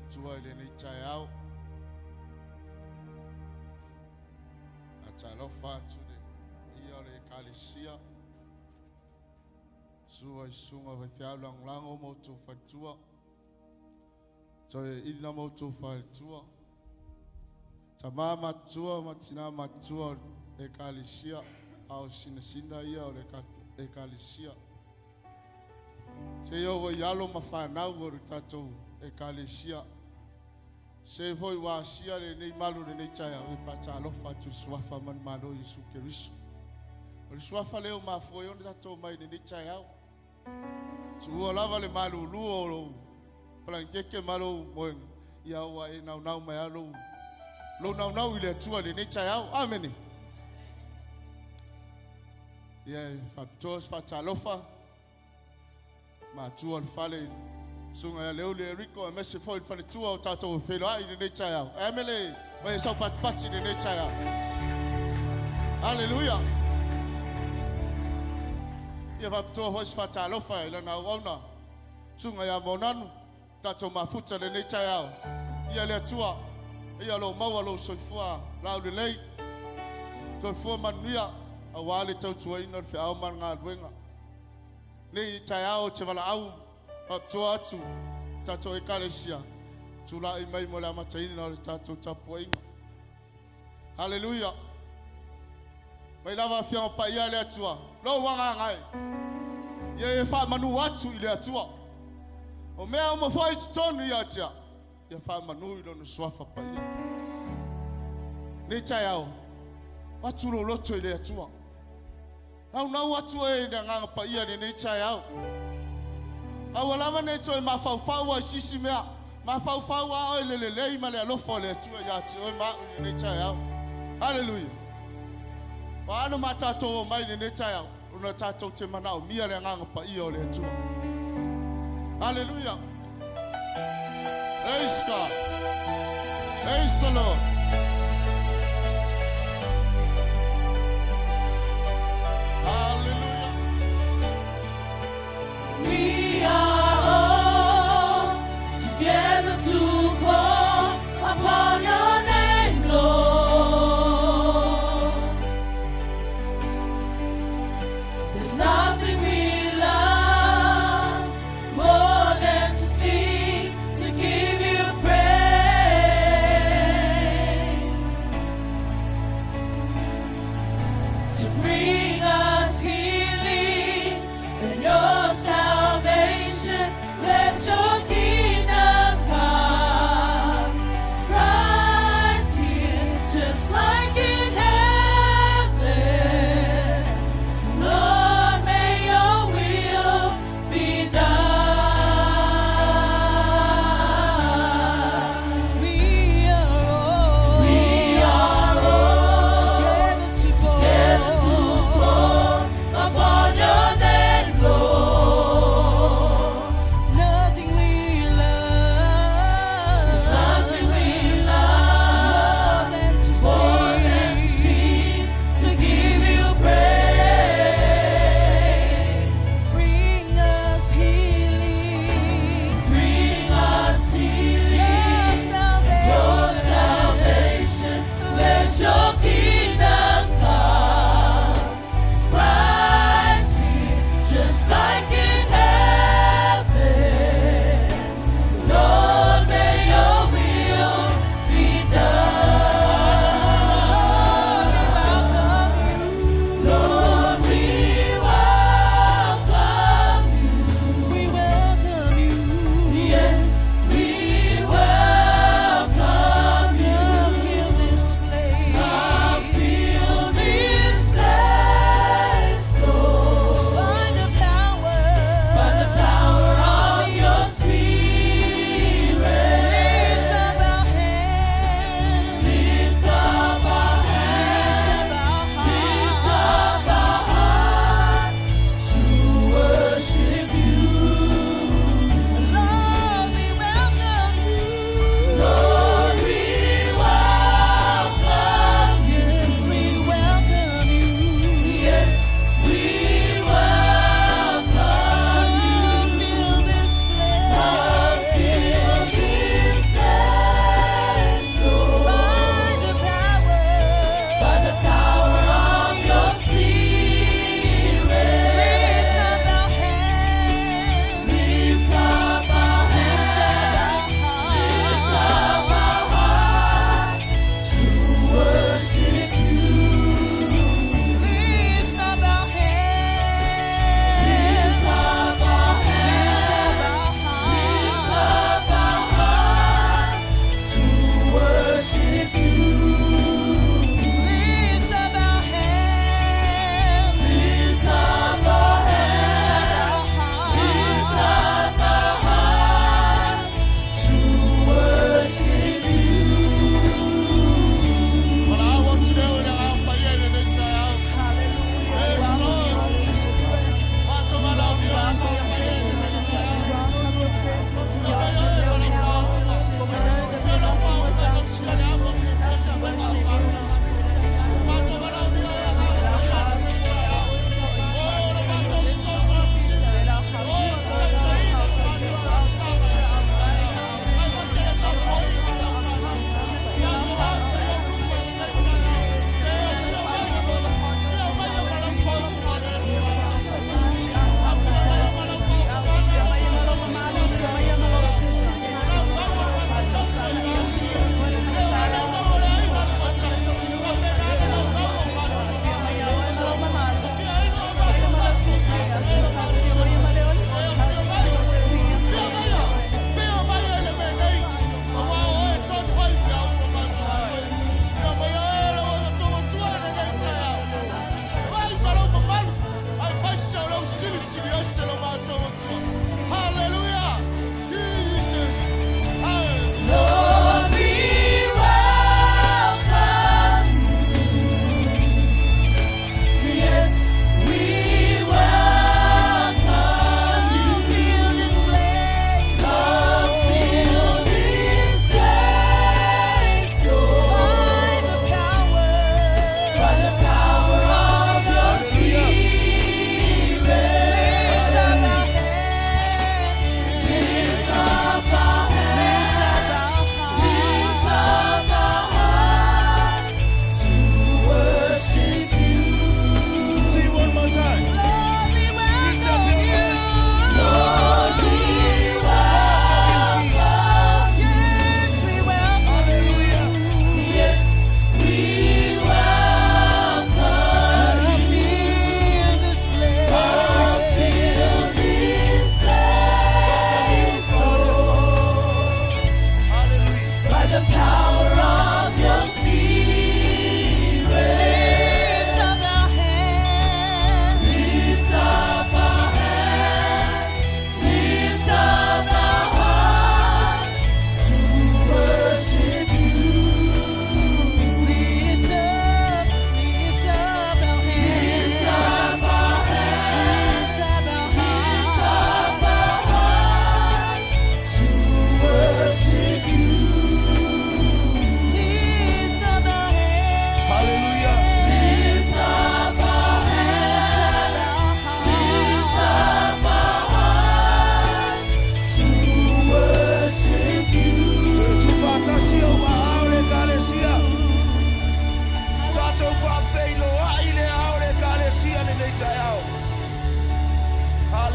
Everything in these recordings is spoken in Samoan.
Atua i lenei taeao. Faatalofa atu i le paia o le Ekalesia, Sua i susuga faifeau lagolago ma outou faletua, toeaina ma outou faletua, tama matutua ma tina matutua o le Ekalesia, a o sinasina ia o le Ekalesia. Seia oo i alo ma fanau o le tatou Ekalesia. Se foi ua asia lenei malu lenei taeao e faatalofa atu i le suafa manumalo o Iesu Keriso. O le suafa lea ua mafua ai ona tatou omai i lenei taeao. Tuua lava le malulu o lou palanikeke ma lou moega, ia ua e naunau mai lava lou, lou naunau i le Atua i lenei taeao. Amene. Ia e faapitoa se faatalofa matua o le fale i susuga ia Leuli Eriko aemaise foi le faletua o tatou feiloai i lenei taeao. Amene, mai e saupatipati i lenei taeao. Haleluia. Ia faapitoa foi se faatalofa i lana auauna susuga ia Maonanu, tatou mafuta i lenei taeao. Ia le Atua, ia lou maua lou soifua laulelei, soifua manuia aua le tautuaina o le feau ma le galuega. Nei taeao ou te valaau faapitoa atu tatou Ekalesia, tulai mai mo le amataina o le tatou tapuaiga. Haleluia! Mai lava Afioga Paia a le Atua, lou agaga e, ia e faamanu atu i le Atua. O mea uma foi i totonu ia te au, ia faamanu i lona suafa paia. Nei taeao, atu lou loto i le Atua. Naunau atu oe i le Agaga Paia i lenei taeao. Aua lava ne i toe mafaufau ai sisi mea. Mafaufau a oe i le lelei ma le alofa o le Atua ia te oe ma au i lenei taeao. Haleluia! Ua ano ma tatou omai i lenei taeao, ona tatou te manaomia le Agaga Paia o le Atua. Haleluia! Praise God. Praise the Lord. Hallelujah. We are all together to call upon your name, Lord. There's nothing we love more than to sing, to give you praise.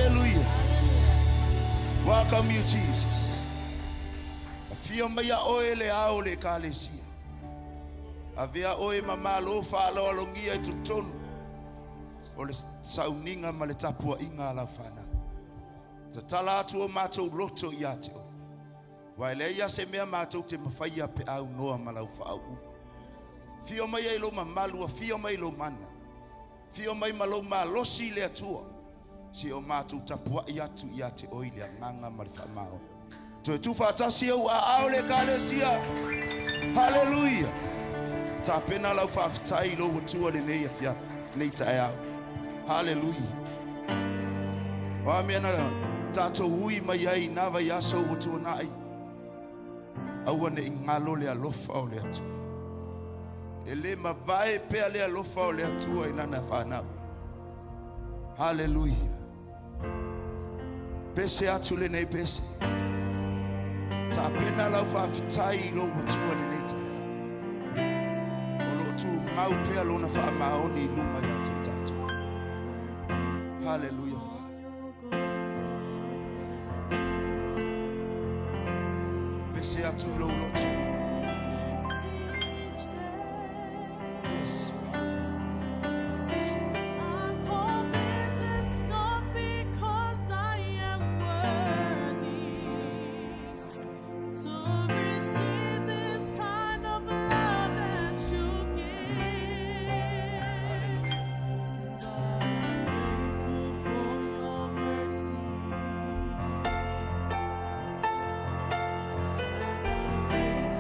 Hallelujah. Welcome you, Jesus. Afio mai ia oe le ao o le Ekalesia. Avea oe ma Malo faaaloalogia i totonu o le sauniga ma le tapuaiga a lau fanau. Tatala atu o matou loto ia te oe. Aua e leai lava se mea matou te mafaia pe a aunoa ma lau faauuga. Afio mai ai lou mamalu, afio mai lou mana. Afio mai ma lou malosi le Atua, se o matou tapuai atu ia te oe i le agaga ma le faamaoni. Toe tuufaatasi ou aao le Ekalesia. Haleluia! Tapena lau faafetai i lou Atua lenei afiafi, lenei taeao. Haleluia! O a mea na tatou ui mai ai i nā vaiaso ua tuanai, aua ne i galo le alofa o le Atua. E le mavae pea le alofa o le Atua i lana fanau. Haleluia! Pese atu lenei pese. Tapena lau faafetai i lou Atua lenei taeao. O lo o tumau pea lona faamaoni i luga ia te tatou. Haleluia, Father. Pese atu i lou loto. Yes, Father. I'm convinced it's not because I am worthy to receive this kind of love that you give. Hallelujah. But I'm grateful for your mercy. And I'm grateful.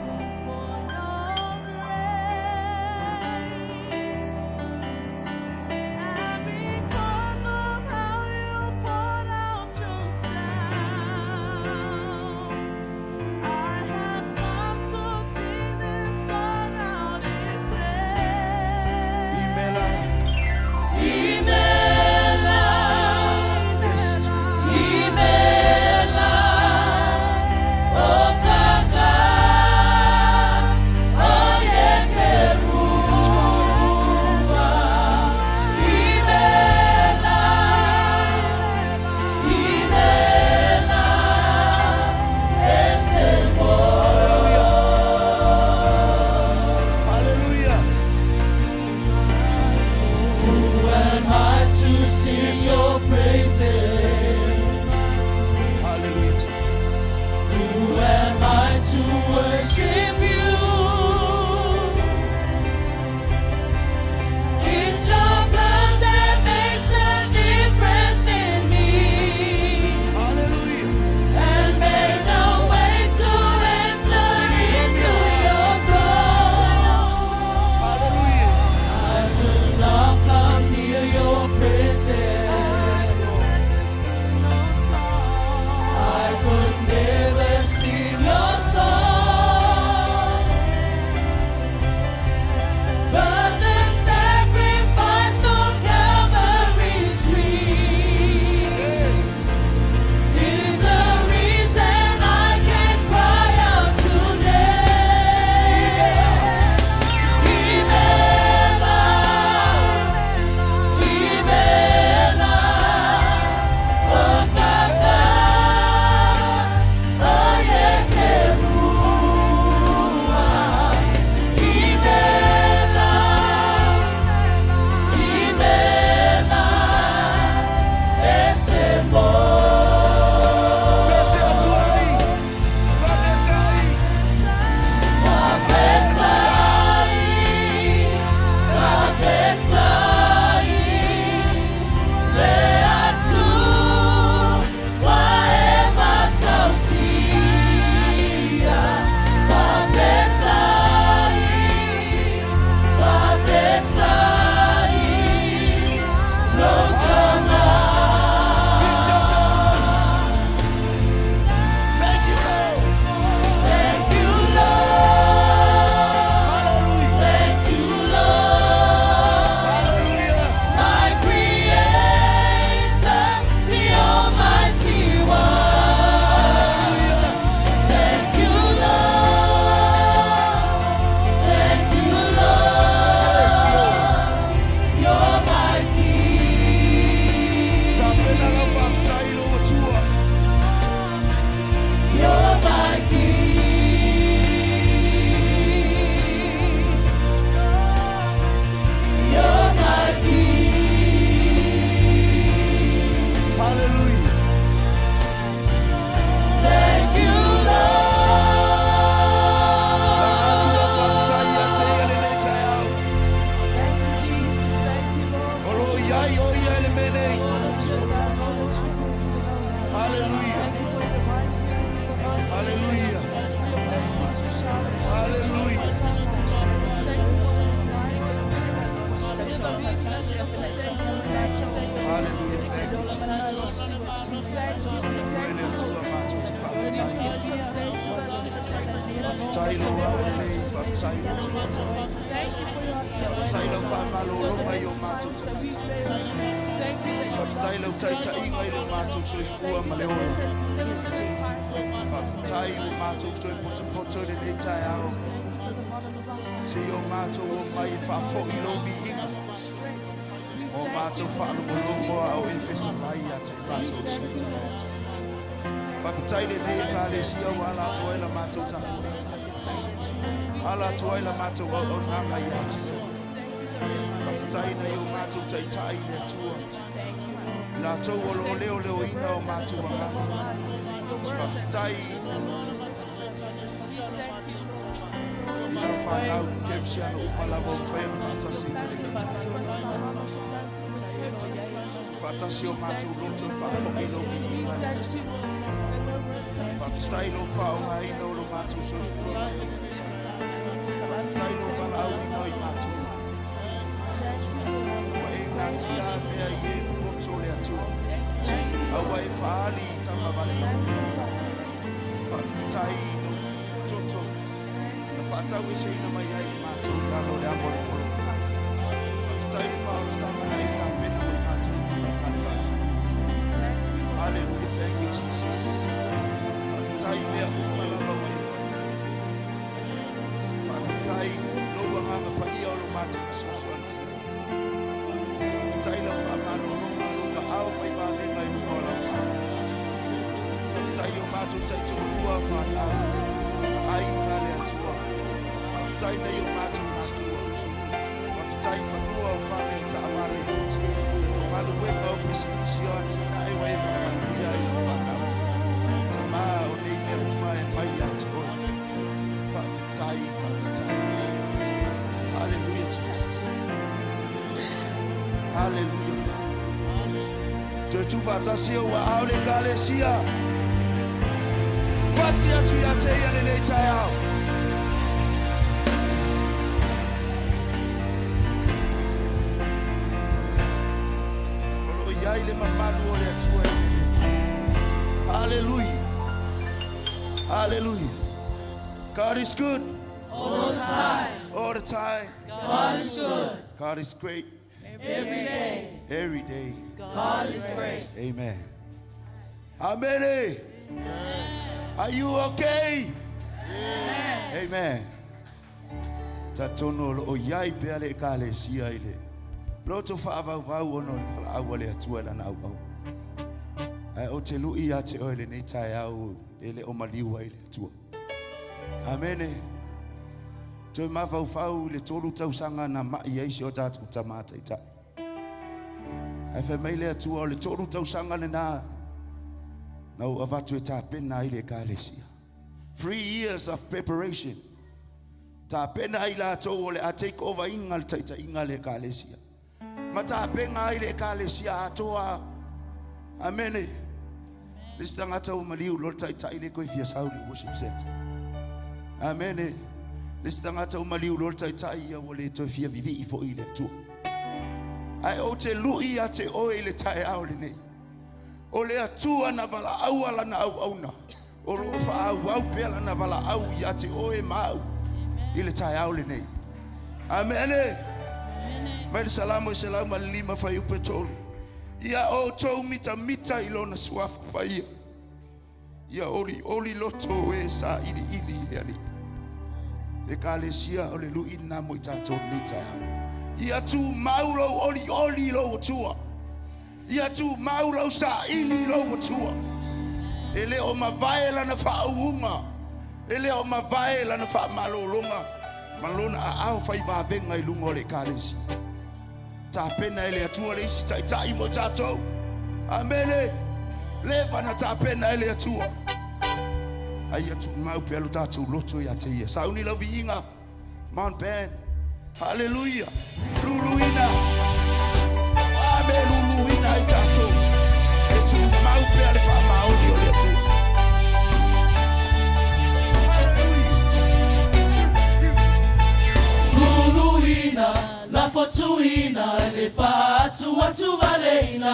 Hallelujah. Hallelujah. Hallelujah. Hallelujah. Thank you, Jesus. Oe le Atua matou te faafetai. Faafetai lou aulelei, faafetai lou Faafetai lau faamalologa i o matou tagata. Faafetai lau taitaiga i lo matou soifua ma le ola. Faafetai ua matou toe potopoto i lenei taeao. Se i o matou omai e faafoi lou viiga. O matou faalogologo a o e fetalai ia te i matou i lenei taeao. Faafetai lenei Ekalesia ua ala atu ai la matou tapuaiga. Ala atu ai la matou auaunaga ia te oe. Faafetai nai o matou taitai i le Atua. I latou o lo o leoleoina o matou agaga. Faafetai i lau fanau kerisiano uma lava ua mafai ona faatasi i lenei taeao. Faatasi o matou loto e faafoi lou viiga i le Atua. Faafetai lou faaaogaina o lo matou soifua ma le ola. Faafetai lou valaauina o i matou. Ua e natia mea i e popoto le Atua. A ua e faaali i tama vale mai. Faafetai lou toto na faataueseina mai ai i matou i lalo o le amo o le polo. Faafetai le faaolataga na e tapena mo i matou i luma o le fale. Hallelujah. Thank you, Jesus. Faafetai mea uma lava ua e faia. Faafetai lou agaga paia o lo matou fesoasoani sili. Faafetai lau faamalologa lou aao faivavega i luma o lau fale. Faafetai o matou taitoalua fanau. Aiga le Atua. Faafetai nei o matou matua. Faafetai fanua o fale o taavale. O galuega o pisinisi o atinae ua e faamanuia ai lau fanau. Tamā o nei mea uma e mai ia te oe. Faafetai, faafetai. Hallelujah, Jesus. Hallelujah, Father. Toe tuufaatasi ou aao le Ekalesia. Pati atu ia te ia lenei taeao. O lo o i ai le mamalu o le Atua i lenei. Hallelujah. Hallelujah. God is good. All the time. All the time. God is good. God is great. Every day. Every day. God is great. Amen. Amen. Are you okay? Amen. Talitonu o lo o i ai pea le Ekalesia i le loto faavauvau ona o le valaau a le Atua i lana auauna. Ae ou te lui ia te oe lenei taeao e le o maliu ai le Atua. Amene. Toe mafaufau i le 3 tausaga na mai ai si o tatou tamā taitai. Ae fai mai le Atua o le 3 tausaga lena na ou avatu e tapena ai le Ekalesia. 3 years of preparation. Tapena ai latou o le a take over inga le taitaiga le Ekalesia. Ma tapena ai le Ekalesia atoa. Amene. Le isi tagata ua maliu loa le taitai le koe fia sau i le worship center. Amene. Le isi tagata ua maliu loa le taitai ia ua le toe fia vivii foi i le Atua. Ae ou te lui ia te oe i le taeao lenei. O le Atua na valaau lana auauna. O lo o faaauau pea lana valaau ia te oe ma au i le taeao lenei. Amene. Mai le Salamo e 105 fuaiupu e 3. Ia outou mitamita i lona suafa paia. Ia olioli loto o e sailiili i le Alii. Le Ekalesia o le lui lena mo i tatou lenei taeao. Ia tumau lou olioli i lou Atua. Ia tumau lau saili i lou Atua. E le o mavae lana faauuga. E le o mavae lana faamalologa. Ma lona aao faivavega i luga o le Ekalesia. Tapena e le Atua le isi taitai mo tatou. Amene. Leva na tapena e le Atua. Ai ia tumau pea lo tatou loto ia te ia. Sauni lau viiga. Come on, band. Hallelujah. Luluina. Ame luluina ai tatou. E tumau pea le faamaoni. Lafotuina le faatuatuvaleina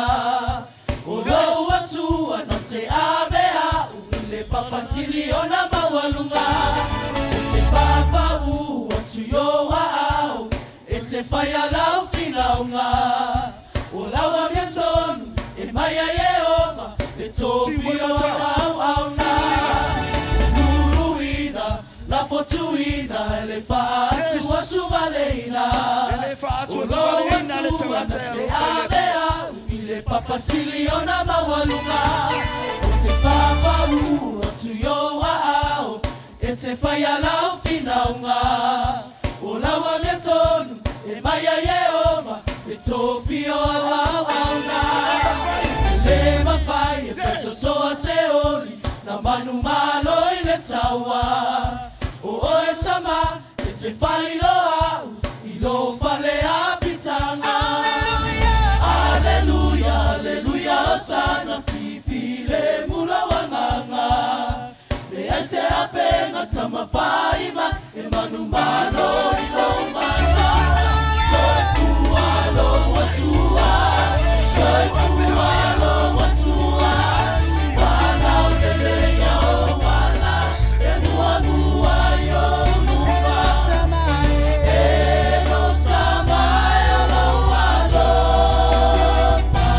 o lou atua na te ave au i le papasili ona maualuga e te papaʻu atu i ou aao e te faia lau finauga o lau amiotonu e mai ai Ieova le tofi o lana auauna luluina lafotuina le faatuatuvaleina E le o faatuatualeina le lou atua tagata na e te alofa i le ave au i le papasili ona maualuga e te papaʻu atu i ou aao e te faia lau finauga o lau amiotonu e mai ai Ieova le tofi o lana auauna e le mafai e faitotoa se oli na manumalo i le taua o oe tama e te faailoa au i lou fale apitaga. Aleluia, aleluia, osana fifi le mula wanganga. Le ai se apenga tamafaima e manumalo i lou masa. Soifua lou Atua, soifua lou Atua. Walau lele ia o wala, e mua mua i o luma. E lo tamae o lou alofa.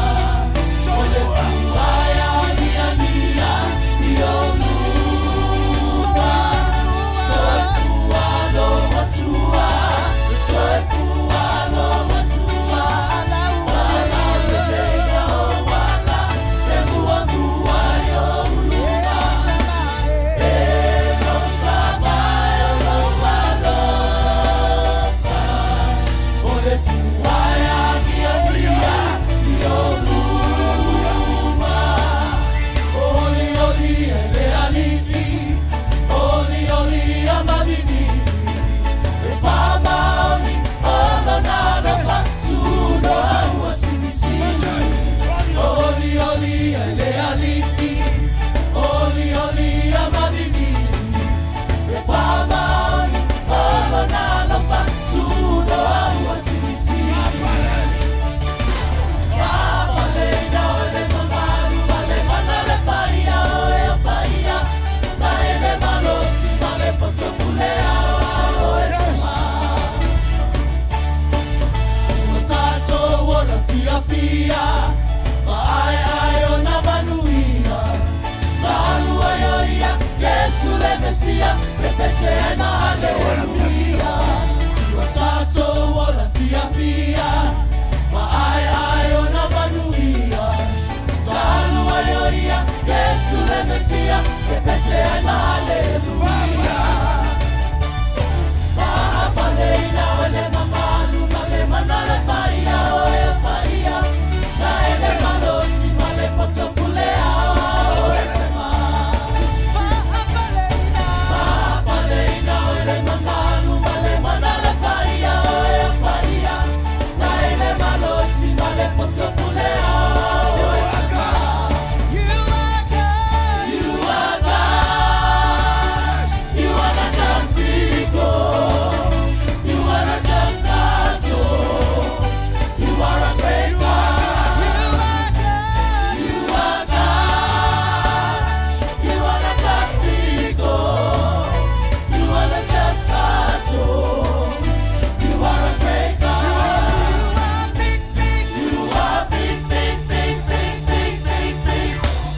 O le fua e aniania i ou luma. Soifua lou Atua, soifua lou Atua. Walau lele ia o wala, e mua mua i ou luma. E lo tamae o lou alofa. O le fua e aniania i ou luma. Oli oli e le alii, oli oli amavivi. E faamaoni o lona alofa, tunoa ua silisili. Oli oli e le alii, oli oli amavivi. E faamaoni o lona alofa, tunoa ua silisili. Papaleina o le mamalu ma le mana le paia o e o paia. Ma ele malosi ma le poto pule ao e tama. Ua tatou ola fiafia, ma aeae ona manuia. Talu ai o ia, Iesu le Mesia, pepese ai ma aleluia. Ua tatou ola fiafia, ma aeae ona manuia. Talu ai o ia, Iesu le Mesia, pepese ai ma aleluia. Faapaleina o le mamalu ma le mana le paia o e o paia. Na ele malosi ma le poto pule ao e tema. Faapaleina o le mamalu ma le mana le paia o e o paia. Na ele malosi ma le poto pule ao e tema. You are God. You are God. You are not just big God. You are not just God. You are a great God. You are God. You are God. You are not just big God. You are not just God. You are a great God. You are big, big. You are big, big, big, big, big, big, big.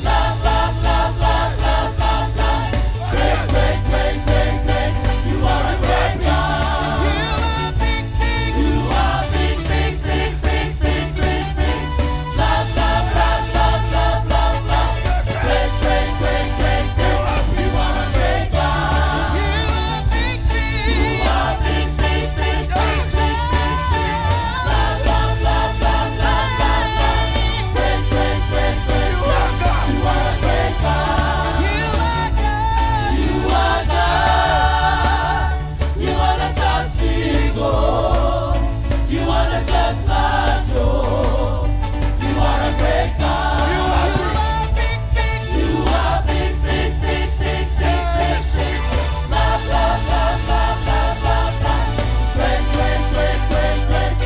Love, love, love, love, love, love, love. Great, great, great, great, great. You are a great God. You are big, big. You are big, big, big, big, big, big, big. Love, love, love, love, love, love, love. Great, great, great, great, great. You are a great God. You are big, big. You are big, big, big, big, big, big, big. Love, love, love, love, love, love, love. Great, great, great, great, great. You are a great God. You are God. You are God. You are not just big God. You are not just large. You are a great God. You are big, big. You are big, big, big, big, big, big, big. Love, love, love, love, love, love, love. Great, great, great, great, great.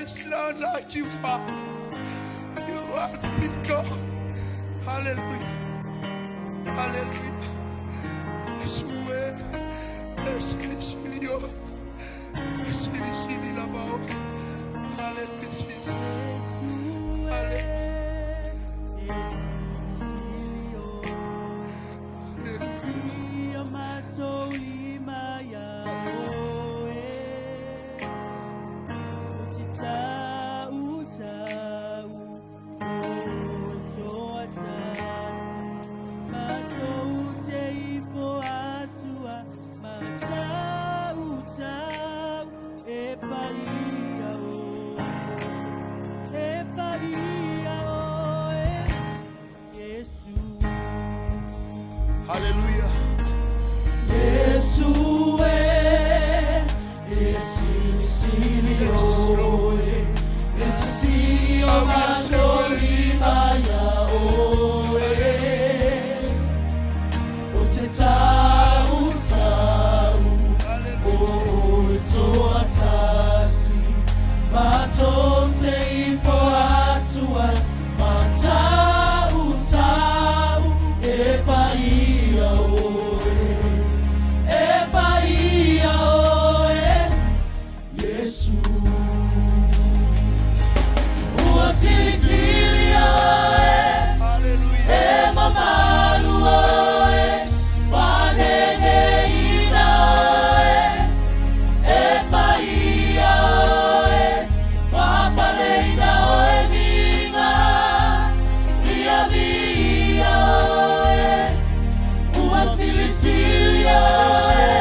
is none like you, Father. You are the big God. Hallelujah. Hallelujah. Iesu e, e silisili o. E silisili lava oe. Hallelujah, Jesus. Hallelujah. Hallelujah. Iesu e, e silisili oe, e sisili o matou lima ia oe. O te tau tau, o oe toatasi, matou te ifo atu ai, matau tau, e paia oe, e paia oe, Iesu. Ua silisili oe, Hallelujah. e mamalu oe, faaneneina oe, e paia oe, faapaleina oe viiga, ia viia oe, ua silisili oe,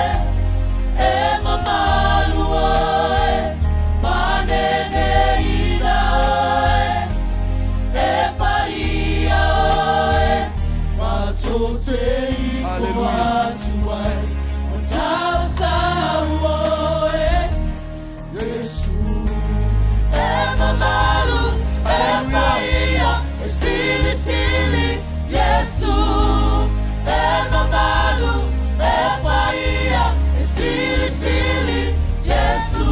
e mamalu oe, faaneneina oe, e paia oe, matou te ifo atu ai, matautau oe, Iesu. E mamalu, e paia, e silisili, Iesu. E mamalu, e paia, e silisili, Iesu.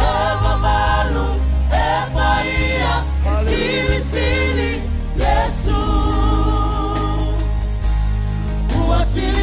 E mamalu, e paia, e silisili, Iesu. Ua silisili.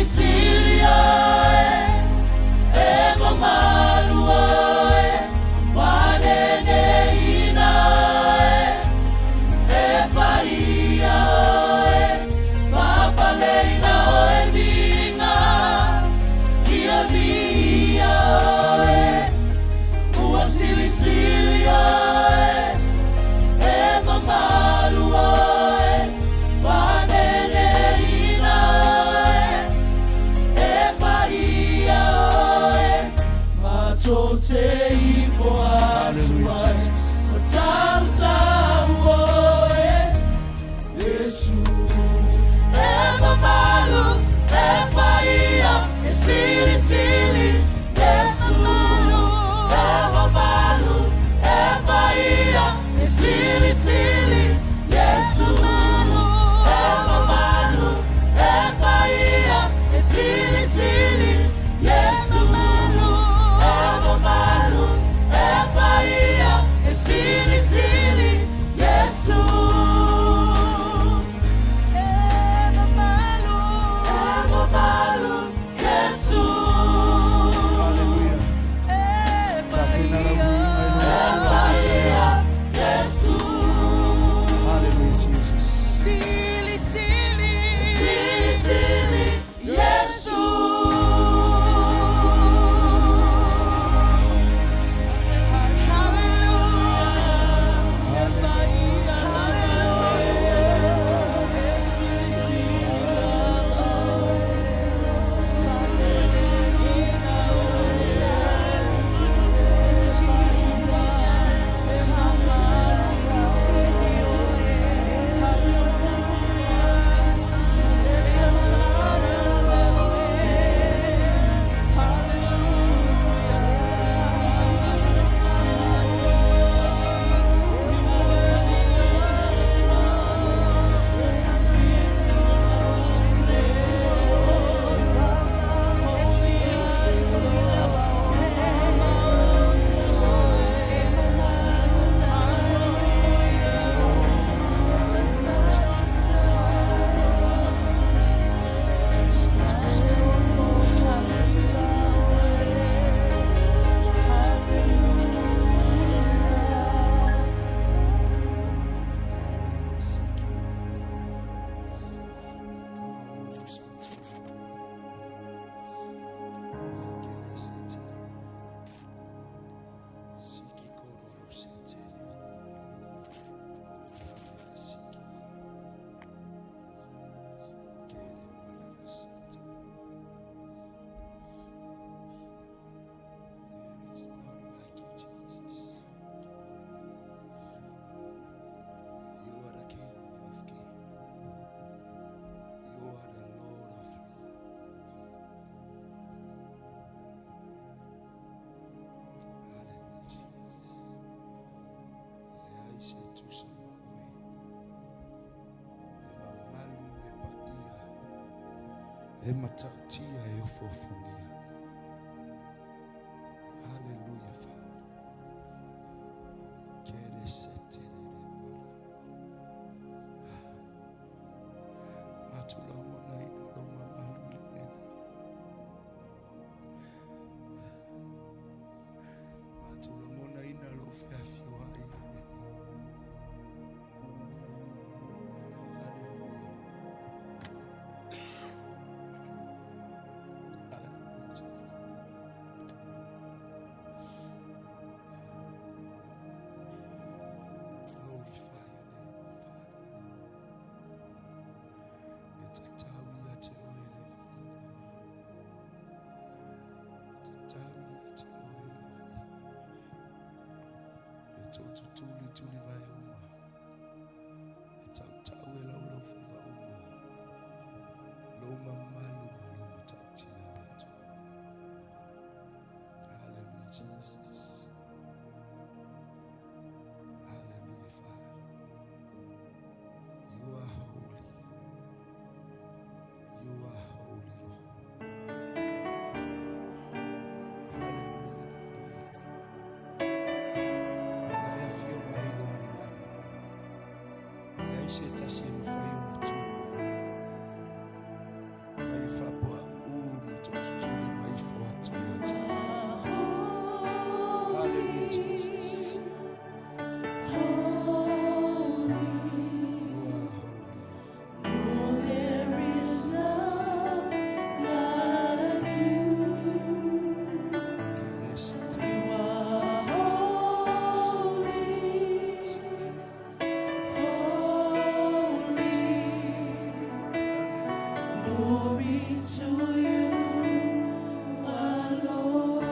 E matautia e ofoofogia. Hallelujah, Father. Kere se te re re mara. Matulagona ina lo mamalu i le mena. Matulagona ina lo feafioai i le mena. Hallelujah. Hallelujah, Jesus. Glorify your name, Father. E tatau ia te oe le viiga. E tatau ia te oe le viiga. E tōtutuli tuli vai uma. E tautau e laulau faiva uma. Lou mamalu ma lou matautia le Atua. Hallelujah, Jesus. Hallelujah, Father. You are holy. You are holy, Lord. Hallelujah, Daddy. Ai afio mai lo mamalu. Leai se tasi e mafai ona tu. Mai e faapoa u ma totutuli mai ifo atu ia te. Hallelujah, Jesus. You are holy. Oh, there is none like you. Kere se te You are holy, steady. holy. Glory to you alone.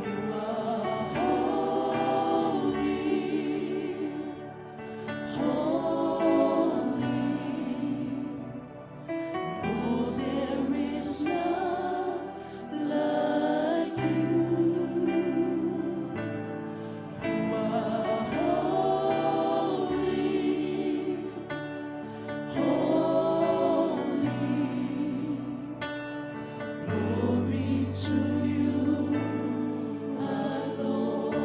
You are holy, holy. Lord, there is none like you. You are holy, holy. Glory to you alone.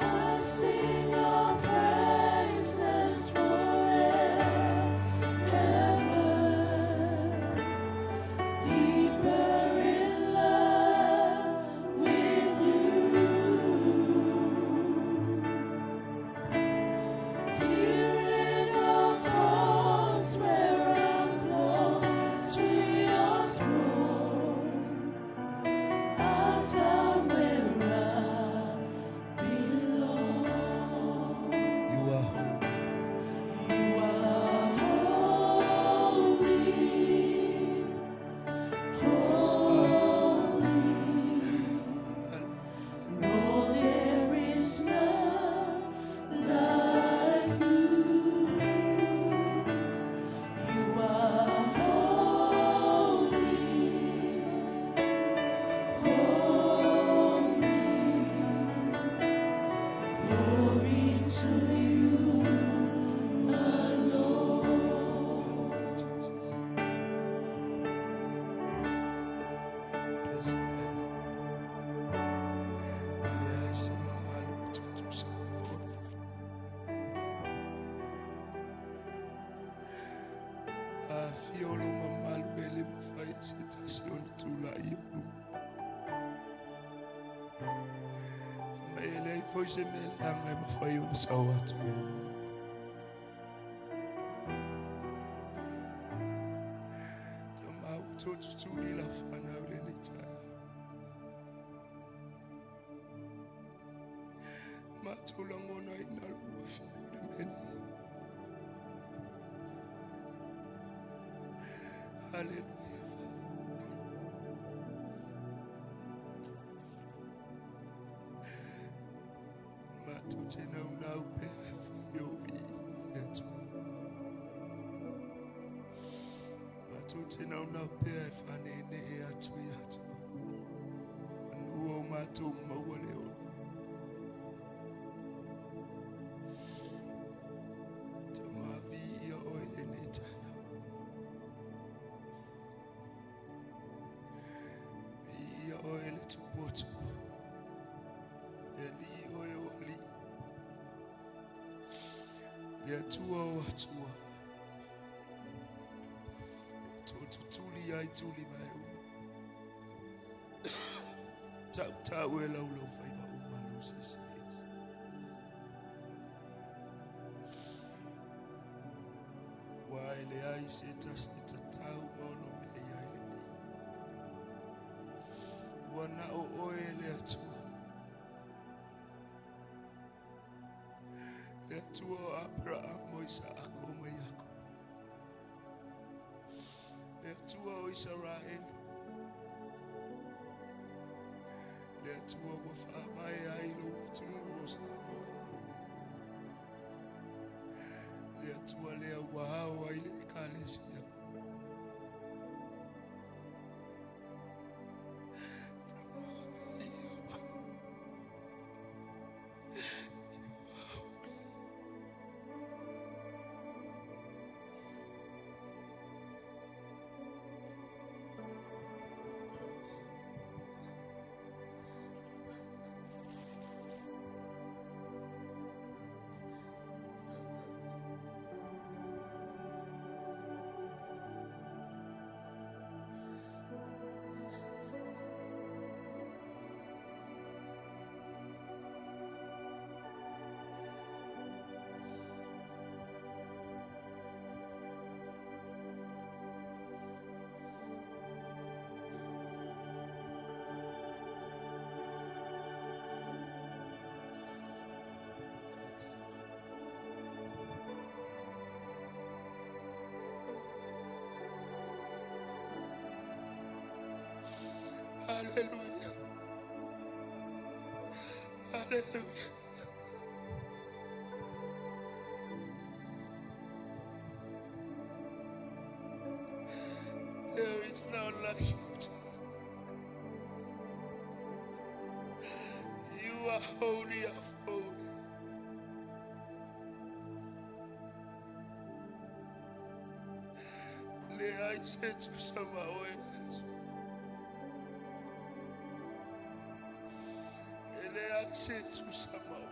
I sing your praises forever. Deeper in love with you. Here in your courts where I'm close to your throne, I found where I belong. You are holy. You are holy, Yes, Father. Lord, there is none like you. You are holy, holy. Glory to you alone. Hallelujah, Jesus. Yes, Daddy. Leai se mamalu e tutusa ma oe. Afio lo mamalu e le mafai e se tasi ona tulai i ou luma. Mai e leai foi se mea leaga e mafai ona sao atu i luma. Tama ua totutuli lau fanau lenei taeao. Matou lagonaina lou afio i le mea nei. Hallelujah, Father. Matou te naunau pea e fai ou viiga le Atua. Matou te naunau pea e faaneenee atu ia te oe. Manu o matou maua le ola. Le Atua o Atua. E tootutuli ai tuli vae uma. Tautau e laulau faiva uma lau silisili. Ua e leai se tasi e tatau ma ono mea ia i le viiga. Ua na o oe e le Atua. Le Atua o Aperahama, o Isaako ma Iakopo. Le Atua o Isaraelu. Le Atua ua faavae ai lou atunuu o Samoa. Le Atua lea ua ao ai le Ekalesia. Hallelujah. Hallelujah. There is none like you. You are holy of holy. Leai se tusa ma oe. E leai se tusa ma oe.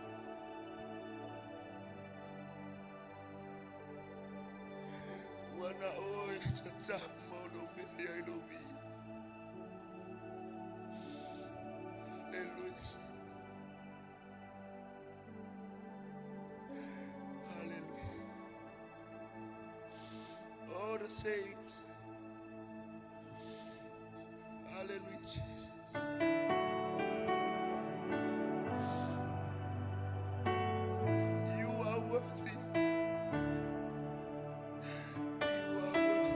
Ua na oe tatau ma ono mea ia i lou viiga. Hallelujah. Hallelujah. All the saints. Hallelujah, Jesus. You are worthy. You are worthy.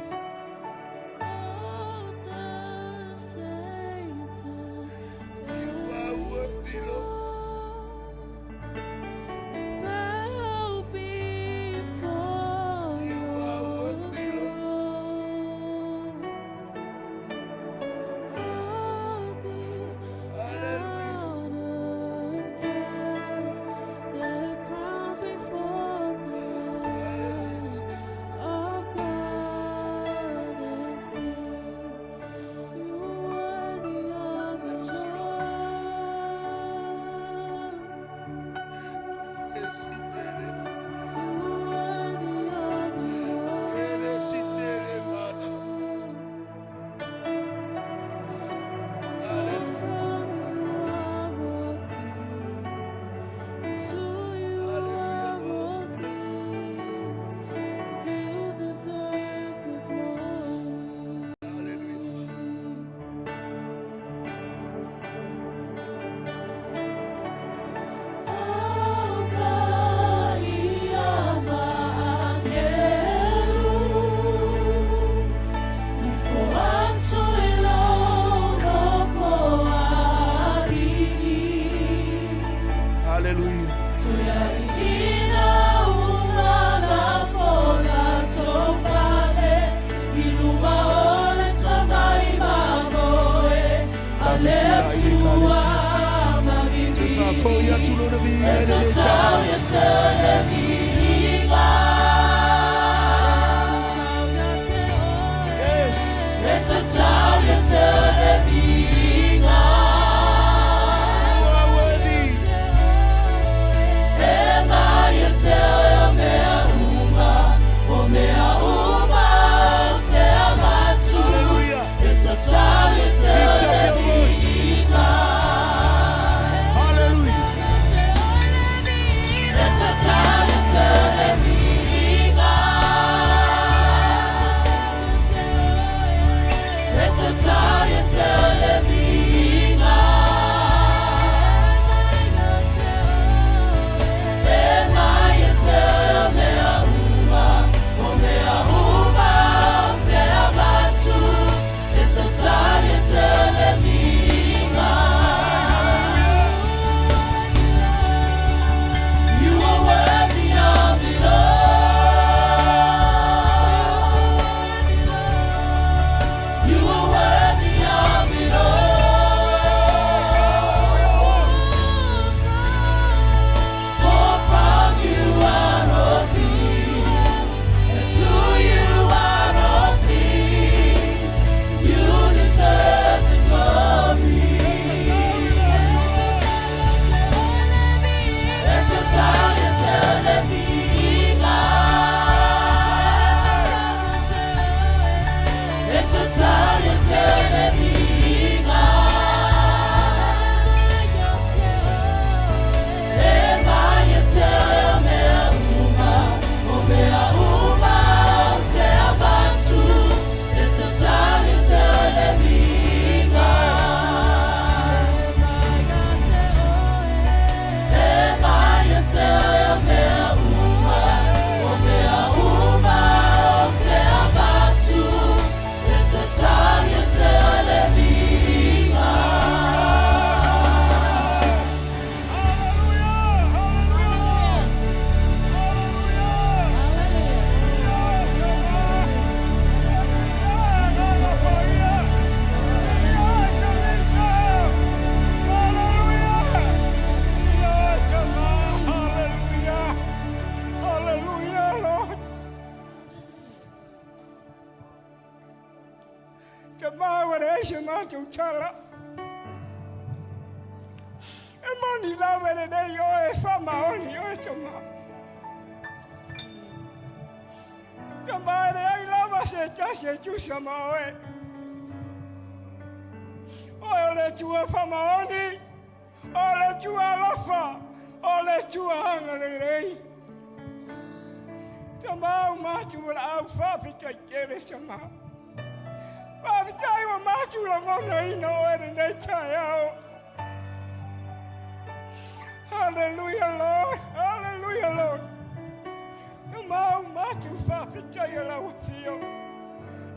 All the saints and You are worthy, Lord. angels bow before You are your worthy, Lord. throne. All the Hallelujah. elders cast their crowns before the Hallelujah. of God and sing, You are worthy of it Yes, Lord. all. Esitere. You are worthy of it Esitere, Mara. all. Hallelujah. From you are all things, to you Hallelujah, are Lord. all things. You deserve the glory. Hallelujah, Father. O paia ma agelu, Nofo atu i lou nofoalii. Hallelujah. Tuiaina uma lafo latou pale i luga o le Tamai Mamoe a le Atua Faafoi mavivii atu lona e viiga i le tatau taeao. ia te le viiga. Yes. E tatau ia te le viiga. You are worthy. E mai ia te oe o mea. matou tala. E moni lava e lelei oe e faamaoni oe Tama. Tama e leai lava se tasi e tusa ma oe. Oe o le Atua faamaoni, o le Atua alofa, o le Atua agalelei. Tama ua matou valaau faafetai tele Tama. Faafetai ua matou lagonaina oe lenei taeao. Hallelujah, Lord. Hallelujah, Lord. Tama ua matou faafetai lau afio.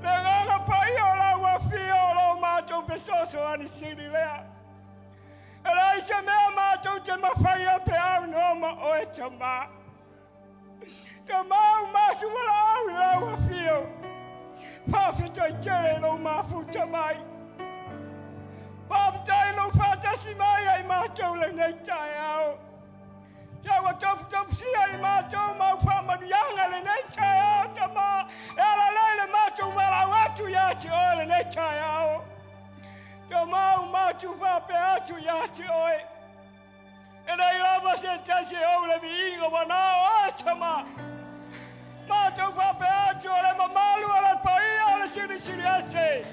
Le agaga paia o lau afio o lo matou fesoasoani sili lea. E leai se mea matou te mafaia pe a aunoa ma oe Tama. Tama ua matou valaau i lau afio. Faafetai tele i lou mafuta mai. Faafetai i lou faatasi mai ai matou lenei taeao. Ia ua tofutofusia i matou mau faamanuiaga lenei taeao, Tama, e ala lea i le matou valaau atu ia te oe lenei taeao. Tama, ua matou faapea atu ia te oe, E leai lava se tasi e ou le viiga ua na o oe, Tama. Matou faapea atu o le mamalu o le paia o le Silisili Ese,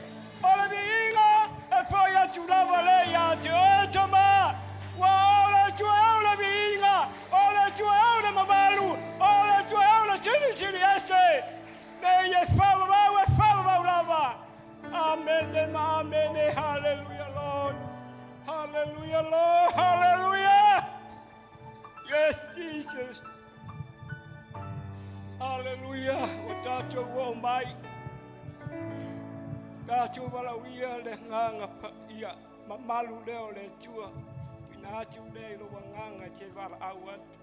o le viiga e foi atu lava lea ia te oe, Tama. Ua o le Atua e ou le viiga, o le Atua e ou le mamalu, o le Atua e ou le Silisili Ese. Nei e faavavau e faavavau lava. Amene ma amene. Hallelujah, Lord. Hallelujah, Lord. Hallelujah. Yes, Jesus. Hallelujah. Ua tatou oo mai. Tatou valaaulia le agaga paia mamalu lea o le Atua. Tuuina atu lea i lou agaga e te valaau atu.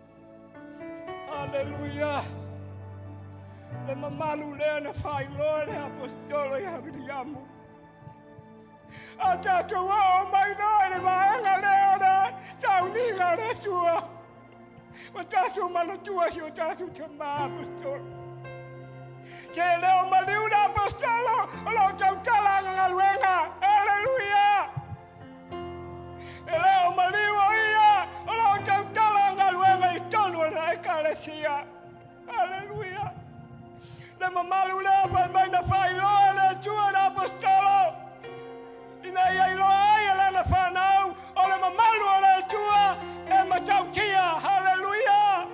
Hallelujah. Le mamalu lea na faailoa le aposetolo ia Viliamu. A tatou oo mai loa i le vaega lea o le sauniga a le Atua, ua tatou manatua si o tatou tama aposetolo. Se le o maliu le aposetolo o lo o tautala ana galuega. Aleluia! E le o maliu o ia o lo o tautala ana galuega i totonu o le ekalesia. Aleluia! Le mamalu lea fai mai na faailoa e le Atua i le aposetolo, ina ia iloa ai e lana fanau o le mamalu o le Atua e matautia. Haleluia!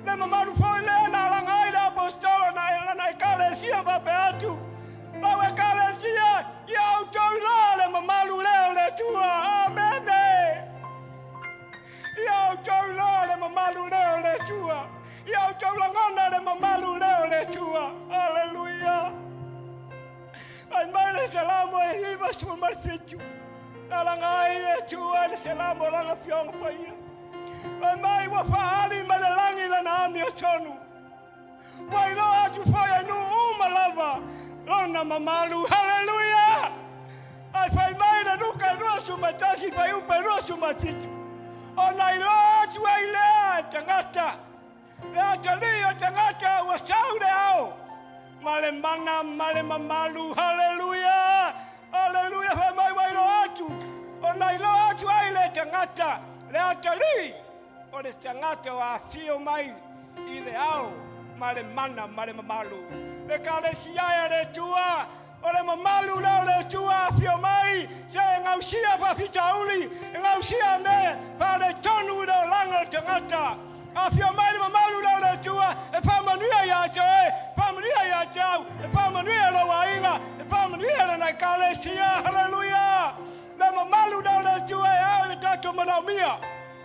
Le mamalu foi lea na alaga ai le aposetolo na e lana ekalesia faapea atu, Lau ekalesia, ia outou iloa le mamalu lea o le Atua. Amene! Ia outou iloa le mamalu lea o le Atua. Ia outou lagona le mamalu lea o le Atua. Aleluia. Fai mai le Salamo e 97. Na laga ai le Atua i le Salamo o lana Afioga Paia. Fai mai ua faaali mai le lagi lana amiotonu. Ua iloa atu foi e nuu uma lava lona mamalu. Haleluia! Ae fai mai le Luka 21 fuaiupu 27, Ona iloa atu ai lea e tagata, le atalii o tagata ua sau le ao ma le mana ma le mamalu. Haleluia! Haleluia! Fai mai ua iloa atu, ona iloa atu ai le tagata, le atalii o le tagata ua afio mai i le ao ma le mana ma le mamalu. Le Ekalesia e a le Atua, o le mamalu lea o le Atua afio mai, se e gausia faafitauli, e gausia mea faaletonu i le olaga o le tagata. Afio mai le mamalu lea o le Atua e faamanuia ia te oe, faamanuia ia te au, e faamanuia lou aiga, e faamanuia lana Ekalesia. Haleluia! Le mamalu lea o le Atua e ao i le tatou manaomia.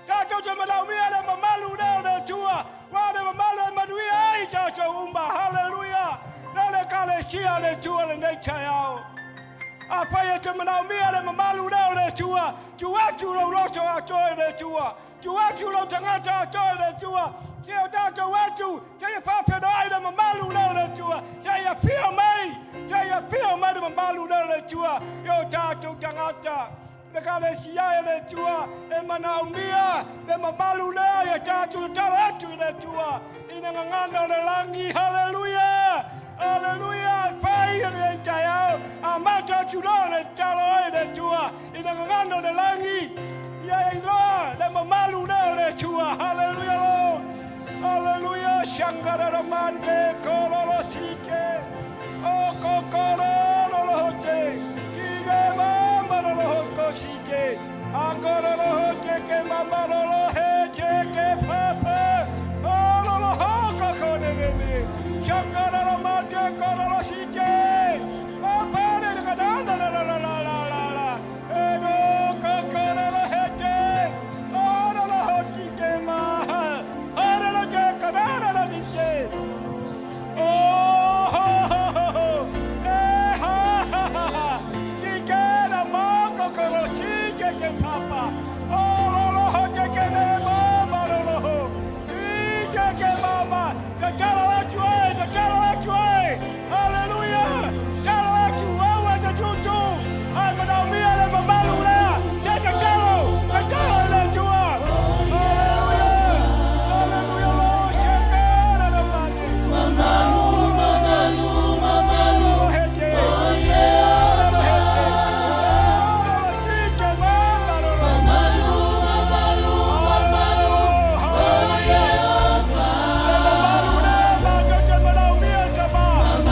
Tatou te manaomia le mamalu lea o le Atua, ua le mamalu e manuia ai tatou uma. Haleluia! Lea le Ekalesia a le Atua lenei taeao. Afai e te manaomia le mamalu lea o le Atua, tuu atu lou loto atoa i le Atua, tuu atu lou tagata atoa i le Atua, seia o tatou atu, seia faafeiloai le mamalu lea o le Atua, seia afio mai, seia afio mai le mamalu lea o le Atua i o tatou tagata. Le Ekalesia e le Atua e manaomia le mamalu lea ia tatou tatalo atu i le Atua i le gagana o le lagi. Haleluia! Aleluia. Fai ia lenei taeao. Amata atu loa le tatalo ai le Atua i le gagana o le lagi. Ia e iloa le mamalu lea o le Atua. Haleluia Lord. Haleluia. Shangarara mande kololo sike. O kokoro lolo hote. Kige mama lolo hoko sike. Angoro lo hote ke mama lolo he te ke papa. O lolo hoko kone ne. Shangarara mande kololo sike. Papa le la la la la la la la la la. E no kokoro lo hete. O lolo hoti ke ma. Ora lo ke kanara la dike. Oh, ho, ho, ho, ho. Eh, ha, ha, ha, ha. Kike na mako koro sike ke papa. Oh, lo, lo, ho, ke ke ne mama, lo, lo, ho. Ike ke mama. Te talo atu ai, te talo atu ai. Hallelujah. Talo atu, aua te tutu. Ai manaomia le mamalu lea. Te te talo, te talo i le Atua. Hallelujah. Hallelujah, Lord. Shekera na mane. Mamalu, mamalu, mamalu, mamalu, mamalu, mamalu, o Yehova. Mamalu, mamalu, mamalu, o Yehova. Mamalu,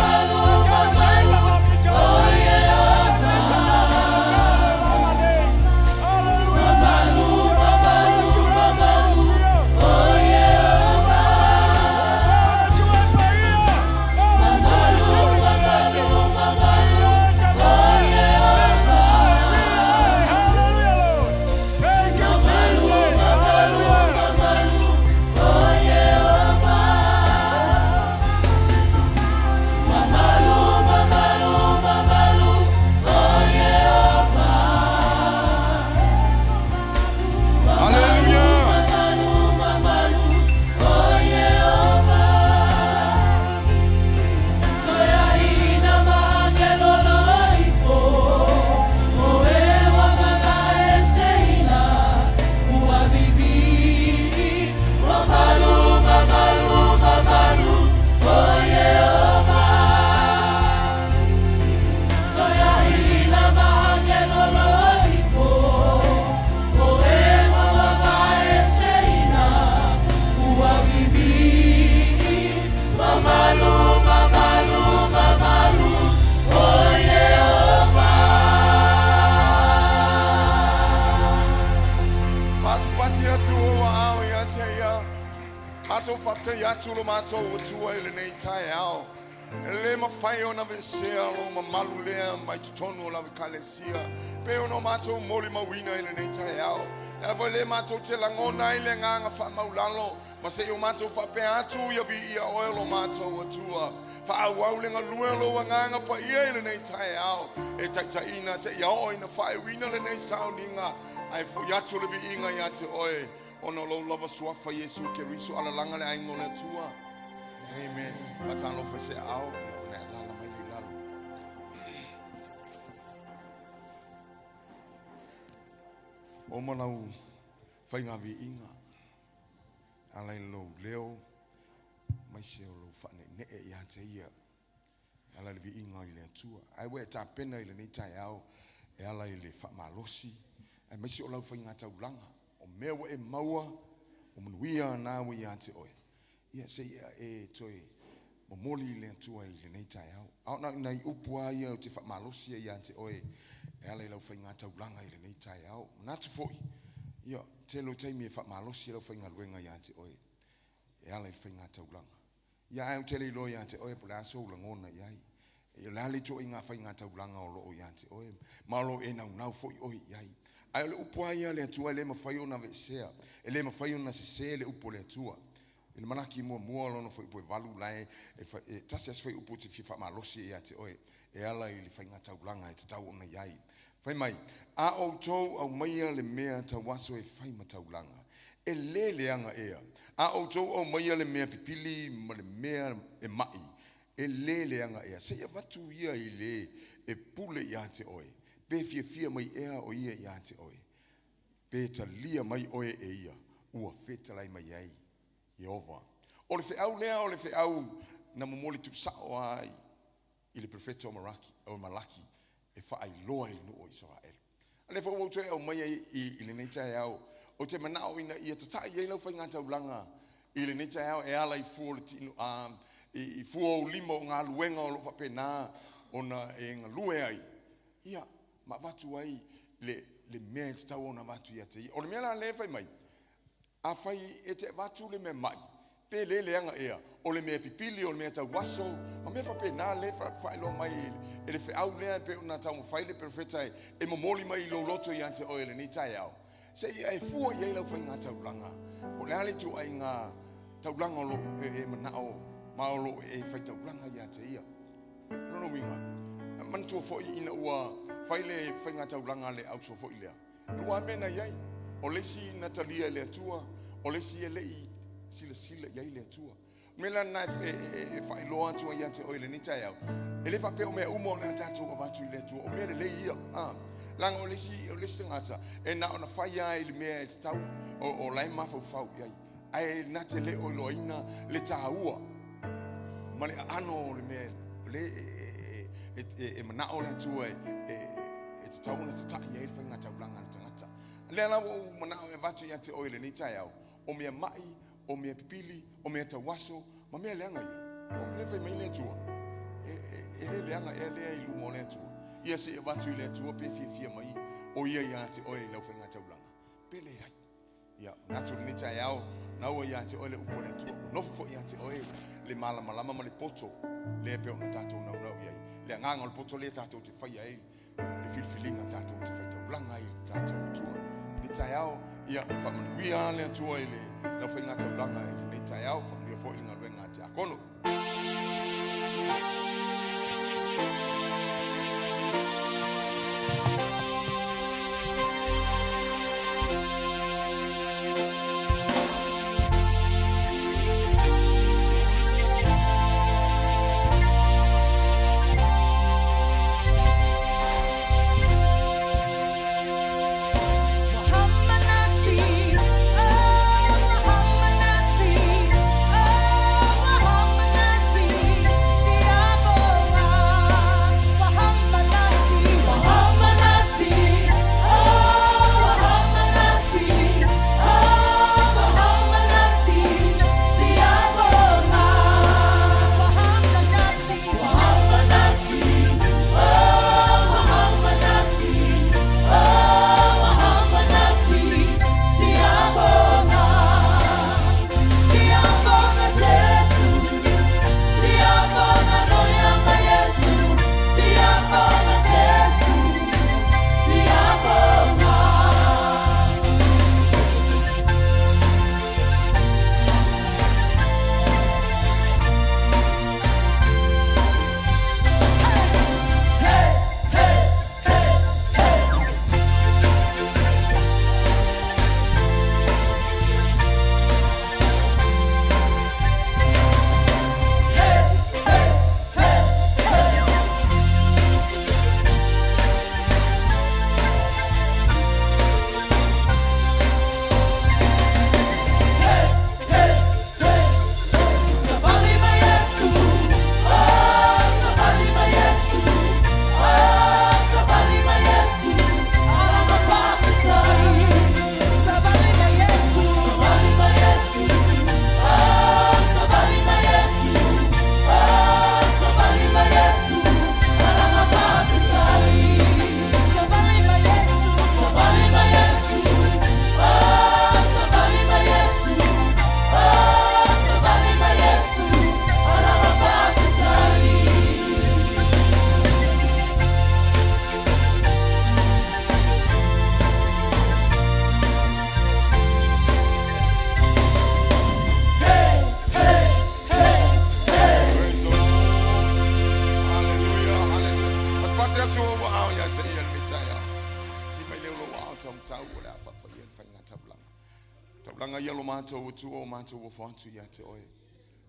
mamalu, mamalu, o Yehova. Mamalu, mamalu, mamalu, o Yehova. Mamalu, mamalu, mamalu, o Yehova. Mamalu, mamalu, mamalu, o Yehova. Mamalu, mamalu, mamalu, o Yehova. Hallelujah. Mamalu, mamalu, o Yehova. Toea ina maangelo loifo, o e wagaga e seina, ua vivii. Mamalu, mamalu, mamalu, o Yehova. Toea ina maangelo loifo, o e wagaga e seina, ua vivii. Mamalu, mamalu, mamalu, o Yehova. Patipati atu o ao ia te ia. Matou faafetai atu lo matou Atua i lenei taeao. E le mafai ona aveesea lo mamalu lea mai totonu o lau ekalesia. Pe ono matou molimauina i lenei taeao. Le ala foi le matou te lagona ai le agaga faamaulalo. Ma se i o matou faapea atu ia viia oe lo matou Atua. Faaauau le galue o lou agaga paia i lenei taeao. E taitaiina seia oo ina faaiuina lenei sauniga. Ae fo'i atu le viiga ia te oe. Ona o lou lava suafa Iesu Keriso alalaga le aiga o le Atua. Amen. Faatalofa i se aao, ia ona e alaala mai lea i lalo. O ma lau faiga viiga, ala i lou leo, aemaise o lou faaneenee ia te ia, e ala i le viiga i le Atua. Ae ua e tapena i lenei taeao e ala i le faamalosi, aemaise o lau faiga taulaga, o mea ua e maua, o manuia na ua ia te oe. Ia se i e toe momoli i le Atua i lenei taeao. A o na nai upu lava ia ou te faamalosi ai ia te oe e ala i lau faiga taulaga i lenei taeao. Manatu foi, ia, tele o taimi e faamalosi ai lau faigaluega ia te oe e ala i le faiga taulaga. Ia ae ou te le iloa ia te oe po o le a sou lagona i ai. O le a le ituaiga faiga taulaga o lo o ia te oe, ma o lo o e naunau foi oe i ai. Ae o le upu lava ia a le Atua e le mafai ona aveesea, e le mafai ona sese le upu a le Atua. I le Malaki muamua o lona fuaiupu e valu la e, e, tasi lava si fuaiupu ou te fia faamalosi ai ia te oe, e ala i le faiga taulaga e tatau ona i ai. Fai mai, A outou aumaia le mea tauaso e fai ma taulaga, e le leaga ea. A outou aumaia le mea pipili ma le mea e ma'i, e le leaga ea. Se i avatu ia i le e pule ia te oe, pe fiafia mai ea o ia ia te oe. Pe talia mai oe e ia, ua fetalai mai ai Ieova. O le feau lea o le feau na momoli tuusao ai i le perofeta o Maraki, o Malaki e faailoa i le nuu o Isaraelu. A lea foi ua ou toe aumaia i, i, i lenei taeao, ou te manao ina ia tata'i ai lau faigataulaga i lenei taeao e ala i fua o le tino, a, i, i fua o lima o galuega o lo o faapena ona e galue ai, ia, ma avatu ai le, le mea e tatau ona avatu ia te ia. O le mea la lea e fai mai, Afai e te avatu le mea ma'i, pe le leaga ea, o le mea pipili, o le mea tauaso, ma mea faapena lea e faailoa mai e le feau lea e pei ona taumafai le perofeta e momoli mai i lou loto ia te oe i lenei taeao, seia e fua i ai lau faiga taulaga. Po o le a le ituaiga taulaga o lo o e manao ma o lo o e faitaulaga ia te ia. O lona uiga, manatua foi ina ua fai le faiga taulaga a le auso foi lea, Lua mea na i ai. O le isi na talia e le Atua, o le isi e le i silasila i ai le Atua. O mea la lena e, e, e faailoa atu ai ia te oe i lenei taeao, e le faapea o mea uma o le a tatou avatu i le Atua, o mea lelei ia. Ah, leaga o le isi, o le isi tagata, e na ona fai lava i le mea e tatau, o, o la e mafaufau i ai. Ae na te le o iloaina le taua ma le aano o le mea le e, e, e, e manao le Atua e, e, e tatau ona tata'i ai le faiga taulaga a le tagata. Lea la ua ou manao e avatu ia te oe i lenei taeao, o mea ma'i, o mea pipili, o mea tauaso, ma mea leaga ia. O lea fai mai le Atua, e, e, e le leaga ea lea i luma o le Atua. Ia se i avatu i le Atua pe fiafia mai o ia ia te oe i lau faiga taulaga. Pe leai. Ia, manatu i lenei taeao, na ua ia te oe le upu a le Atua, ua nofo foi ia te oe le malamalama ma le poto lea e pei ona tatou naunau i ai. Le agaga o le poto lea tatou te faia ai le filifiliga tatou te faitaulaga ai i le tatou Atua. Lenei taeao, ia faamanuia le Atua i le lau faigataulaga i lenei taeao, faamanuia foi i le galuega a Tiakono. Praise the Lord. Hallelujah, hallelujah. Patupati atu o ua ao ia te ia lenei taeao. Si mai leo lo ao tau tau o le a whapaia le whainga taulanga. Taulanga ia lo mātou o tua o mātou o whātu ia te oe.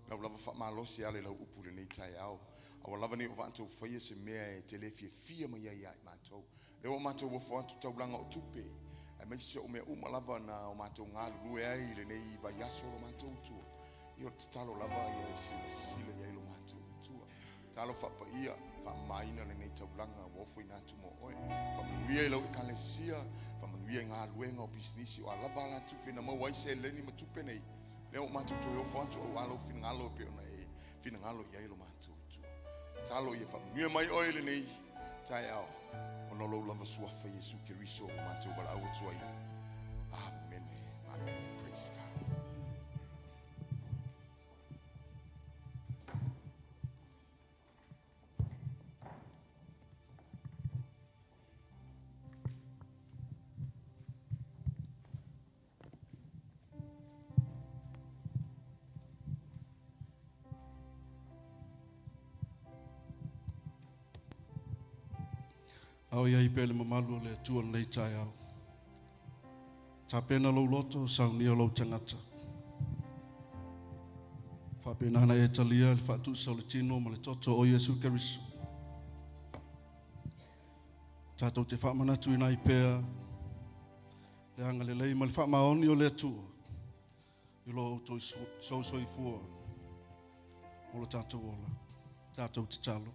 Lau lava whaamalosi ale lau upu lenei taeao. Aua lava nei o vaatou faia se mea e te le fiafia mai ai ia i mātou. Lea ua matou ofo atu taulaga o tupe. Aemaise o mea uma lava na o matou galulue ai i lenei vaiaso lo matou Atua. Ia o le tatalo lava ia e silasila i ai lo matou Atua. Tatalo faapaia, faamamaina lenei taulaga ua ofoina atu mo oe. Faamanuia i lau Ekalesia, faamanuia i galuega o pisinisi, o a lava alatupe na maua ai seleni ma tupe nei, lea ua matou toe ofo atu auā lou finagalo e pei ona e finagalo i ai lo matou Atua. Tatalo ia faamanuia mai oe i lenei taeao, ona o lou lava suafa Iesu Keriso ua matou valaau atu ai. Amene. Amene. Praise God. Ao i ai pea le mamalu o le Atua lenei taeao. Tapena lou loto, saunia lou tagata. Faapena na e talia le faatusa o le tino ma le toto o Iesu Keriso. Tatou te faamanatuina ai pea le agalelei ma le faamaoni o le Atua i lo outou soifua mo lo tatou ola. Tatou tatalo.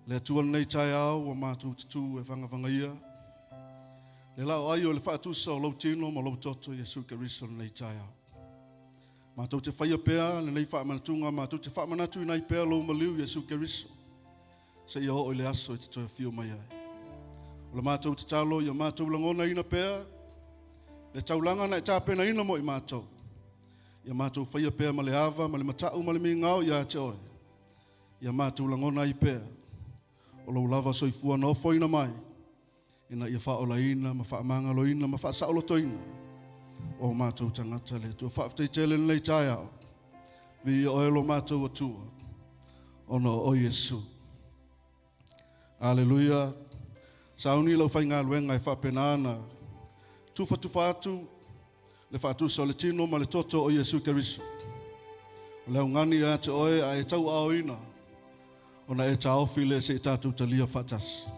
Le Atua lenei taeao ua matou tutū e vagavagaia le laoai o le faatusa o lou tino ma lou toto Iesu Keriso lenei taeao. Matou te faia pea lenei faamanatuga, matou te faamanatuina ai pea lou maliu Iesu Keriso seia oo i le aso e te toe afio mai ai. O le matou tatalo ia matou lagonaina pea le taulaga na e tapenaina mo i matou. Ia matou faia pea ma le ava ma le matau ma le migao ia te oe. Ia matou lagona ai pea o lou lava soifua na ofoina mai ina ia faaolaina ma faamagaloina ma faasaolotoina o matou tagata le Atua. Faafetai tele lenei taeao. Viia oe lo matou Atua, ona o oe Iesu. Aleluia. Sauni lau faigaluega e faapena ana tufatufa atu le faatusa o le tino ma le toto o Iesu Keriso. O le augani ia te oe a e tauaaoina ona e taofi le se i tatou talia faatasi.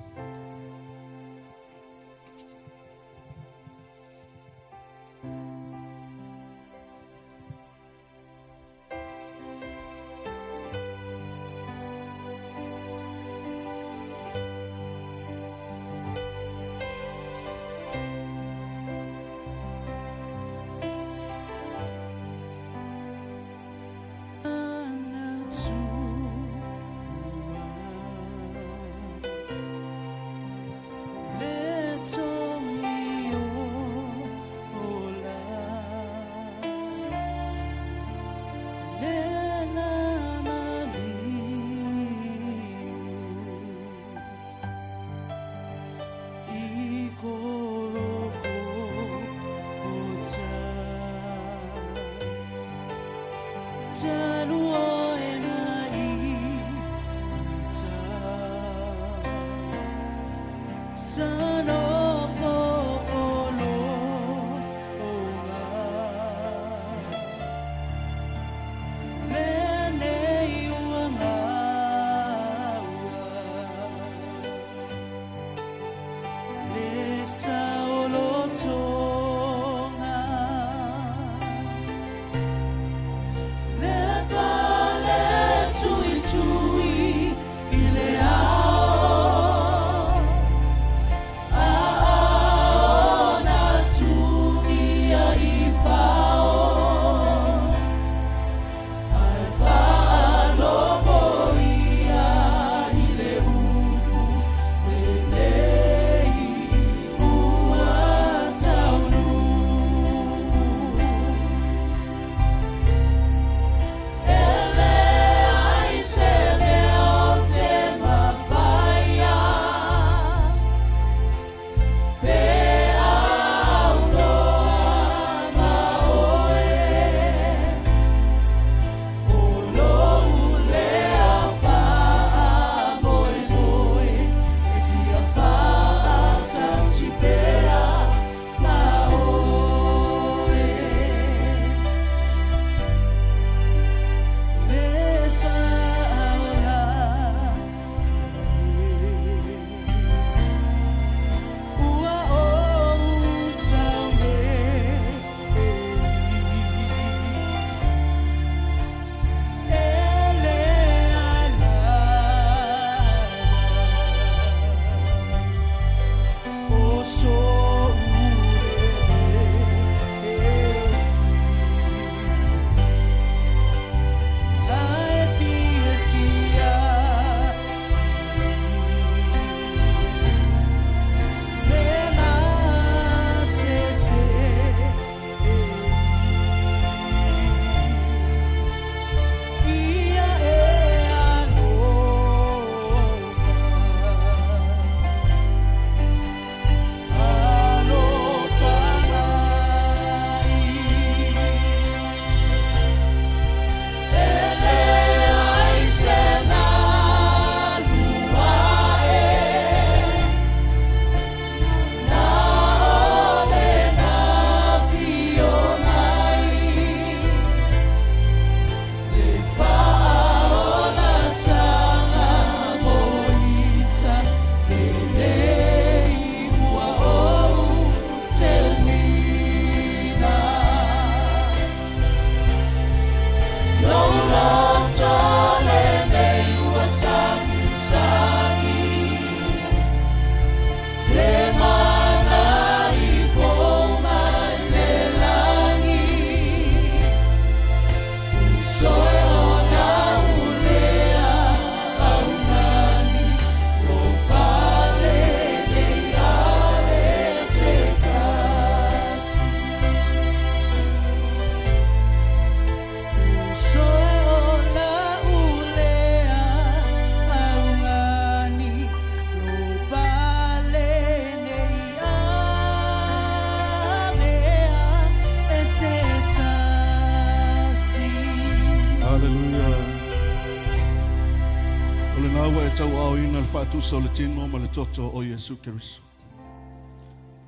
lena ua e tauaaoina le faatusa o le tino ma le toto o Iesu Keriso.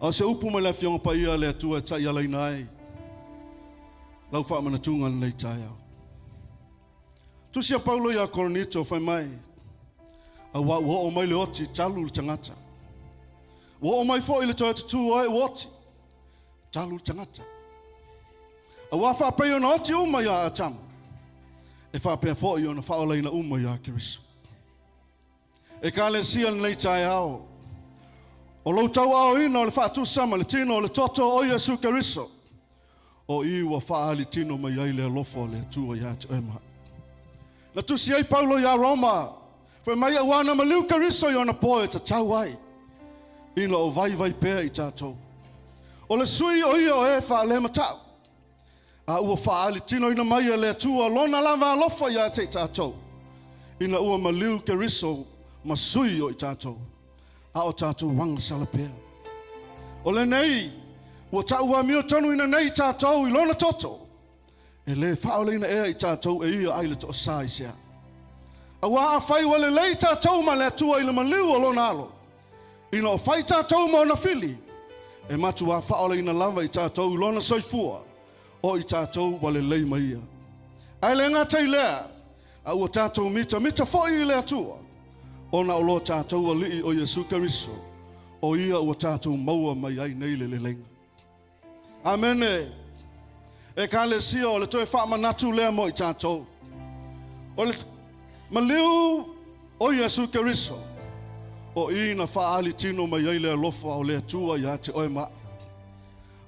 A o se upu mai le Afioga Paia a le Atua e taialaina ai lau faamanatuga i lenei taeao. Tusi a Paulo ia Korinito fai mai, Auā ua oo mai le oti talu le tagata. Ua oo mai foi le toe tutū o e ua oti talu le tagata. Auā faapei ona oti uma iā Atamu, e faapea foi ona faaolaina uma iā Keriso. Ekalesia lenei taeao, o lou tauaaoina o le faatusa ma le tino o le toto o Iesu Keriso, o i ua faaali tino mai ai le alofa o le Atua ia te oe ma au. Na tusi ai Paulo iā Roma, fai mai auā na maliu Keriso i ona poe e tatau ai, ina o vaivai pea i tatou. O le sui o ia o e faalematau, a ua faaali tinoina mai e le Atua lona lava alofa ia te i tatou, ina ua maliu Keriso ma sui o i tatou, a o tatou agasala pea. O lenei, ua ta'u amiotonuina nei i tatou i lona toto, e lē faaolaina ea i tatou e ia ai le toasā i sea. Auā afai ua lelei tatou ma le Atua i le maliu o lona Alo, ina o fai tatou ma ona fili, e matuā faaolaina lava i tatou i lona soifua, o i tatou ua lelei ma ia. Ae le gata i lea, a ua tatou mitamita foi i le Atua, ona o lo tatou Alii o Iesu Keriso, o ia ua tatou maua mai ai nei le leleiga. Amene. Ekalesia, o le toe faamanatu lea mo i tatou. O le maliu o Iesu Keriso, o i na faaali tino mai ai le alofa o le Atua ia te oe ma au.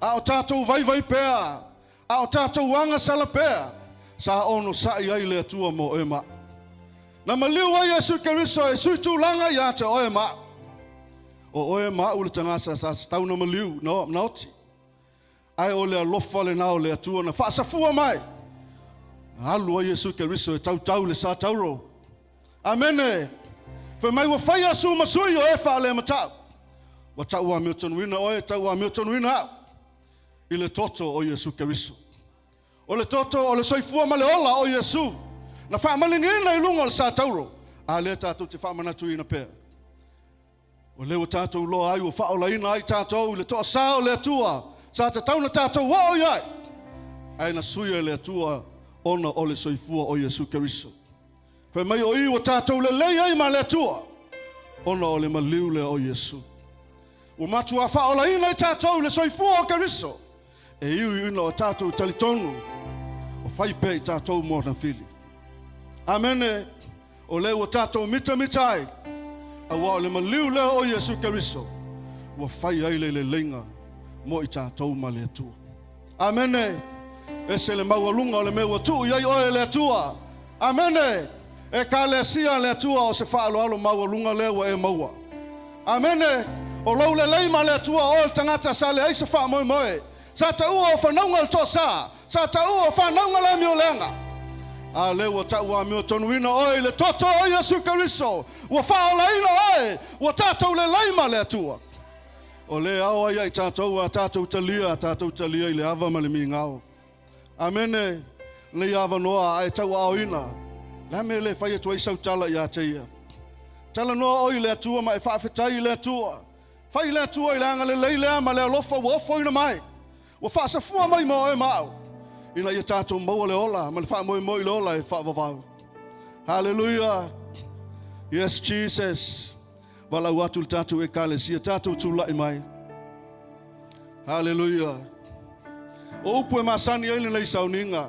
A o tatou vaivai pea, a o tatou agasala pea, sa onosai ai le Atua mo oe ma au. Na maliu ai Iesu Keriso e sui tulaga ia te oe ma au. O oe ma au le tagata sa tatau na maliu, na oti. Ae o le alofa lena o le Atua na faasafua mai. Na alu ai Iesu Keriso e tautau le sa tauro. Amene. Fai mai ua faia su ma sui o e faalematau. Ua tau amiotonuina oe, tau amiotonuina au i le toto o Iesu Keriso. O le toto o le soifua ma le ola o Iesu na faamaligiina i luga o le sa tauro, a lea tatou te faamanatuina pea. O lea ua tatou iloa ai ua faaolaina ai tatou i le toasā o le Atua sa tatau ona tatou oo i ai, ae na suia e le Atua ona o le soifua o Iesu Keriso. Fai mai o i ua tatou lelei ai ma le Atua ona o le maliu lea o Iesu. Ua matuā faaolaina i tatou i le soifua o Keriso, e iuiuina o tatou talitonu o fai pea i tatou mo ana fili. Amene. O lea ua tatou mitamita ai, auā o le maliu lea o Iesu Keriso ua fai ai le leleiga mo i tatou ma le Atua. Amene. Ese le maualuga o le mea ua tuu i ai oe e le Atua. Amene. Ekalesia a le Atua o se faaaloalo maualuga lea ua e maua. Amene. O lou lelei ma le Atua oe le tagata sa leai se faamoemoe. Sa taua o fanauga o le toasā, sa taua o fanauga le amio leaga. A lea ua tau amiotonuina oe i le toto o Iesu Keriso, ua faaolaina oe, ua tatou lelei ma le Atua. O lea ao ai ia i tatou a tatou talia, a tatou talia i le ava ma le migao. Amene, lenei avanoa a e tauaaoina, le a mea e le fai atu ai sau tala ia te ia? Talanoa oe i le Atua ma e faafetai i le Atua. Fai i le Atua i le agalelei lea ma le alofa ua ofoina mai, ua faasafua mai mo oe ma au, ina ia tatou maua le ola ma le faamoemoe i le ola e faavavau. Haleluia! Yes, Jesus. Valaau atu le tatou Ekalesia, tatou tulai mai. Haleluia. O upu e masani ai lenei sauniga.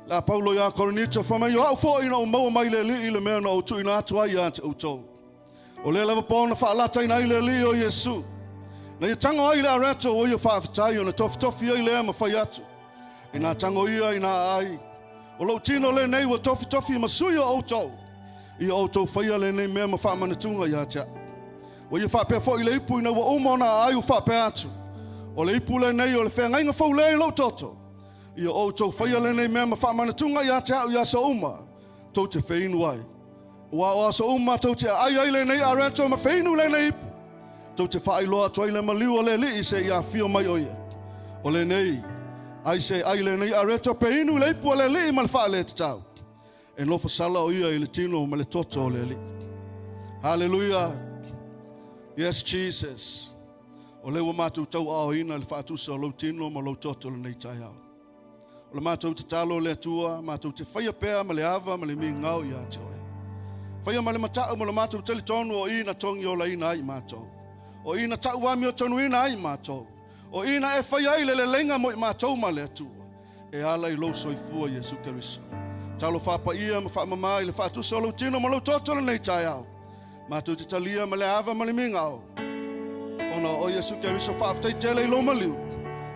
La Paulo iā Korinito, fai mai o au foi na ou maua mai le Alii le mea na ou tuuina atu ai ia te outou. O lea lava po na faalataina ai le Alii o Iesu. Na ia tago ai le areto ua ia faafetai ona tofitofi ai lea ma fai atu. Inā tago ia inā aai. O lou tino lenei ua tofitofi ma sui o outou. Ia outou faia lenei mea ma faamanatuga ia te au. Ua ia faapea foi le ipu ina ua uma ona aai ua faapea atu. O le ipu lenei o le feagaiga fou lea i lou toto. Ia outou faia lenei mea ma faamanatuga ia te au i aso uma tou te feinu ai. Ua o aso uma tou te aai ai lenei areto ma feinu lenei ipu, tou te faailoa atu ai le maliu o le Alii seia afio mai o ia. O lenei, ai se ai lenei areto pe inu i le ipu a le Alii ma le faaletatau. E nofosala o ia i le tino ma le toto o le Alii. Haleluia! Yes, Jesus. O lea ua matou tauaaoina le faatusa o lou tino ma lou toto lenei taeao. O le matou tatalo le Atua, matou te faia pea ma le ava ma le migao ia te oe. Faia ma le matau ma le matou talitonu o i na togi olaina ai matou. O i na tau amiotonuina ai matou. O i na e faia ai le leleiga mo i matou ma le Atua. E ala i lou soifua Iesu Keriso. Talofa paia ma faamama i le faatusa o lou tino ma lou toto lenei taeao. Matou te talia ma le ava ma le migao. Ona o Iesu Keriso faafetai tele i lou maliu.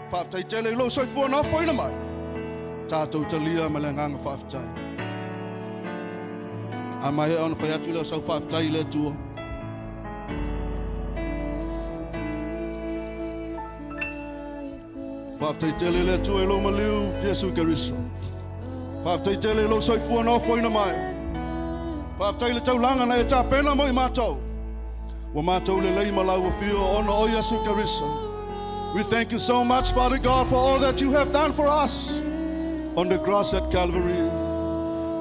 Faafetai tele i lou soifua na ofoina mai. Tatou talia ma le agaga faafetai. A mai ona fai atu lea o sau faafetai i le Atua. Faafetai tele le Atua i lou maliu, Iesu Keriso. Faafetai tele i lou soifua na ofoina mai. Faafetai le taulaga na e tapena mo i matou. Ua matou lelei ma lau afio ona o Iesu Keriso. We thank you so much, Father God, for all that you have done for us on the cross at Calvary.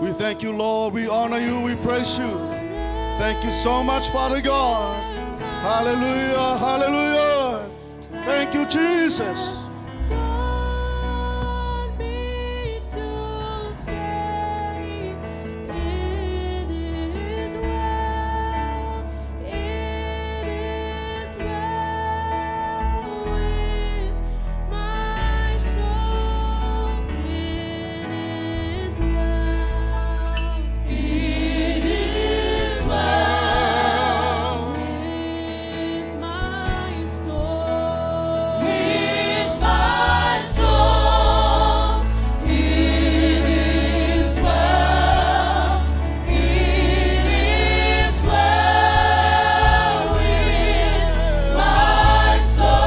We thank you, Lord. We honor you. We praise you. Thank you so much, Father God. Hallelujah. Hallelujah. Thank you, Jesus. Taught me to say, it is well, it is well with my soul, it is well. It is well with my soul. With my soul, it is well, it is well with my soul.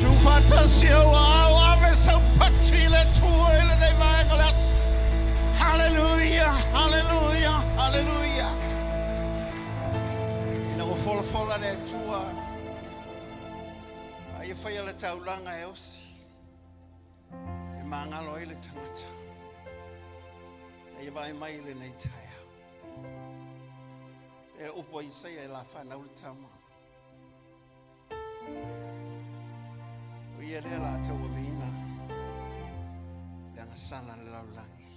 Tuufaatasi ou aao ave sau pati i le Atua i lenei vaega o le aso. Haleluia, haleluia, haleluia. Ina ua folafola le Atua, a ia faia le taulaga e osi, e magalo ai le tagata. Na ia vaai mai i lenei taeao. E upu a Isaia e la whanau le tama. O ia lea la tauaveina le agasala le lalolagi.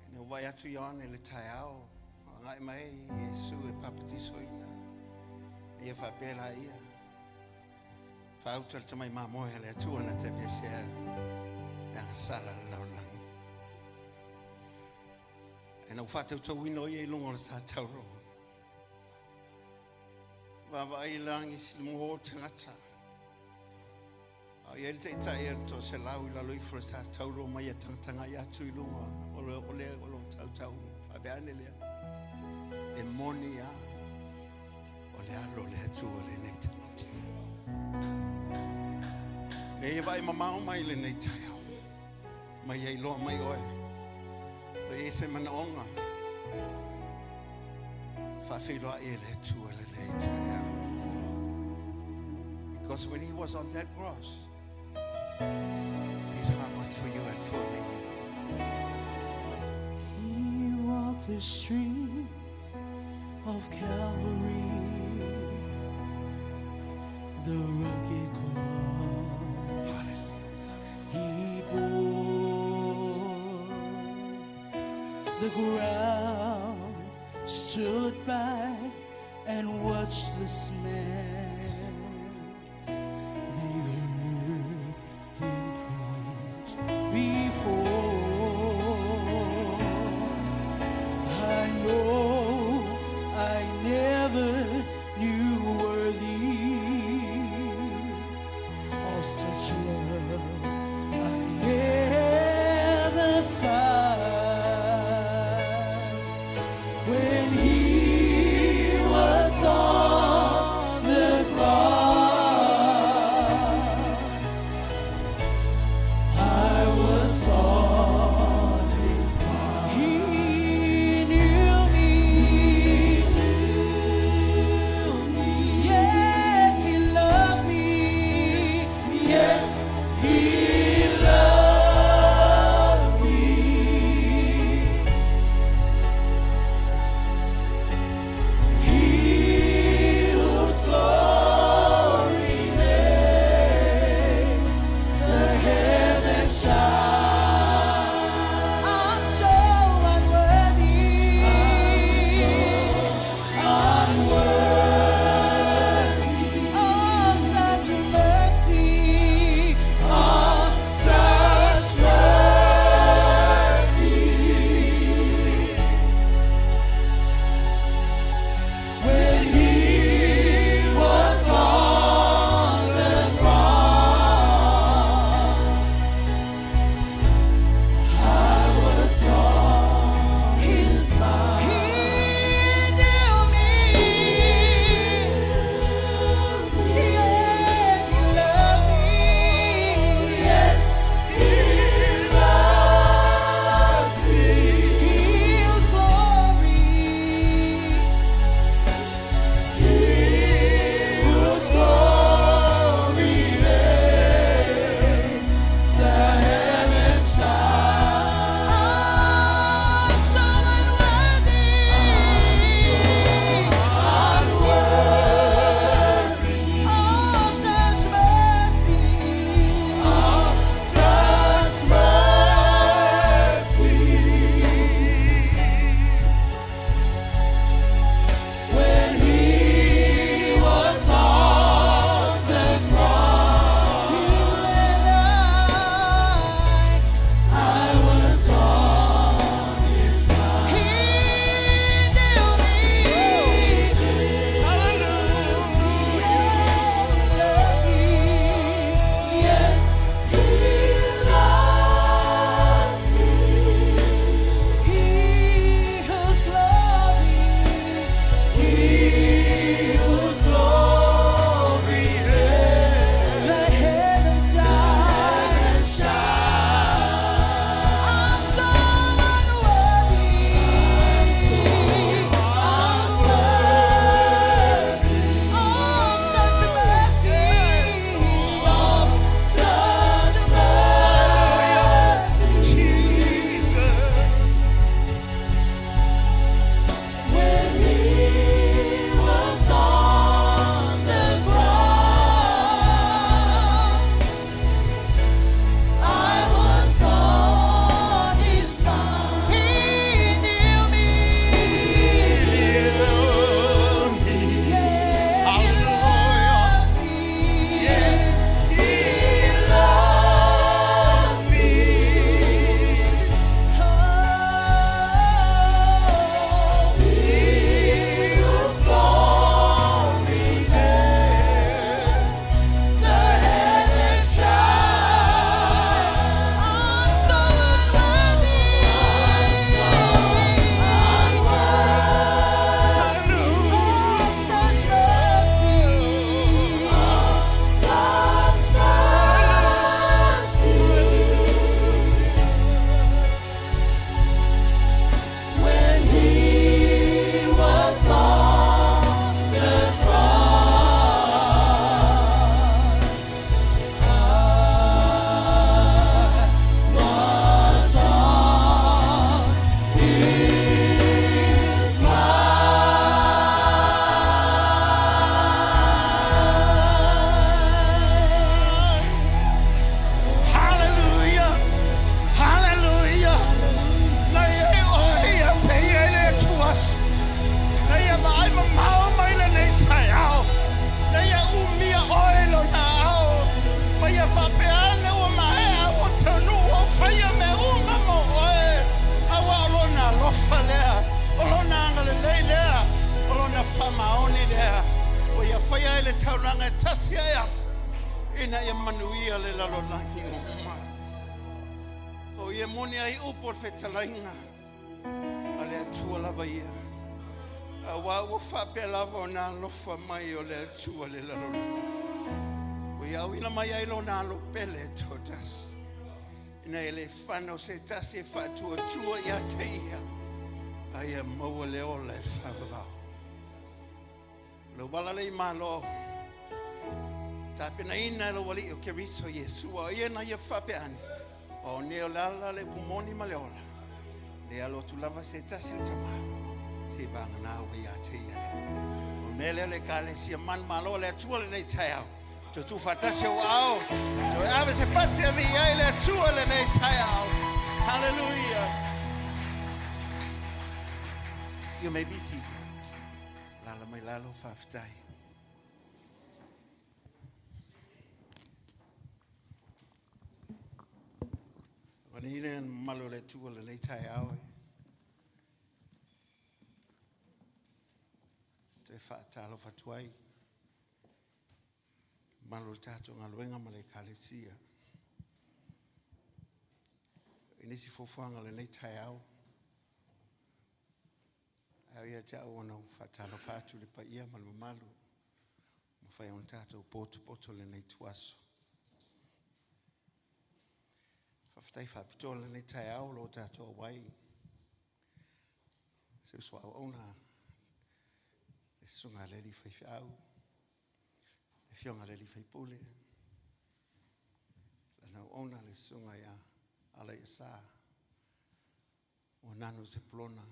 Ina ua vaai atu Ioane i le taeao, agai mai Iesu e papatisoina. Ia faapea laia. Faauta le tamai mamoe a le Atua na te aveesea le agasala le lalolagi. Ina ua faatautauina o ia i luga o le sa tauroa. Vaavaai i lagi silimuho o tagata. A o i ai le taitai a le toaselau i lalo ifo o le sa tauroa mai ia tagatagai atu i luga o le o lea o lo o tautau faapea ane lea. E moni lava o le alo o le Atua lenei tagata. Nei e vaai mamao mai lenei taeao. Mai ia iloa mai oe. O i ai se manaoga. Faafeiloai e le Atua lenei taeao. Because when he was on that cross, his heart was for you and for me. He walked the streets of Calvary, the rugged cross. He bore the ground, stood by And watch this man. They've heard him preach before. I know I never knew worthy of such love. I never found when he was on the cross. alofa lea, o Lona agalelei lea, o Lona faamaoni lea, ua Ia faia ai le taulaga e tasi ae afu, ina ia manuia le lalolagi uma. O ia moni ai upu o le fetalaiga a le Atua lava ia, auā ua faapea lava ona alofa mai o le Atua le lalolagi, ua ia auina mai ai Lona alo pele e toatasi, ina ia le fanau se tasi e faatuatua ia te ia, a ia maua le ola e faavavau. Lou ala lea i Malo, tapenaina e lou Alii o Keriso Iesu, a o ia na ia faapea ane, o nei o le ala le upu moni ma le ola, le alo atu lava se tasi o Tama, se i vagana ua ia te ia lea. O mea lea le Ekalesia manumalo a le Atua lenei taeao, Toe tuufaatasi ou aao, toe ave se pati e viia ai le Atua lenei taeao. Hallelujah. You may be seated. Lala mai lalo, faafetai. Vaniina mamalu o le Atua lenei taeao e. Toe faatalofa atu ai mamalu o le tatou galuega ma le Ekalesia. I nisi fuafuaga o lenei taeao, ae o ia te au ona ou faatalofa atu i le paia ma le mamalu ua mafai ona tatou potopoto lenei ituaso. Faafetai faapitoa lenei taeao o lo o tatou auai se uso auauna le susuga a le alii faifeau, le afioga i le alii faipule, lana auauna le susuga ia Alaiasa Nanu Sepulona,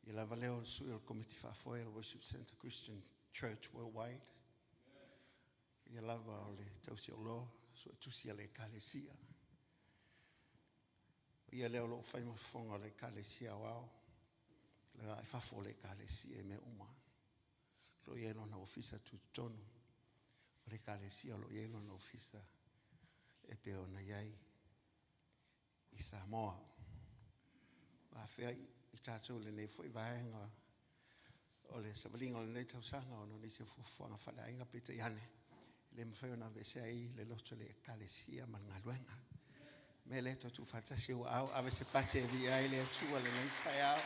ia lava lea o le sui o le Komiti Faafoe o le Worship Center Christian Church Worldwide, ia lava o le tausi o loa, suetusi a le Ekalesia. O ia lea o lo o fai ma fofoga o le Ekalesia Aoao, le ae fafo o le Ekalesia i mea uma. O lo o i ai lona ofisa tutotonu o le Ekalesia, o lo o i ai lona ofisa e pei ona i ai i Samoa. Ua afea i tatou lenei foi vaega o le savaliga o lenei tausaga ona o nisi o fuafuaga faaleaiga, peitai ane e le mafai ona aveesea ai le loto o le Ekalesia ma le galuega. Mea lea toe tuufaatasi ou aao, ave se pate e viia ai le Atua lenei taeao.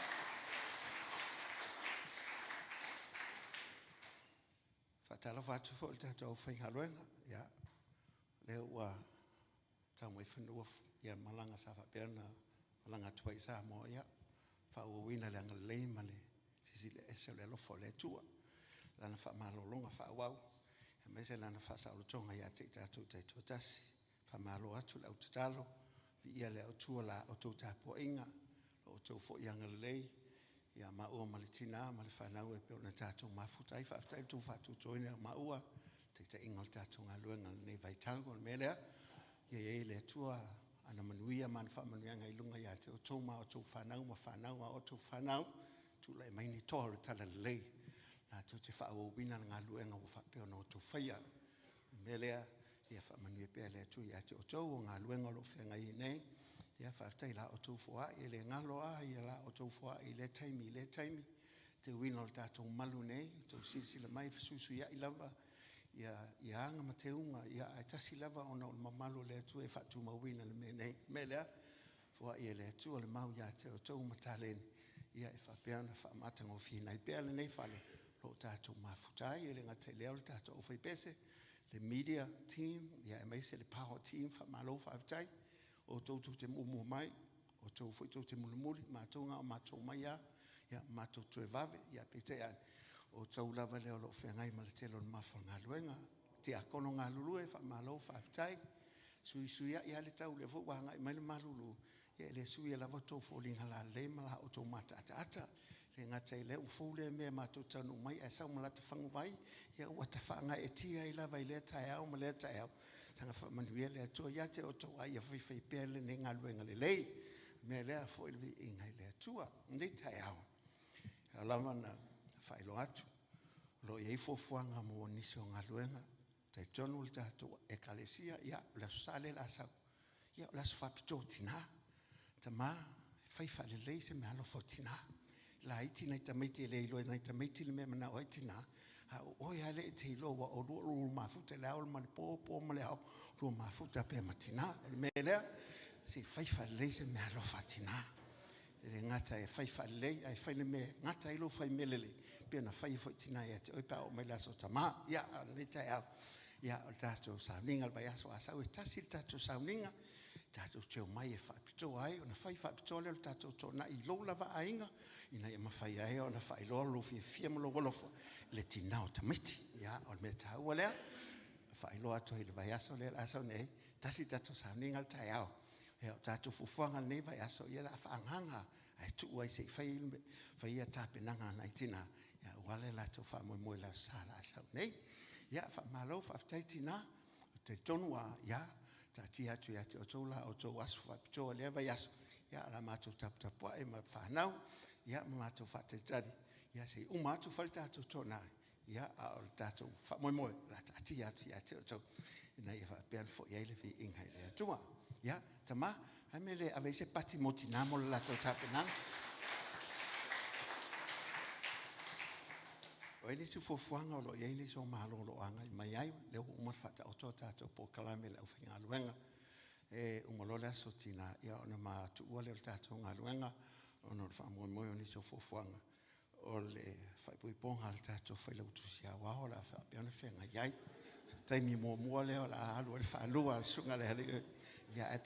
Faatalofa atu foi i le tatou aufaigaluega, ia, lea ua tau mai fanua ia malaga sa faapea ona malaga atu ai i Samoa, ia faaauauina le agalelei ma le silasila ese o le alofa o le Atua, lana faamalologa faaauau, aemaise lana faasaolotoga ia te i tatou taitoatasi. Faamalo atu le au tatalo, viia le Atua la outou tapuaiga, lo outou foi agalelei ia maua ma le tina ma le fanau e pei ona tatou mafuta ai. Faafetai i le tou faatuatuaina o maua, taitaiga o le tatou galuega i lenei vaitau. O le mea lea, ia i ai le Atua ana manuia ma ana faamanuiaga i luga ia te outou ma outou fanau ma fanau a outou fanau. Tulai mai ni toa o le talalelei latou te faaauauina le galuega ua faapea ona outou faia. O le mea lea, ia faamanuia pea le Atua ia te outou o galuega o lo o feagai ai nei. Ia faafetai la outou foai, e le galo lava ia la outou foai i lea taimi i lea taimi. Te uiga o le tatou malu nei, outou silasila mai fesuisuiai lava ia, ia aga ma teuga, ia ae tasi lava ona o le mamalu o le Atua e faatumauina le mea nei. O le mea lea, foai e le Atua le mau ia te outou ma taleni, ia e faapea ona faamatagofieina ai pea lenei fale o lo o tatou mafuta ai. E le gata i lea o le tatou aufaipese, le media team, ia aemaise le power team, faamalo faafetai. O outou tou te muamua mai, o outou foi tou te mulimuli, matou na o matou mai lava, ia matou toe vave, ia peitai ane, o outou lava lea o lo o feagai ma le tele o le mafa o le galuega. Tiakono galulue, faamalo faafetai. Suisuiai lava le tau, o lea foi ua agai mai le malulu, ia e le suia lava outou foliga lalelei ma la outou mataataata. E le gata i lea, ua fou lea mea matou te taunuu mai ae sau ma lata faguvai, ia ua tafaagaeetia ai lava i lea taeao ma lea taeao. Saga faamanuia le Atua ia te outou, a ia faifaipea lenei galuega lelei. O le mea lea, foi le viiga i le Atua. I lenei taeao, e ao lava ona faailoa atu, o lo o i ai fuafuaga mo nisi o galuega. Talitonu le tatou Ekalesia, ia, o le Aso Sa lea o le a sau, ia, o le aso faapitoa o tina, tama, e fai fai faalelei se meaalofa o tinā. Laiti nai tamaiti e le iloa e nai tamaiti le mea e manao ai tinā, a o oe lava lea e te iloa aua o oulua o lo o mafuta i le ao ma le po, po ma le ao, lua mafuta pea ma tinā. O le mea lea, se i fai faalelei se meaalofa a tinā. E le gata e fai faalelei, ae fai le mea e gata ai lou fai mea lelei, pei ona faia foi e tinā ia te oe pe a oo mai le aso tama. Ia, a o lenei taeao, ia, o le tatou sauniga o le vaiaso a sau e tasi le tatou sauniga, tatou te omai e faapitoa ai, ona fai faapitoa lea o le tatou toonai i lou lava aiga, ina ia mafai ai ona faailoa lou fiafia ma lou alofa i le tina o tamaiti. Ia, o le mea taua lea, e faailoa atu ai i le vaiaso lea o le a sau nei, tasi le tatou sauniga le taeao. Ia, o tatou fuafuaga i lenei vaiaso, ia o le a faaagaaga ae tuu ai se i fai ia tapenaga a nai tina aua le latou faamoemoe i le Aso Sa o le a sau nei. Ia, faamalo faafetai tina. Ou te talitonu lava, ia, taatia atu ia te outou la outou aso faapitoa i lea vaiaso, ia o le a matou taputapuai ma fanau, ia ma matou faatalitali se i uma atu fai le tatou toonai, a o le tatou faamoemoe, o le a taatia atu ia te outou ina ia faapea ona foi ai le viiga i le Atua. Ia, tama, o le a le mea e le ave ai se pati mo tina mo le latou tapenaga? O i ai nisi fuafuaga o lo o i ai nisi o malo o lo o agai mai ai, lea ua uma ona faataoto a tatou polokalame a le aufaigaluega. E uma loa le aso tina, ia ona matua lea o le tatou galuega ona o le faamoemoe o nisi o fuafuaga o le faaipoipoga a le tatou Failautusi Aoao o le a faapea ona feagai ai. O se taimi muamua lea o le a alu ai le faalua a le Susuga i le alii ae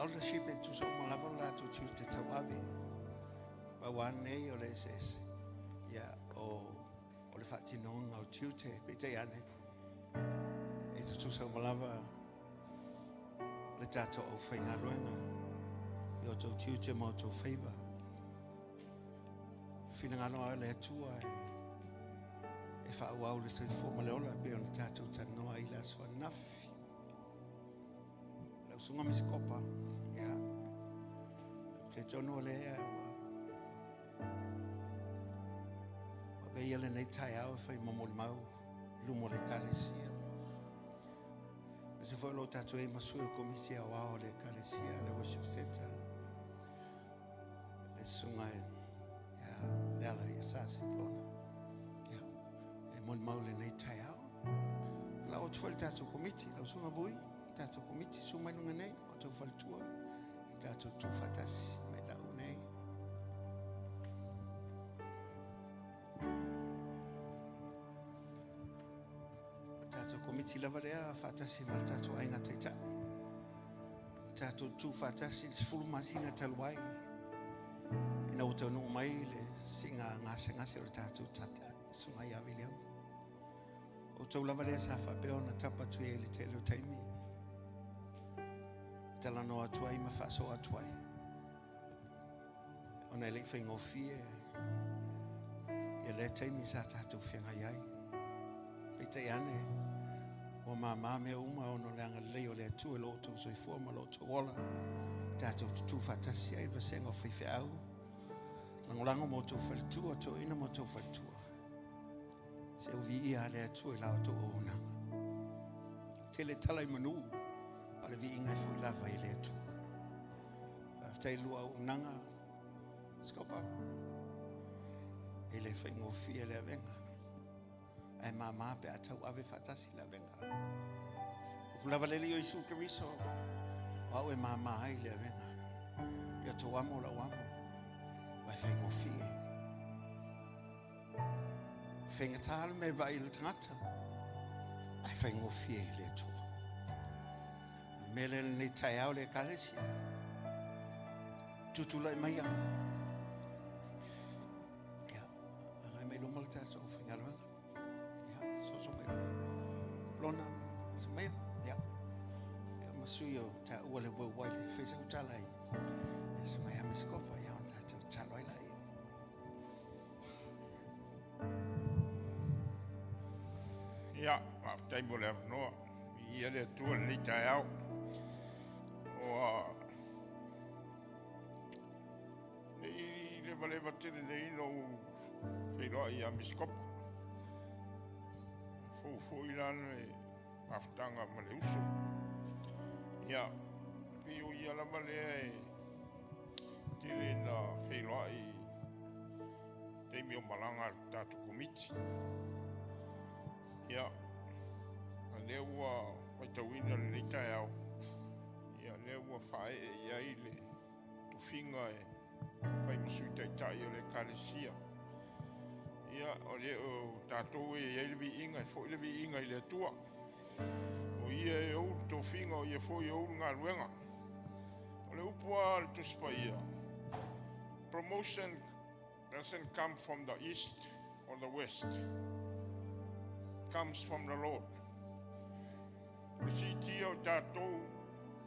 eldership e tutusa uma lava lo latou tiute tauave. Pau lava lenei o le eseese, ia, o, o le faatinoga o tiute, peitai ane, e tutusa uma lava le tatou aufaigaluega i o outou tiute ma outou faiva. Finagalo lava o le Atua e, e faaauau le soifua ma le ola e pei ona tatou talanoa ai i le aso ananafi. Lau susuga Misikopa, ia, ou te talitonu o lea ua ua avea ia lenei taeao e fai ma molimau i luma o le Ekalesia. Aemaise foi o lo o tatou i ai ma sui o le Komiti Aoao o le Ekalesia, le Worship Center, le susuga ia Leala Sa Sepulona. Ia, e molimau lenei taeao. Lau atu foi le tatou komiti, lau susuga Vui, le tatou komiti, susu mai luga nei, o outou faletua, le tatou tu faatasi mai lau nei. O tatou komiti lava lea faatasi ma le tatou aiga taitai. Tatou tu faatasi i le 10 masina talu ai ina ua taunuu mai le siiga gasegase o le tatou tata, le susuga ia Viliamu. O outou lava lea sa faapea ona tapa atu i ai i le tele o taimi, talanoa atu ai ma faasoa atu ai, ona e le i faigofie ia lea taimi sa tatou feagai ai. Peitai ane, ua mama mea uma ona o le agalelei o le Atua i lo outou soifua ma lo outou ola. Tatou tutū faatasi ai le vasega o faifeau, lagolago ma outou faletua, toeaina ma outou faletua. Se ua viia a le Atua i la outou auaunaga. Tele tala i manu, a o le viiga e foi lava i le Atua. Faafetai i lua auaunaga, Scopa. E le faigofie le avega, ae mama pe a tauave faatasi le avega. Upu lava le Alii o Iesu Keriso, o au e mama ai le avega. Ia outou amo lau amo, ma e faigofie. E faigata le mea e vaai i le tagata, ae faigofie i le Atua. O le mea lea lenei taeao le Ekalesia, tutulai mai au. Ia, agai mai luma le tatou aufaigaluega. Ia, soso mai luma. Lona, so maia. Ia, ia ma sui o taua le uau ai le fai sau tala i le susuga ia Misikopa, ia ona tatou tatalo ai laia. Ia, faafetai mo le avanoa. Viia le Atua i lenei taeao. Ua le i levaleva tele nei lou feiloai ia Misikopa. Fou foi la le mafutaga ma le uso. Ia, pei o ia lava lea e tele na feiloai i taimi o malaga a le tatou komiti. Ia, a lea ua matauina lenei taeao, ia lea ua faaee i ai le tofiga e fai ma Sui Taitai o le Ekalesia. Ia, o lea o tatou e i ai le viiga, e foi le viiga i le Atua. O ia e ou le tofiga, o ia foi e ou le galuega. O le upu lava a le Tusi Paia, promotion doesn't come from the east or the west. It comes from the Lord. O le siitia o tatou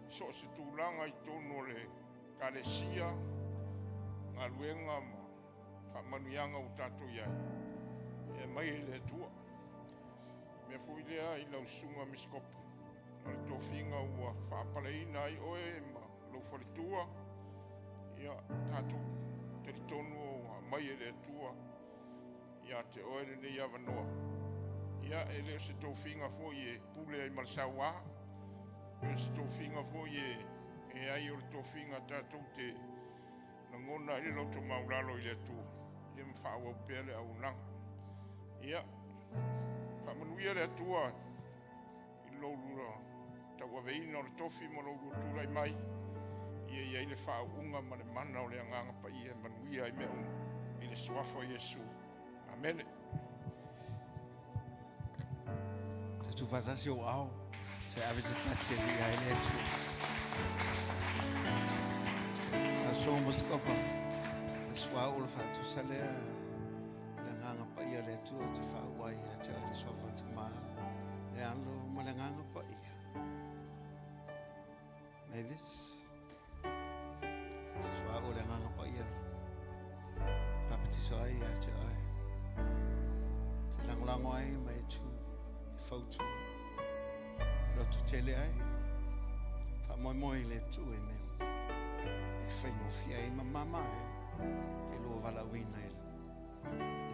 i so o se tulaga i totonu o le Ekalesia, galuega ma faamanuiaga ua tatou i ai, e aumai e le Atua. O le mea foi lea i lau susuga Misikopa, o le tofiga ua faapaleina ai oe ma lou faletua, ia tatou talitonu ua aumai e le Atua ia te oe lenei avanoa. Ia, e le o se tofiga foi e pule ai ma le sauā, e o se tofiga foi e ai o le tofiga tatou te lagona ai le loto maulalo i le Atua, ia ma faaauau pea le auaunaga. Ia, faamanuia le Atua i lou lua tauaveina o le tofi ma lou lua tulai mai, ia i ai le faauuga ma le mana o le Agaga Paia e manuia ai mea uma i le suafa o Iesu. Amene. Tatou faatasi ou ao, toe ave se pati e viia ai le Atua. Aso Moscopa, le suauu o le faatusa lea i le Agaga Paia o le Atua ou te faauu ai ia te oe le Suafa o le Tama, le Alo ma le Agaga Paia. Mavis, le suauu o le Agaga Paia le papatiso ai ia te oe. Te lagolago ai ma e tu e fautua. Lotu tele ai, faamoemoe i le Atua i mea uma. E faigofie ai ma mama ai le lua valaauina i le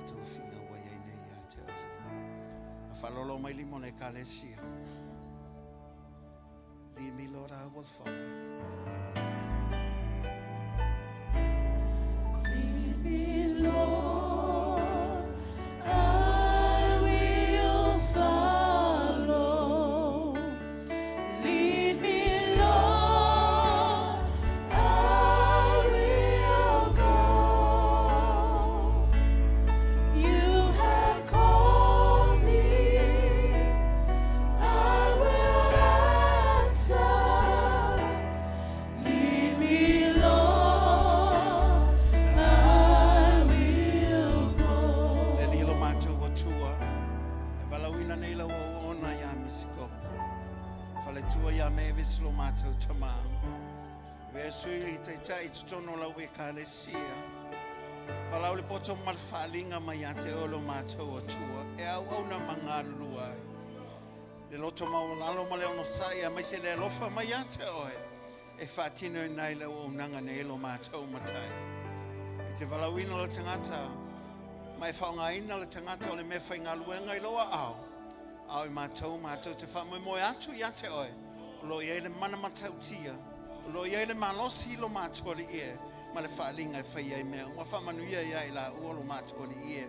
tofiga ua i ai nei ia te oe. A faalolo mai lima o le Ekalesia. Lead me, Lord, I will follow. Lead me, Lord, I will follow. Lead me, Lord, I will go. You have called me, I will answer. Lead me, Lord, I will go. Le Alii lo matou Atua, e valaauina nei lau auauna iā Misikopo. Faletua iā Mavis lo matou tama. E avea sui taitai i totonu o lau Ekalesia. Valaau le poto ma le faaaliga mai ia te oe lo matou Atua, e auauna ma galulue ai. Le loto maualalo ma le onosai aemaise le alofa mai ia te oe e faatinoina ai le auaunaga nei e lo matou Matai. I te valaauina o le tagata ma e faaaogaina le tagata o le mea faigaluega i lou aao, a o i matou matou te faamoemoe atu ia te oe, o lo o i ai le mana matautia, o lo o i ai le malosi i lo matou Alii e, ma le faaaliga e fai ai mea uma. Faamanuia ia i laua lo matou Alii e.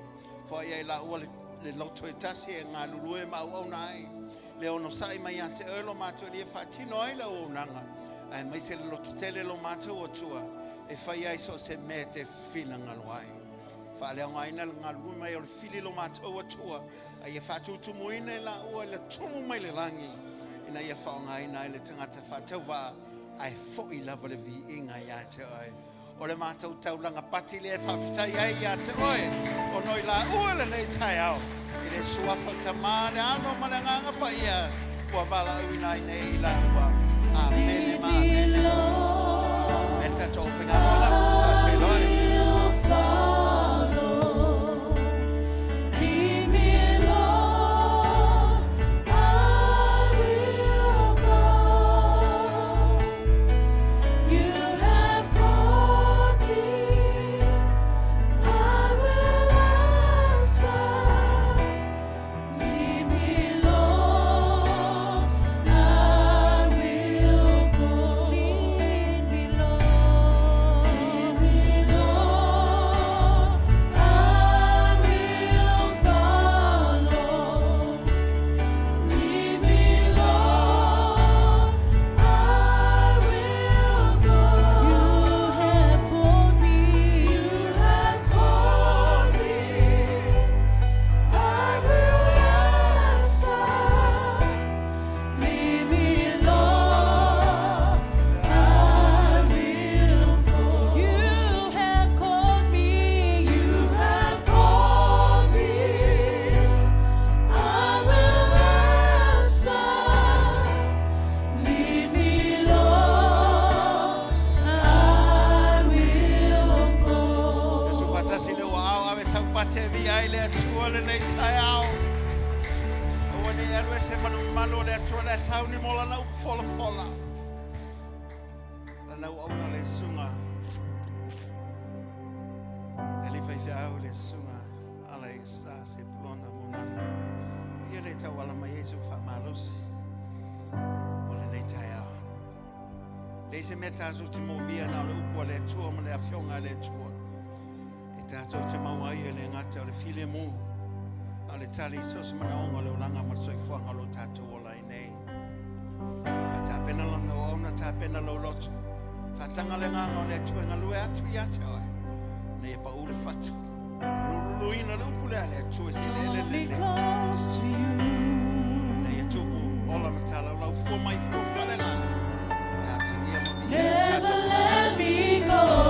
Foai ia i laua le, le loto e tasi e galulue ma auauna ai le onosai mai ia te oe lo matou Alii e faatino ai le auaunaga, aemaise le loto tele lo matou Atua e fai ai so o se mea e te finagalo ai. Faaleaogaina le galulue mai o le fili lo matou Atua, a ia faatutumuina i laua i le tumu mai le lagi, ina ia faaaogaina ai le tagata faatauvaa, ae foi lava le viiga ia te oe. O le matou taulaga pati lea e faafetai ai ia te oe, ona i laua lenei taeao, i le Suafa o le Tama, le Alo ma le Agaga Paia, ua valaauina ai nei i laua. Amene ma amene. Mai le tatou aufaigaluega, faafeiloai. Iesu faatasi le ua ao ave sau pate e viia ai le Atua lenei taeao. Aua ne i alu ese ma le mamalu o le Atua le sauni mo lana upu folafola. Lana auauna le susuga le alii faifeau le susuga ala i sa Sepulona Monana. Ia le tauala mai ai sou faamalosi o lenei taeao. Leai se mea tatou te moomia na o le upu a le Atua ma le afioga a le Atua. E tatou te maua ai e le gata o le filemu, a o le tali i so o se manaoga o le olaga ma le soifuaga o lo tatou ola ai nei. Faatapena lana auauna, tapena lou loto. Faataga le agaga o le Atua e galue atu ia te oe, ina ia pau le fatu. Lululuina le upu lea a le Atua i se eleele lelei. Ina ia tupu ola ma talaulau fua mai fua faaleagaga. E atagia ma viia Never let me go.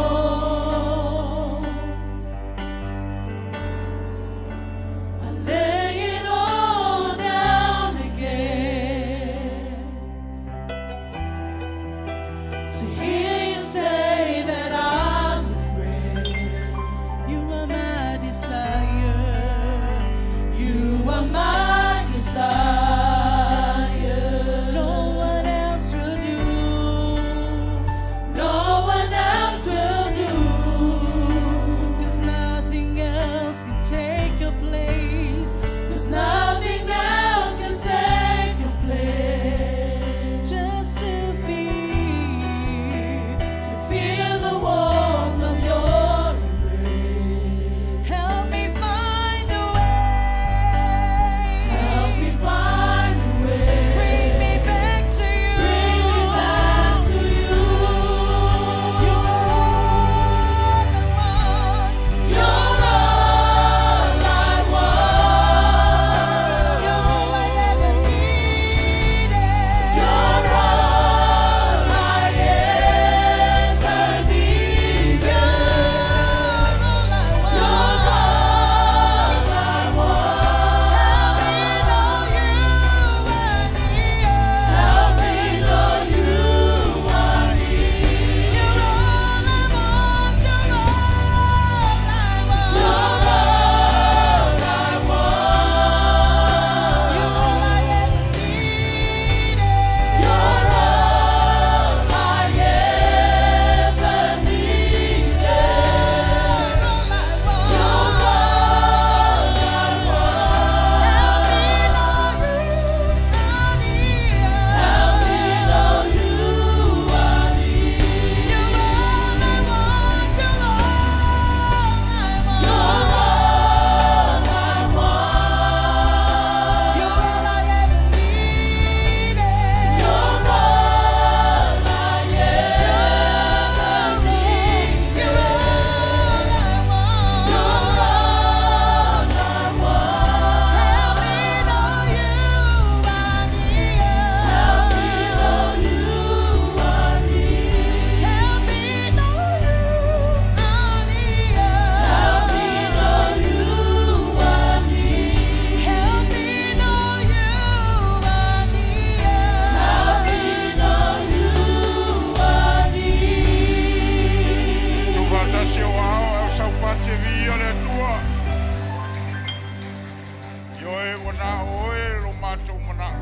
na o oe lo matou manao.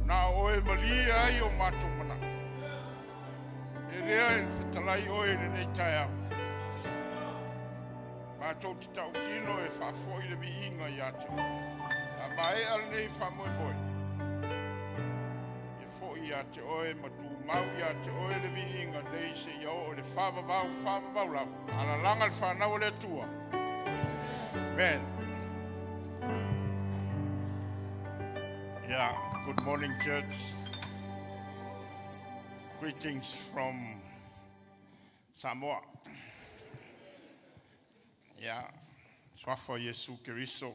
Na o oe malie ai o matou manao. E lea e fetalai oe i lenei taeao. Matou te tautino e faafoi le viiga ia te oe. A maea lenei faamoemoe, ia foi ia te oe ma tumau ia te oe le viiga nei seia oo i le faavavau faavavau lava. Alalaga le fanau a le Atua. Amen. Yeah, good morning, church. Greetings from Samoa. Yeah, suafa Iesu Keriso.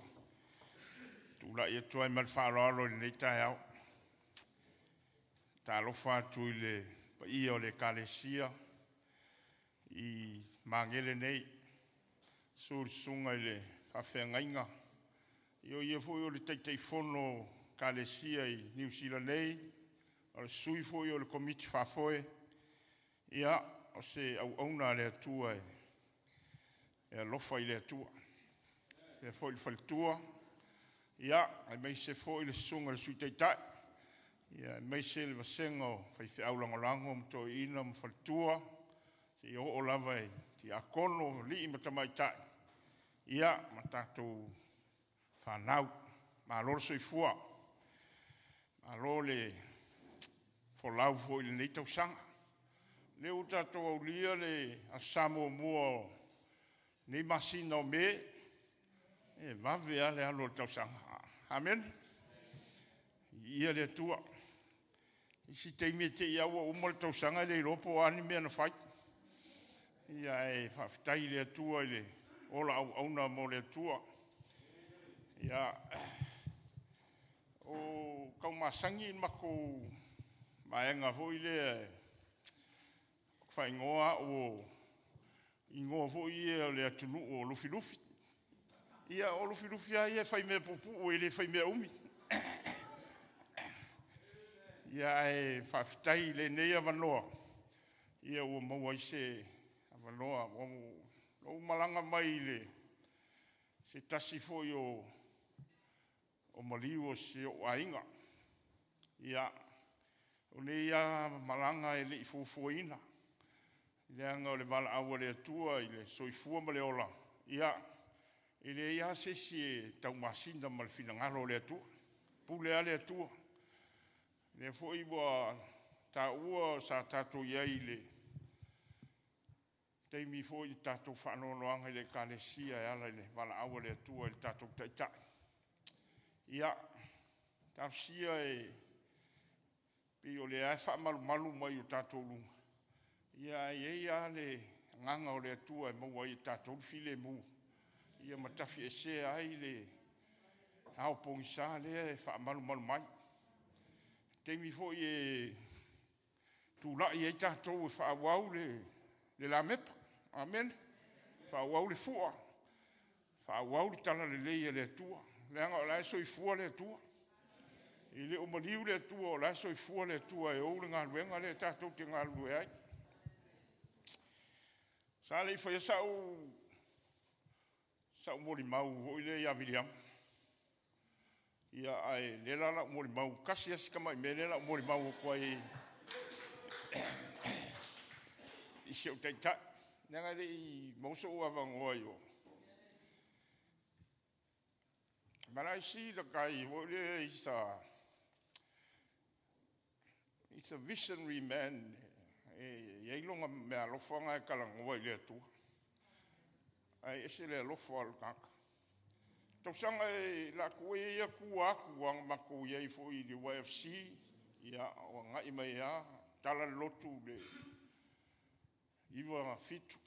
Tulai atu ai ma le faaaloalo i lenei taeao. Talofa atu i le paia o le Ekalesia i Magele nei. Susu le susuga i le faafeagaiga. Ia o ia foi o le Taitaifono o Ekalesia i Niu Sila nei, o le sui foi o le Komiti Faafoe. Ia, o se auauna a le Atua e alofa i le Atua. Faapea foi le faletua, ia, aemaise foi le susuga i le Sui Taitai, ia aemaise le vasega o faifeau lagolago ma toeaiina ma faletua, seia oo lava i tiakono, alii ma tamaitai, ia, ma tatou fanau. Malo le soifua, malo le folau foi i lenei tausaga. O lea ua tatou aulia le Aso Sa muamua o lenei masina o Me, e vave lava le alu o le tausaga. Amene. Viia le Atua. Isi taimi e te i lava ua uma le tausaga e le iloa po o a ni mea na fai. Ia ae faafetai i le Atua i le ola auauna mo le Atua. Ia, o taumasani le matou vaega foi lea ou te faaigoa au o igoa foi ia o le atunuu o Lufilufi. Ia o Lufilufi lava ia e faimea puupuu e le faimea umi. Ia ae faafetai i lenei avanoa, ia ua maua ai se avanoa. Na ou malaga mai i le se tasi foi o maliu o si ou aiga. Ia, o nei lava malaga e le i fuafuaina, leaga o le valaau a le Atua i le soifua ma le ola, ia, e leai lava se isi e taumasina ma le finagalo o le Atua, e pule lava le Atua. O lea foi ua taua sa tatou i ai i le taimi foi i le tatou faanoanoaga i le Ekalesia e ala i le valaau a le Atua i le tatou Taitai. Ia, talosia e pei o lea lava e faamalumalu mai o tatou luga, ae i ai lava le agaga o le Atua e maua ai e tatou le filemu, ia ma tafiesea ai le ao pogisa lea e faamalumalu mai. O le taimi foi e tulai ai tatou e faaauau le lamepa, amene, faaauau le fua, faaauau le talalelei a le Atua, leaga o la e soifua le Atua. E le o maliu le Atua, o la e soifua le Atua e ou le galuega lea tatou te galulue ai. Sa le i faia sau molimau foi lea ia Viliama, ae o lea la o le a ou molimau, tasi lava si tamai mea lea o le a ou molimau atu ai i si ou Taitai, leaga e le i maua sou avanoa i o. But I see the guy foi lea, he's a visionary man. E i ai lona meaalofa na e talanoa i le Atua. Ae ese le alofa o le tagata. Tausaga e latou ia tua atu na matou i ai foi i le YFC, ia o agai mai lava, tala le lotu i le 97,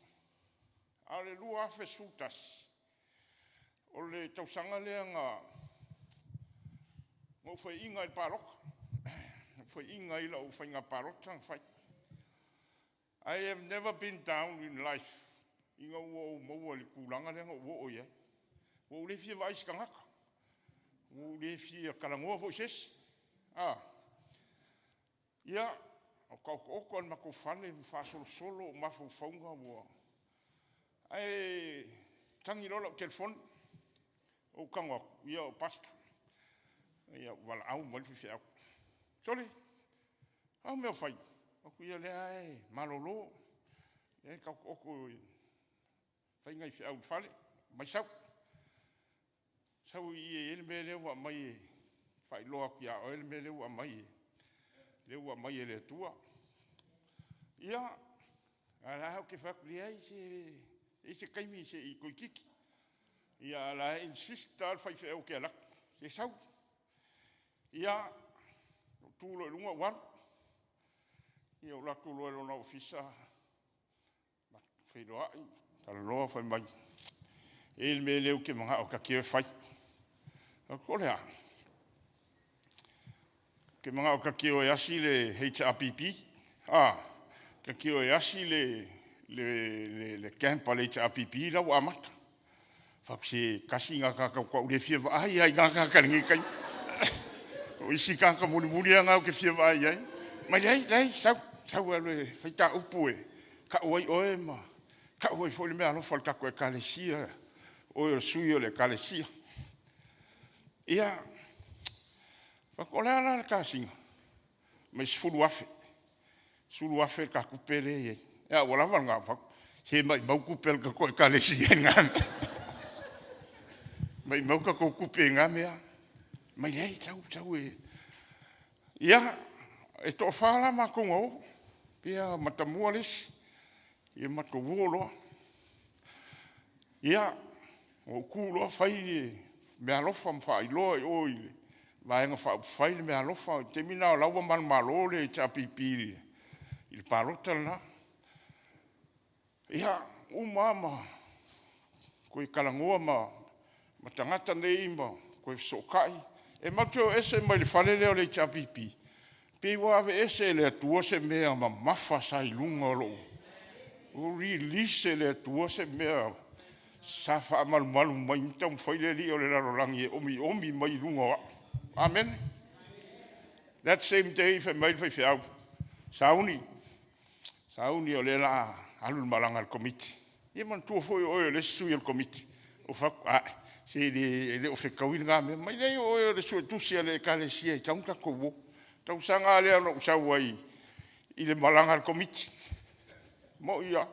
a o le 2011, o le tausaga lea na ou faiaina ai i le palota, na ou faiaina ai lau faiga palota na fai. I have never been down in life ina ua ou maua i le tulaga lea na ou oo i ai. Ua ou le fia vaai i se tagata, ua ou le fia talanoa foi i se isi. Ia, o taotooto lava i le matou fale ma faasolosolo ou mafaufauga ua... Ae tagi loa lau telefoni, ou tago atu, ia o Pastor. Ia, ua valaau mai le faifeau. Sole, a mea o fai? Atu ia lea e malolo, lea e taotooto i fai nai feau i le fale, mai sau. Sau i i e i ai le mea lea ua aumai e faailoa atu ia oe le mea lea ua aumai, lea ua aumai e le Atua. Ia, a la ou te fai atu, leai se, e i ai se taimi se i toeitiiti. Ia a o la e insist lava le faifeau ou te alu atu. Se sau. Ia, ou tu loa i luga ou alu. Ia ou alu atu loa i lona ofisa, feiloai, talanoa, fai mai, e i ai le mea lea ou te manao ta te o e fai. Ou fai atu, o le a? Ou te manao ta te o e asi le HRPP, a, ta te o e asi le camp a le HRPP la ua amata. Ou fai atu, se tasi lena tagata ua ou le fia vaai lava i na tagata i lenei taimi. O isi tagata mulimuli lava na ou te fia vaai i ai. Fai mai, leai, leai, sau, sau e alu e fai ta upu e tau ai oe ma tau ai foi le meaalofa a le tatou Ekalesia, o oe o le sui o le Ekalesia. Ia, ou fai atu, o le a la le tasina? Fai mai e $10,000, $10,000 le ta tupe lea e i ai. A ua lava lena? Ou fai atu, se maumau tupe a le tatou Ekalesia i na mea. Maumau tatou tupe i na mea. Fai mai, leai, sau, sau e… Ia, e toafa la matou na o, ia Matamua le isi, ia matou o loa. Ia, ou tu loa fai le meaalofa ma faailoa i o i le Vaega Faaupufai le meaalofa. O le taimi lena o la e ua manumalo le HRPP i le palota lena. Ia, uma lava ma toe talanoa ma tagata nei ma toe fesootai. E matou te o ese mai le fale lea o le HRPP, pei ua aveese e le Atua se mea mamafa sa i luga o lou… Ua release e le Atua se mea sa faamalumalu mai ma taumafai le alii o le lalolagi e omiomi mai luga o au. Amene. That same day fai mai le faifeau, sauni, sauni o lea o le a alu i le malaga a le Komiti. Ia manatua foi o oe o le isi sui o le Komiti. Ou fai atu, ae, se e le o fetaui lena mea. Fai mai, leai o oe o le suetusi a le Ekalesia e tatau ona tatou o. O le tausaga lea na ou sau ai i le malaga a le Komiti. E moni lava.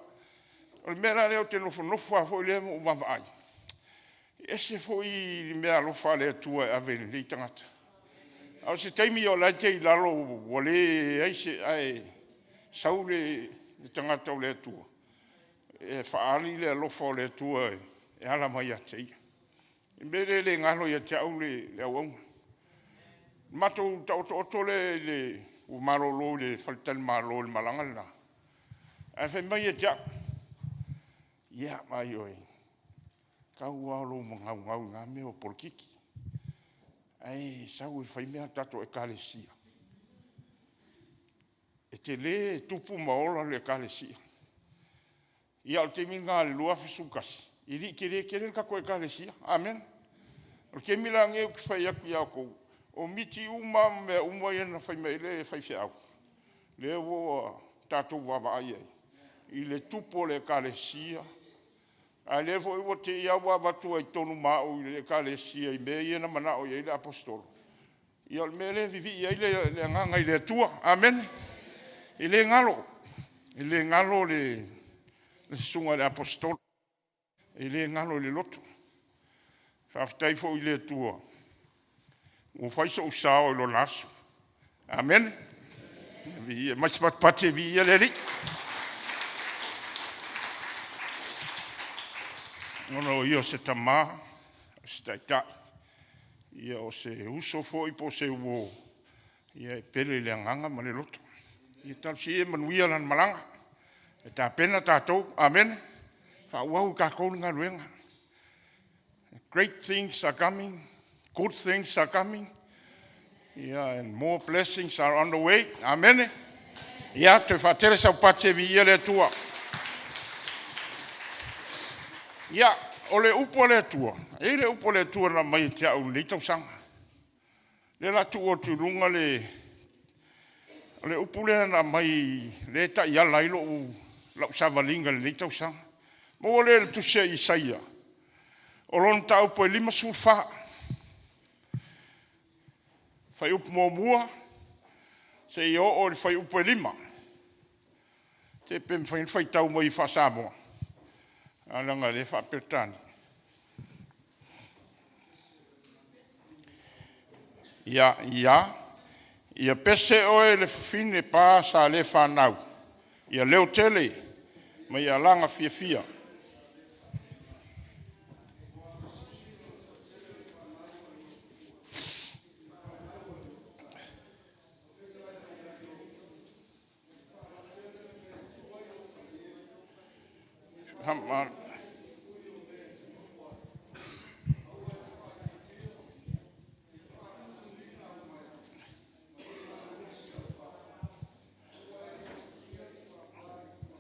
O le mea la lea ou te nofonofo lava foi lea ma ou vaavaai, e ese foi le meaalofa a le Atua e ave i lenei tagata. A o se taimi o la e te i lalo ua leai se… ae sau le tagata o le Atua e faaali le alofa o le Atua e ala mai ia te ia. O le mea lea e le galo ia te au le auauna. Na matou taotooto lea ua malolo i le faletalimalo i le malaga lena, ae fai mai ia te au, ia vaai oe, tau lava o lou naunau i na mea o polokiki, ae sau e fai mea a le tatou Ekalesia. E tele, e tupu ma ola le Ekalesia. Ia a o le taimi lena i le 2011, e le i tele tele le tatou Ekalesia. Amene. O le taimi la lenei ou te fai atu ia outou, o miti uma lava ma mea uma ia na fai mai ai le faifeau, lea ua tatou vaavaai i ai i le tupu o le Ekalesia, a o lea foi ua te i lava ua avatu ai i totonu ma au i le Ekalesia i mea ia na manao i ai le aposetolo. Ia o le mea lea e vivii ai le agaga i le Atua. Amene. E le galo, e le galo le susuga i le aposetolo, e le galo i le loto. Faafetai foi i le Atua ua fai sou sao i Lona aso. Amene. Aumai se patupati e viia le Alii. Ona o ia o se tama, o se taitai, ia o se uso foi po o se uo, e pele i le agaga ma le loto. Ia talosia ia manuia lana malaga, ae tapena tatou, amene, faaauau e tatou le galuega. Great things are coming, good things are coming and more blessings are on the way. Amene. Ia, toe faatele sau pati e viia le Atua. Ia, o le upu a le Atua, e i ai le upu a le Atua na aumai ia te au i lenei tausaga. O lea o le a tuu atu i luga le… O le upu lea na aumai lea e taiala ai lau savaliga i lenei tausaga. Maua lea i le tusi a Isaia o lona mataupu e 54. Fuaiupu 1 seia oo i le fuaiupu 5. Se pe mafai ona faitau mai faa-Samoa, ae leaga o lea e faa-Peretania. Ia pese oe le fafine pa sa le fanau, ia leotele ma ia alaga fiafia.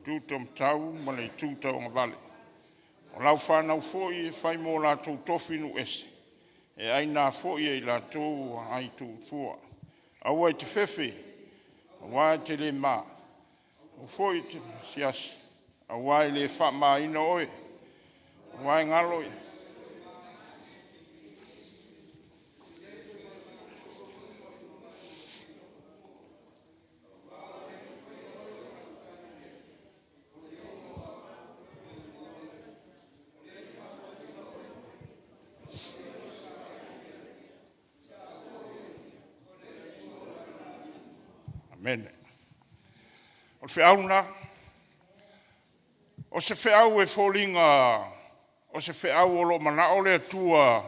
Itu taumatau ma le itu tauagavale. O lau fanau foi e fai mo latou tofi nuu ese, e aina foi e i latou ua ai tuua. Aua e te fefe, aua e te le ma, aua foi e te asiasi, aua e le faamaina oe, aua e galo i Amene. O le feau lena, o se feau e foliga o se feau o lo o manao le Atua,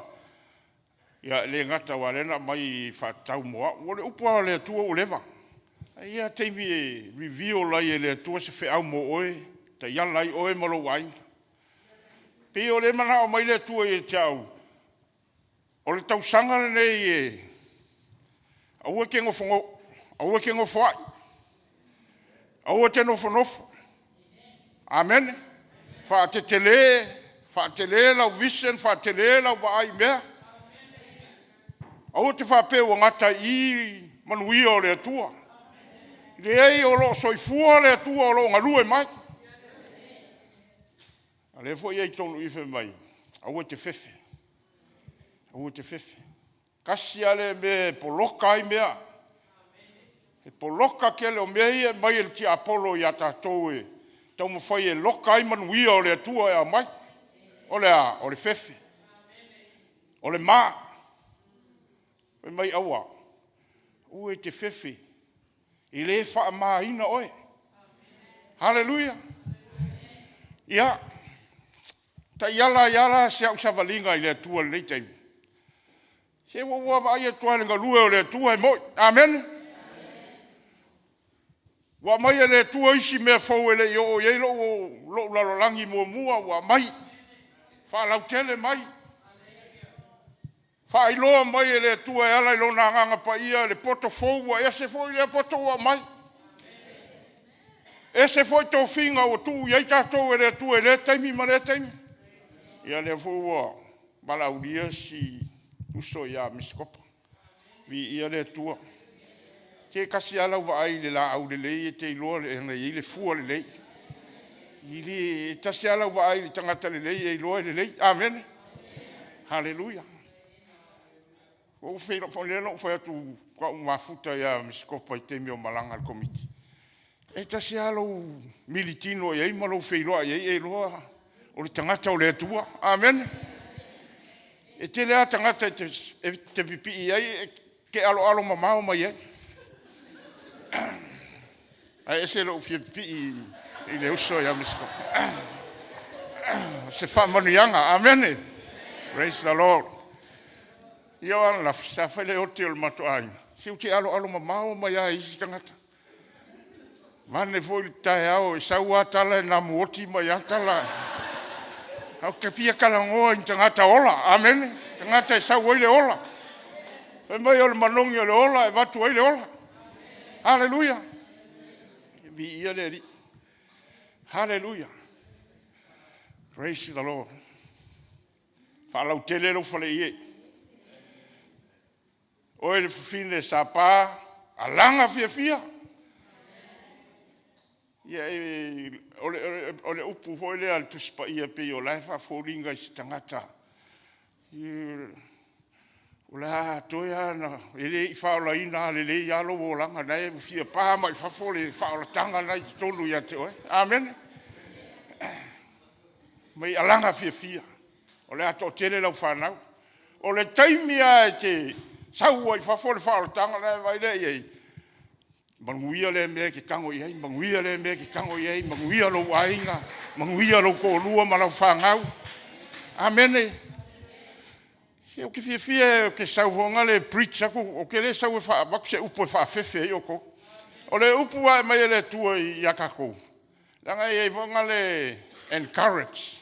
ia e le gata aua o lea na aumai e faatatau mo au. O le upu lava a le Atua ua leva. Ae i ai lava taimi e reveal ai e le Atua se feau mo oe, e taiala ai oe ma lou aiga. E pei o lea e manao mai le Atua ia te au, o le tausaga lenei e aua e te aua e te nofoai, aua e te nofonofo. Amene. Faatetele, faatele lau vision, faatele lau vaai i mea. Aua e te faapea ua gata i i manuia o le Atua. Leai o lo o soifua le Atua o lo o galue mai. A o lea foi e i ai i totonu i i fai mai, aua e te fefe, aua e te fefe. Tasi lava lea mea e poloka ai mea, e poloka tele o mea ia e aumai e le tiapolo ia tatou e taumafai e loka ai manuia o le Atua e aumai. O le a? O le fefe, o le ma. Fai mai aua, aua e te fefe, e le faamaina oe. Haleluia! Ia, taiala ai lava la si au savaliga i le Atua i lenei taimi, se ua ou vaavaai atu lava i le galue o le Atua e moni. Amene. Ua aumai e le Atua isi mea fou e le i oo i ai lou lalolagi muamua ua aumai, faalautele mai, faailoa mai e le Atua e ala i Lona Agaga Paia le poto fou, ua ese foi lea poto ua aumai, ese foi tofiga ua tuu i ai tatou e le Atua i lea taimi ma lea taimi. Ia lea foi ua valaaulia si uso ia Mr. Kopa. Viia le Atua. Se e tasi lava lau vaai i le laau lelei e te iloa ona e i ai le fua lelei. E le… e tasi lava lau vaai i le tagata lelei e iloa e lelei. Amene. Haleluia. Ua ou feiloai, lea na ou fai atu faatoa ou mafuta ia Mr. Kopa i le taimi o malaga a le Komiti, e tasi lava lou militino i ai ma lou feiloai i ai e iloa o le tagata o le Atua. Amene. E tele lava tagata e te pipii i ai e te aloalo mamao mai ai. Ae ese lou fia pipii i le uso ia Mr. Kopa. O se faamanuiaga. Amene. Praise the Lord. Ia o ananafi sa fai le oti o le matou aiga, se ou te aloalo mamao mai lava i isi tagata. Vaeane foi le taeao, e sau lava tala e namu oti mai lava tala. Ae ou te fia talanoa i ni tagata ola, amene, tagata e sau ai le ola. Fai mai o le manogi o le ola e avatu ai le ola. Haleluia! Viia le Alii. Haleluia. Praise the Lord. Faalautele lou faleie. Oe le fafine Sapa, alaga fiafia. Ia o le upu foi lea a le Tusi Paia pei o la e faafoliga i se tagata. O le a toe lava na, e le i faaolaina lelei lava lou olaga, o lena e fia pa mai fafo le faaolataga lena e i totonu ia te oe. Amene. Mai alaga fiafia, o le a toatele lau fanau. O le taimi lava e te sau ai i fafo le faaolataga, ona e vaai lea i ai, manuia lea mea e te tago i ai, manuia lea mea e te tago i ai, manuia lou aiga, manuia lou toalua ma lau fanau. Amene. Se ou te fiafia ou te sau foi lea e preach atu, ou te le sau e avatu se upu e faafefe ai outou. O le upu lava e aumai e le Atua ia tatou, leaga e i ai foi lea encourage,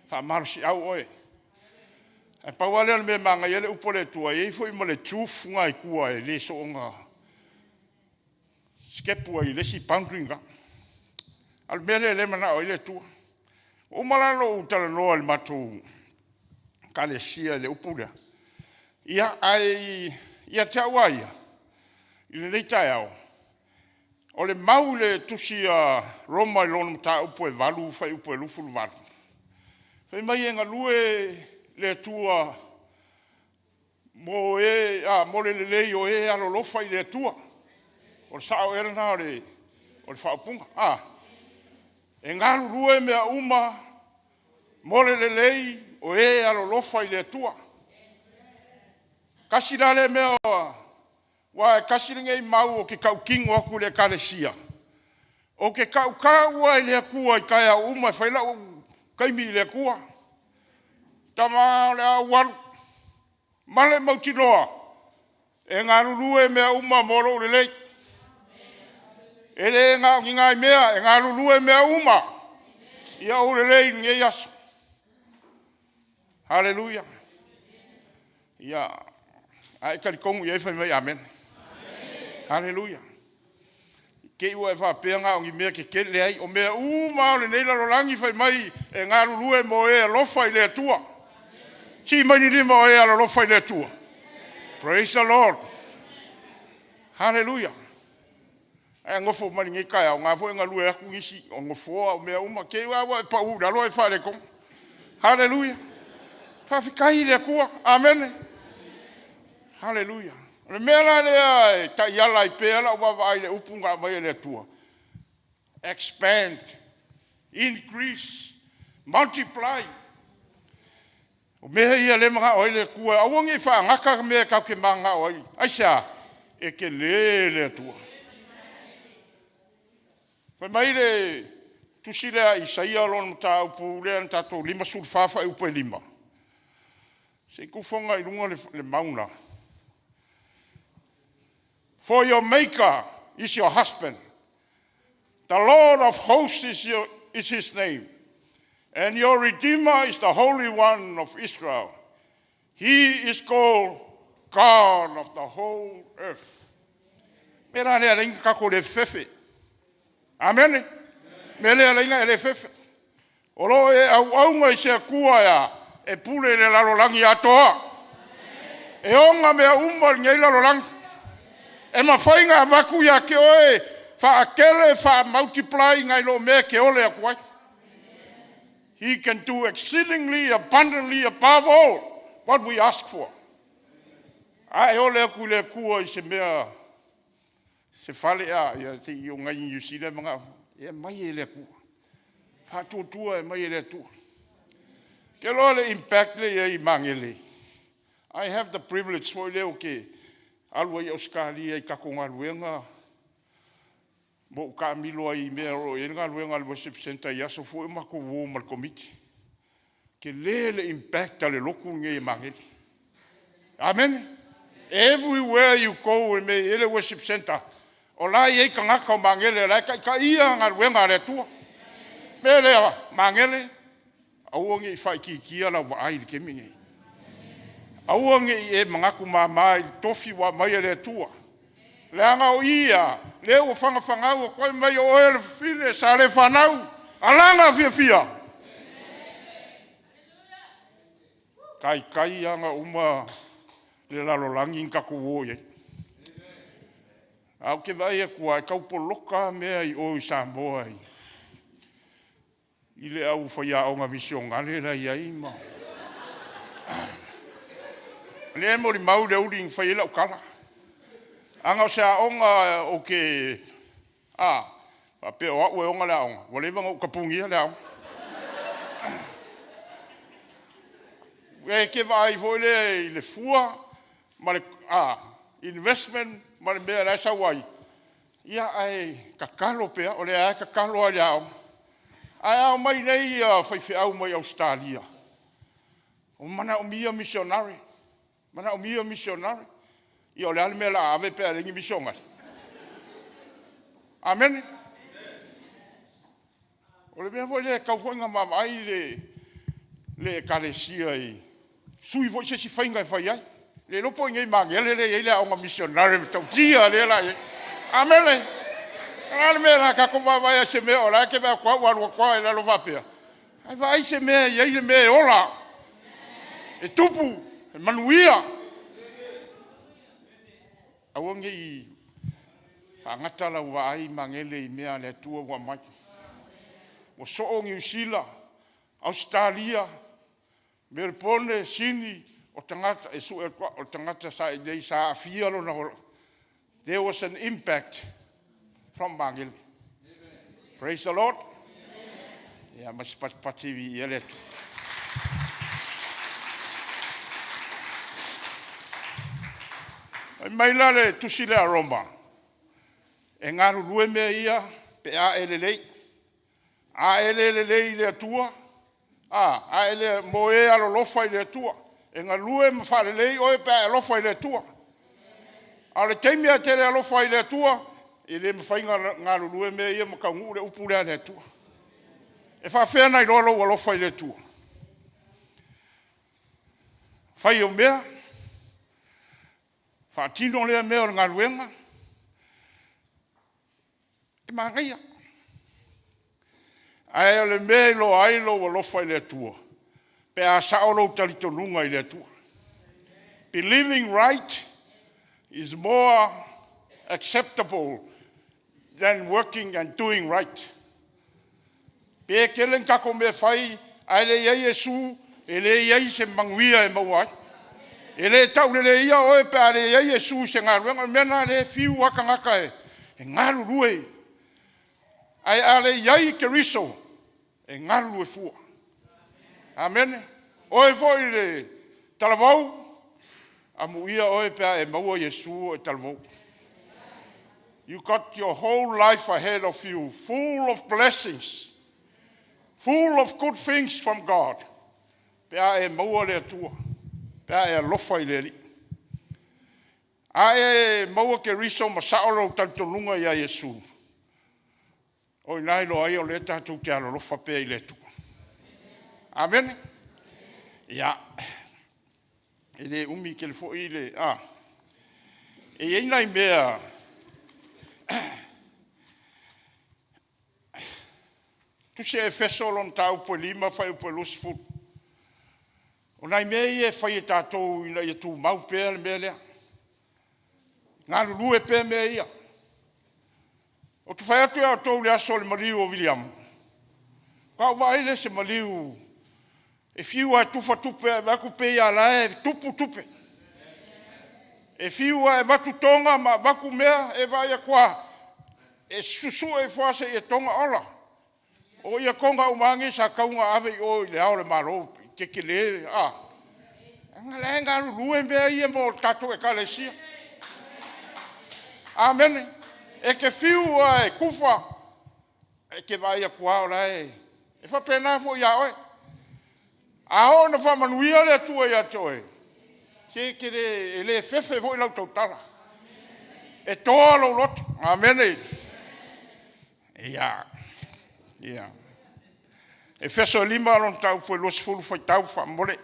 faamalosiau oe. Ae pau lava lea o le mea e manaia ai le upu a le Atua, e i ai foi ma le truth lena i tua e le soona sikepu ai i le isi boundary lena. A o le mea lea o lea e manao ai le Atua. Ua uma la ona ou talanoa i le matou Ekalesia i le upu lea, ia, ae ia te au lava ia i lenei taeao, o le mau i le tusi a Roma i lona mataupu e 8 fuaiupu e 28, fai mai e galue le Atua mo le lelei o e alolofa i le Atua. O le sao ea lena o le faaupuga? A? E galulue mea uma mo le lelei o e alolofa i le Atua. Tasi la lea mea, aua e tasi lenei mau ou te tautino atu i le Ekalesia, ou te tautau lava i le Atua i taeao uma e fai lau taimi i le Atua. Tama, o le a ou alu ma le mautinoa e galulue mea uma mo lou lelei. E le na o ni nai mea, e galulue mea uma ia ou lelei i lenei aso. Haleluia! Ia, a e talitonu i ai, fai mai amene. Haleluia! I te i ua e faapea na o ni mea tetele, leai, o mea uma lava o lenei lalolagi fai mai e galulue mo e alofa i le Atua. Sii mai le lima o e alolofa i le Atua. Praise the Lord. Haleluia. Ae nofo mai lenei taeao, o lena foi e galue atu nisi o nofoa o mea uma, te i lava ua e pau i lalo ae faaletonu. Haleluia. Faafetai i le Atua. Amene. Haleluia. O le mea la lea e taiala ai pea lau vaavaai i le upu na aumai e le Atua, expand, increase, multiply. O mea ia o lea e manao ai le Atua, aua ne i faagata mea tatou te mananao ai. Aisea? E tele le Atua. Fai mai le tusi lea a Isaia lona mataupu lea na tatou 54 fuaiupu e 5, se i tufoga i luga le mauga. For your maker is your husband. The Lord of hosts is his name. And your Redeemer is the Holy One of Israel. He is called God of the whole earth. Mea la lea leai ni tatou le fefefe. Amene. Mea lea leai e le fefe. O lo o e auauna i se Atua ea, e pule i le lalolagi atoa. E ona mea uma o lenei lalolagi. E mafai ona avatu ia te oe, faatele, faamultiply nai lo mea e te ole atu ai. He can do exceedingly abundantly above all what we ask for. A e ole atu i le Atua i se mea, se fale a, ia se i o nai Niu Sila manao, e aumai e le Atua. Faatuatua e aumai e le Atua. Ke loa le impact le i ai i Magele. I have the privilege foi lea ou te alu ai i Ausetalia i tatou galuega, ma ou taamilo ai i mea o lo o i ai le galuega a le Worship Centre i aso foi o matou o ma le Komiti. Tele le impact a le lotu lenei e Magele. Amene. Everywhere you go e mea e i ai le Worship Centre, o la e i ai tagata o Magele o la e taitaia galuega a le Atua. Mea lea, Magele, aua ne i faaitiitia lau vaai i le taimi lenei. Aua ne i e manatu mama i le tofi ua aumai e le Atua. Leaga o i ia, lea ua fagafagau atu ai, mai o oe o le fafine sa le fanau, alaga fiafia. Taitai lava ona uma le lalolagi na tatou o i ai. Ae ou te vaai atu lava, e tau poloka lava mea i o i Samoa i le au faiaoga misionare la e i ai ma... Lea e molimau le uli na fai ai lau tala. Ana o se aoga ou te a faapea o au e ona le aoga, ua leva ona ou tapunia le aoga. E te vaai foi lea i le fua ma le investment ma le mea la e sau ai, ia ae tatalo pea, o lea lava e tatalo lava i le aoga. Ae a omai nei faifeau mai Ausetalia, ua manaomia misionare, manaomia misionare. Ia o le a le mea o le a ave pe a leai ni misionare? Amene. O le mea foi lea e tatau foi ona vaavaai le Ekalesia i sui foi se isi faiga e fai ai. Le iloa po o i inei i Magele lea e i ai le aoga misionare matautia lea o le a i ai. Amene. O le a le mea o le a tatou vaavaai lava i se mea o la e te vaai atu lava ua alu atu lava i lalo faapea, ae vaai se mea e i ai le mea e ola, e tupu, e manuia. Aua ne i faagata lau vaai Magele i mea a le Atua ua aumai. Ua soo Niu Sila, Ausetalia, Melepone, Sini, o tagata e sue atu lava, o le tagata sa i inei sa aafia lona olaga. There was an impact from Magele. Praise the Lord. Ia ma se patipati viia le Atua. Fai mai la le tusi lea a Roma, e galulue mea ia pe a e lelei. A e le lelei i le Atua, a, a e le, mo e alolofa i le Atua, e galue ma faalelei oe pe a e alofa i le Atua. A o le taimi lava e te le alofa ai i le Atua, e le mafai ona galulue mea ia ma taunuu le upu lea a le Atua. E faapefea ona iloa lou alofa i le Atua? Fai au mea, faatino lea mea o le galuega, e manaia. Ae o le mea e iloa ai lou alofa i le Atua, pe a sao lou talitonuga i le Atua. Believing right is more acceptable than working and doing right. Pe tele ni tatou mea e fai ae le i ai Iesu, e le i ai se manuia e maua ai. E le tauleleia oe pe a leai Iesu i se galuega. O le mea lena o lea e fiu lava tagata e galulue, ae a le i ai Keriso, e galulue fua. Amene. O oe foi le talavou, amuia oe pe a e maua Iesu o e talavou. You got your whole life ahead of you, full of blessings, full of good things from God. Pe a e maua le Atua, pe a e alofa i le Alii. A e maua Keriso ma sao lou talitonuga ia Iesu, o i ina e iloa ai o lea tatou te alolofa pea i le Atua. Amene. Ia, e le umi tele foi le... a, e i ai nai mea, Tusi a Efeso lona mataupu e 5 fuaiupu e 20. O nai mea ia e fai e tatou ina ia tumau pea le mea lea, galulue pea mea ia. Ou te fai atu ia outou i le aso o le maliu o Viliamu, faatoa ou vaai lea i se maliu e fiu lava e tufa tupe ae vaai atu pei lava o la e tupu tupe. E fiu lava e avatu toga ma avatu mea, e vaai atu lava, e susue ifo lava seia toga ola. O ia toga uma lava nei sa tatau ona ave i o i Le Ao o le Malo, tetele a. Leaga o la e galulue mea ia mo le tatou Ekalesia. Amene. E te fiu lava e tufa, e te vaai atu lava o la e... E faapena foi ia oe. A oo ina faamanuia le Atua ia te oe, se e te le, e le fefe foi lau tautala, e toa lou loto. Amene. Ia, ia. Efeso 5 lona mataupu e 20 faitau faamolemole.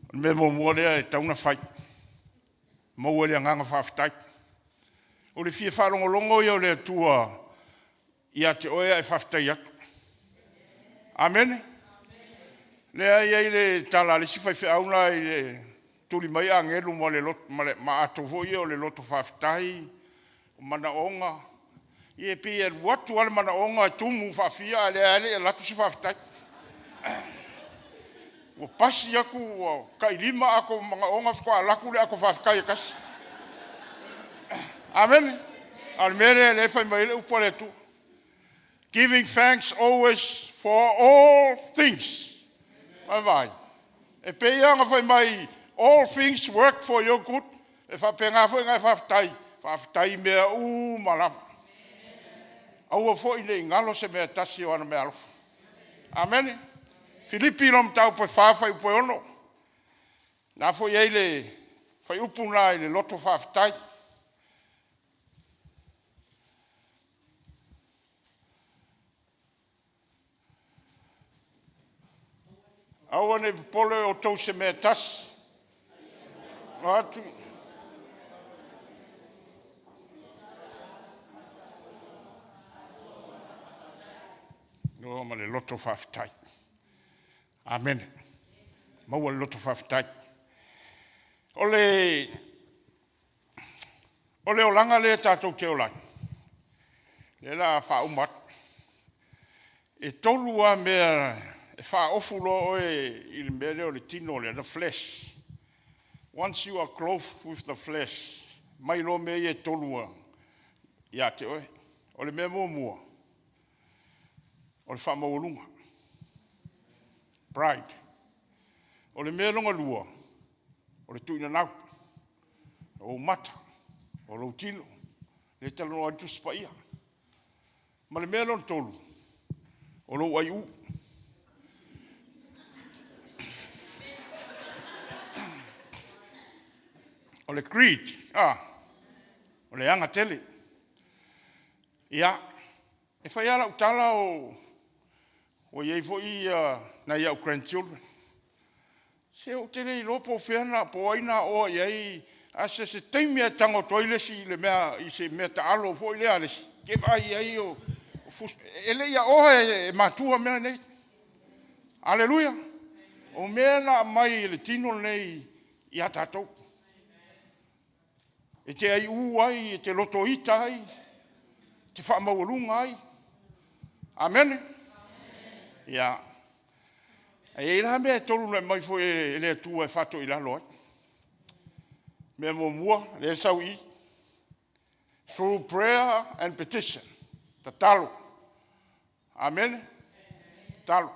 O le mea muamua lea e tatau ona fai, maua le agaga faafetai. O le fia faalogologo ia o le Atua ia te oe ae faafetai atu. Amene. Lea e i ai le tala a le isi faifeau la i le tuli mai agelu ma le loto, ma, le, ma ato foi ia o le loto faafetai, o manaoga. Ia e pei e alu atu lava le manaoga e tumu faafia ae lea lava e le i alu atu se faafetai. Ua pasi atu ua tailima ato manaoga faatoa alu atu le ato faafetai e tasi. Amene. A o le mea lea o lea e fai mai ai le upu a le Atua. Giving thanks always for all things. Vaavaai. E pei lava ona fai mai, all things work for your good. E faapena foi ona e faafetai, faafetai i mea uma lava. Aua foi ne i galo se mea tasi o ana meaalofa. Amene. Filipi lona mataupu e 4 fuaiupu e 6. Na foi i ai le fuaiupu lena i le loto faafetai. Aua ne i popole outou i se mea e tasi. O atu. O ma le loto faafetai. Amene. Maua le loto faafetai. O le O le olaga lea tatou te ola ai, lea o le a faauma atu. E tolu lava mea e faaofu loa oe i le mea lea o le tino lea, the flesh. Once you are clothed with the flesh, mai loa mea ia e tolu ia te oe. O le mea muamua, o le faamaualuga, pride. O le mea lona lua, o le tuinanau, o ou mata, o lou tino, lea e talanoa ai le Tusi Paia. Ma le mea lona tolu, o lou aiu. O le greed, ah, o le aga tele. Ia, e fai lava lau tala o ua i ai foi nai au grandchildren. Se ou te le iloa po o fea na, po o ai na aoa i ai, a o se taimi lava e tago atu ai le isi i le mea, i se mea taalo foi lea a le isi, e te vaai i ai o e le i aoa e matua mea nei. Aleluia! O mea na aumai e le tino lenei ia tatou. E te aiu ai, e te lotoita ai, e te faamaualuga ai. Amene? Ia. E i ai la mea e tolu na aumai foi e le Atua e faatoilalo ai. Mea muamua, lea e sau i i, through prayer and petition, tatalo. Amene? Tatalo.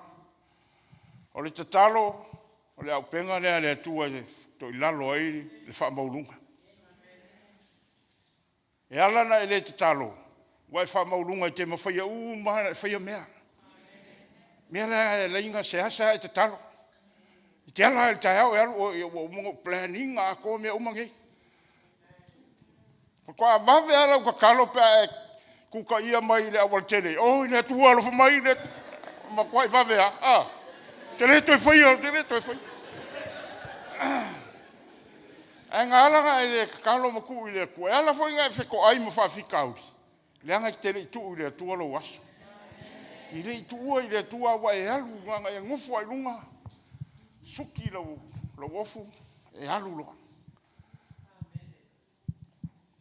O le tatalo, o le auupega lea a le Atua e toilalo ai le faamaualuga. E ala ona e le tatalo, ua e faamaualuga e te mafaia uma lava ona e faia mea. Mea la e alai ona seasea e tatalo. E te ala lava i le taeao e alu oe, ua uma ona ou plan ina atoa mea uma nei. Faatoa vave lava lau tatalo pe a e tutaia mai i le aualatele, oi le Atua alofa mai, le matuai vave lava. Ah, te le toe faia, te le toe faia. Ae na ala ona e le tatalo ma tuu i le Atua, e ala foi ona e fetoai ma faafitauli, leaga e te le i tuu i le Atua lou aso. E le i tuua i le Atua ua e alu, na ona e nofo lava i luga, suki lau ofu, e alu loa.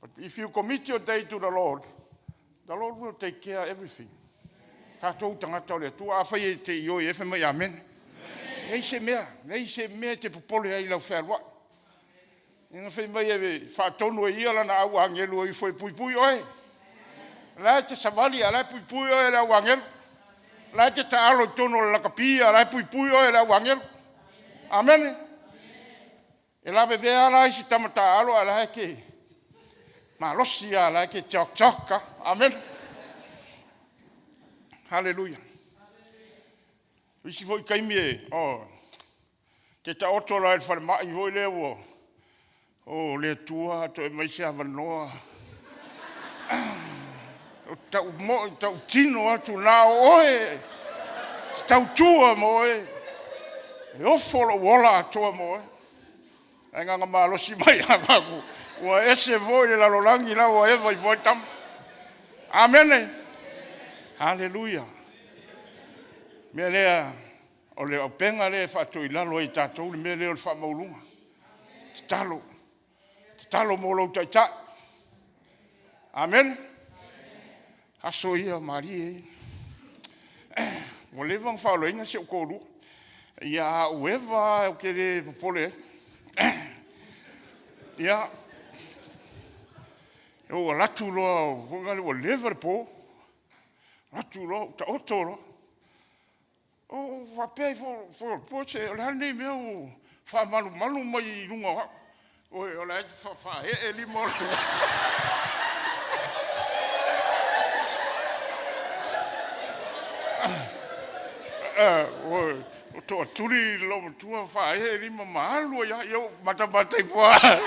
But if you commit your day to the Lord, the Lord will take care of everything. Tatou tagata o le Atua, afai e te ioe ai, fai mai amene. Leai se mea, leai se mea e te popole ai i lau fealuai. Ina fai mai e faatonu e ia lana au agelu e ifo e puipui oe. O la e te savali a o la e puipui oe e le au agelu. O la e te taalo i totonu o le lakapi a o la e puipui oe e le au agelu. Amene. E lavevea la isi tama taalo a o la e te malosi lava, o la e te jog jog lava. Amene. Haleluia. O isi foi taimi e, oh, te taoto loa i le falemai foi lea ua, o le Atua toe aumai se avanoa. O tau moi, tau tino atu na o oe, te tautua mo oe, e ofo lou ola atoa mo oe. Ae na ona malosi mai lava aku, ua ese foi le lalolagi la ua eva ifo ai tama. Amene. Haleluia. Mea lea, o le auupega lea e faatoilalo ai e tatou le mea lea o le faamaualuga. Tatalo. Tatalo mo lou taitai. Amene. Aso ia malie ia. Ua leva ona faaolaina si ou toalua. Ia a ou eva lava ou te le popole ai. Ia, ou alu atu loa foi lea ua leva le po, alu atu loa ou taoto loa. Ou faapea ifo o le a lenei mea ua faamalumalu mai i luga o au. Oi, o la e faaee lima o le Oi, o toatuli le loomatua faaee lima ma alu ai lava. Ia ou matamata ifo lava.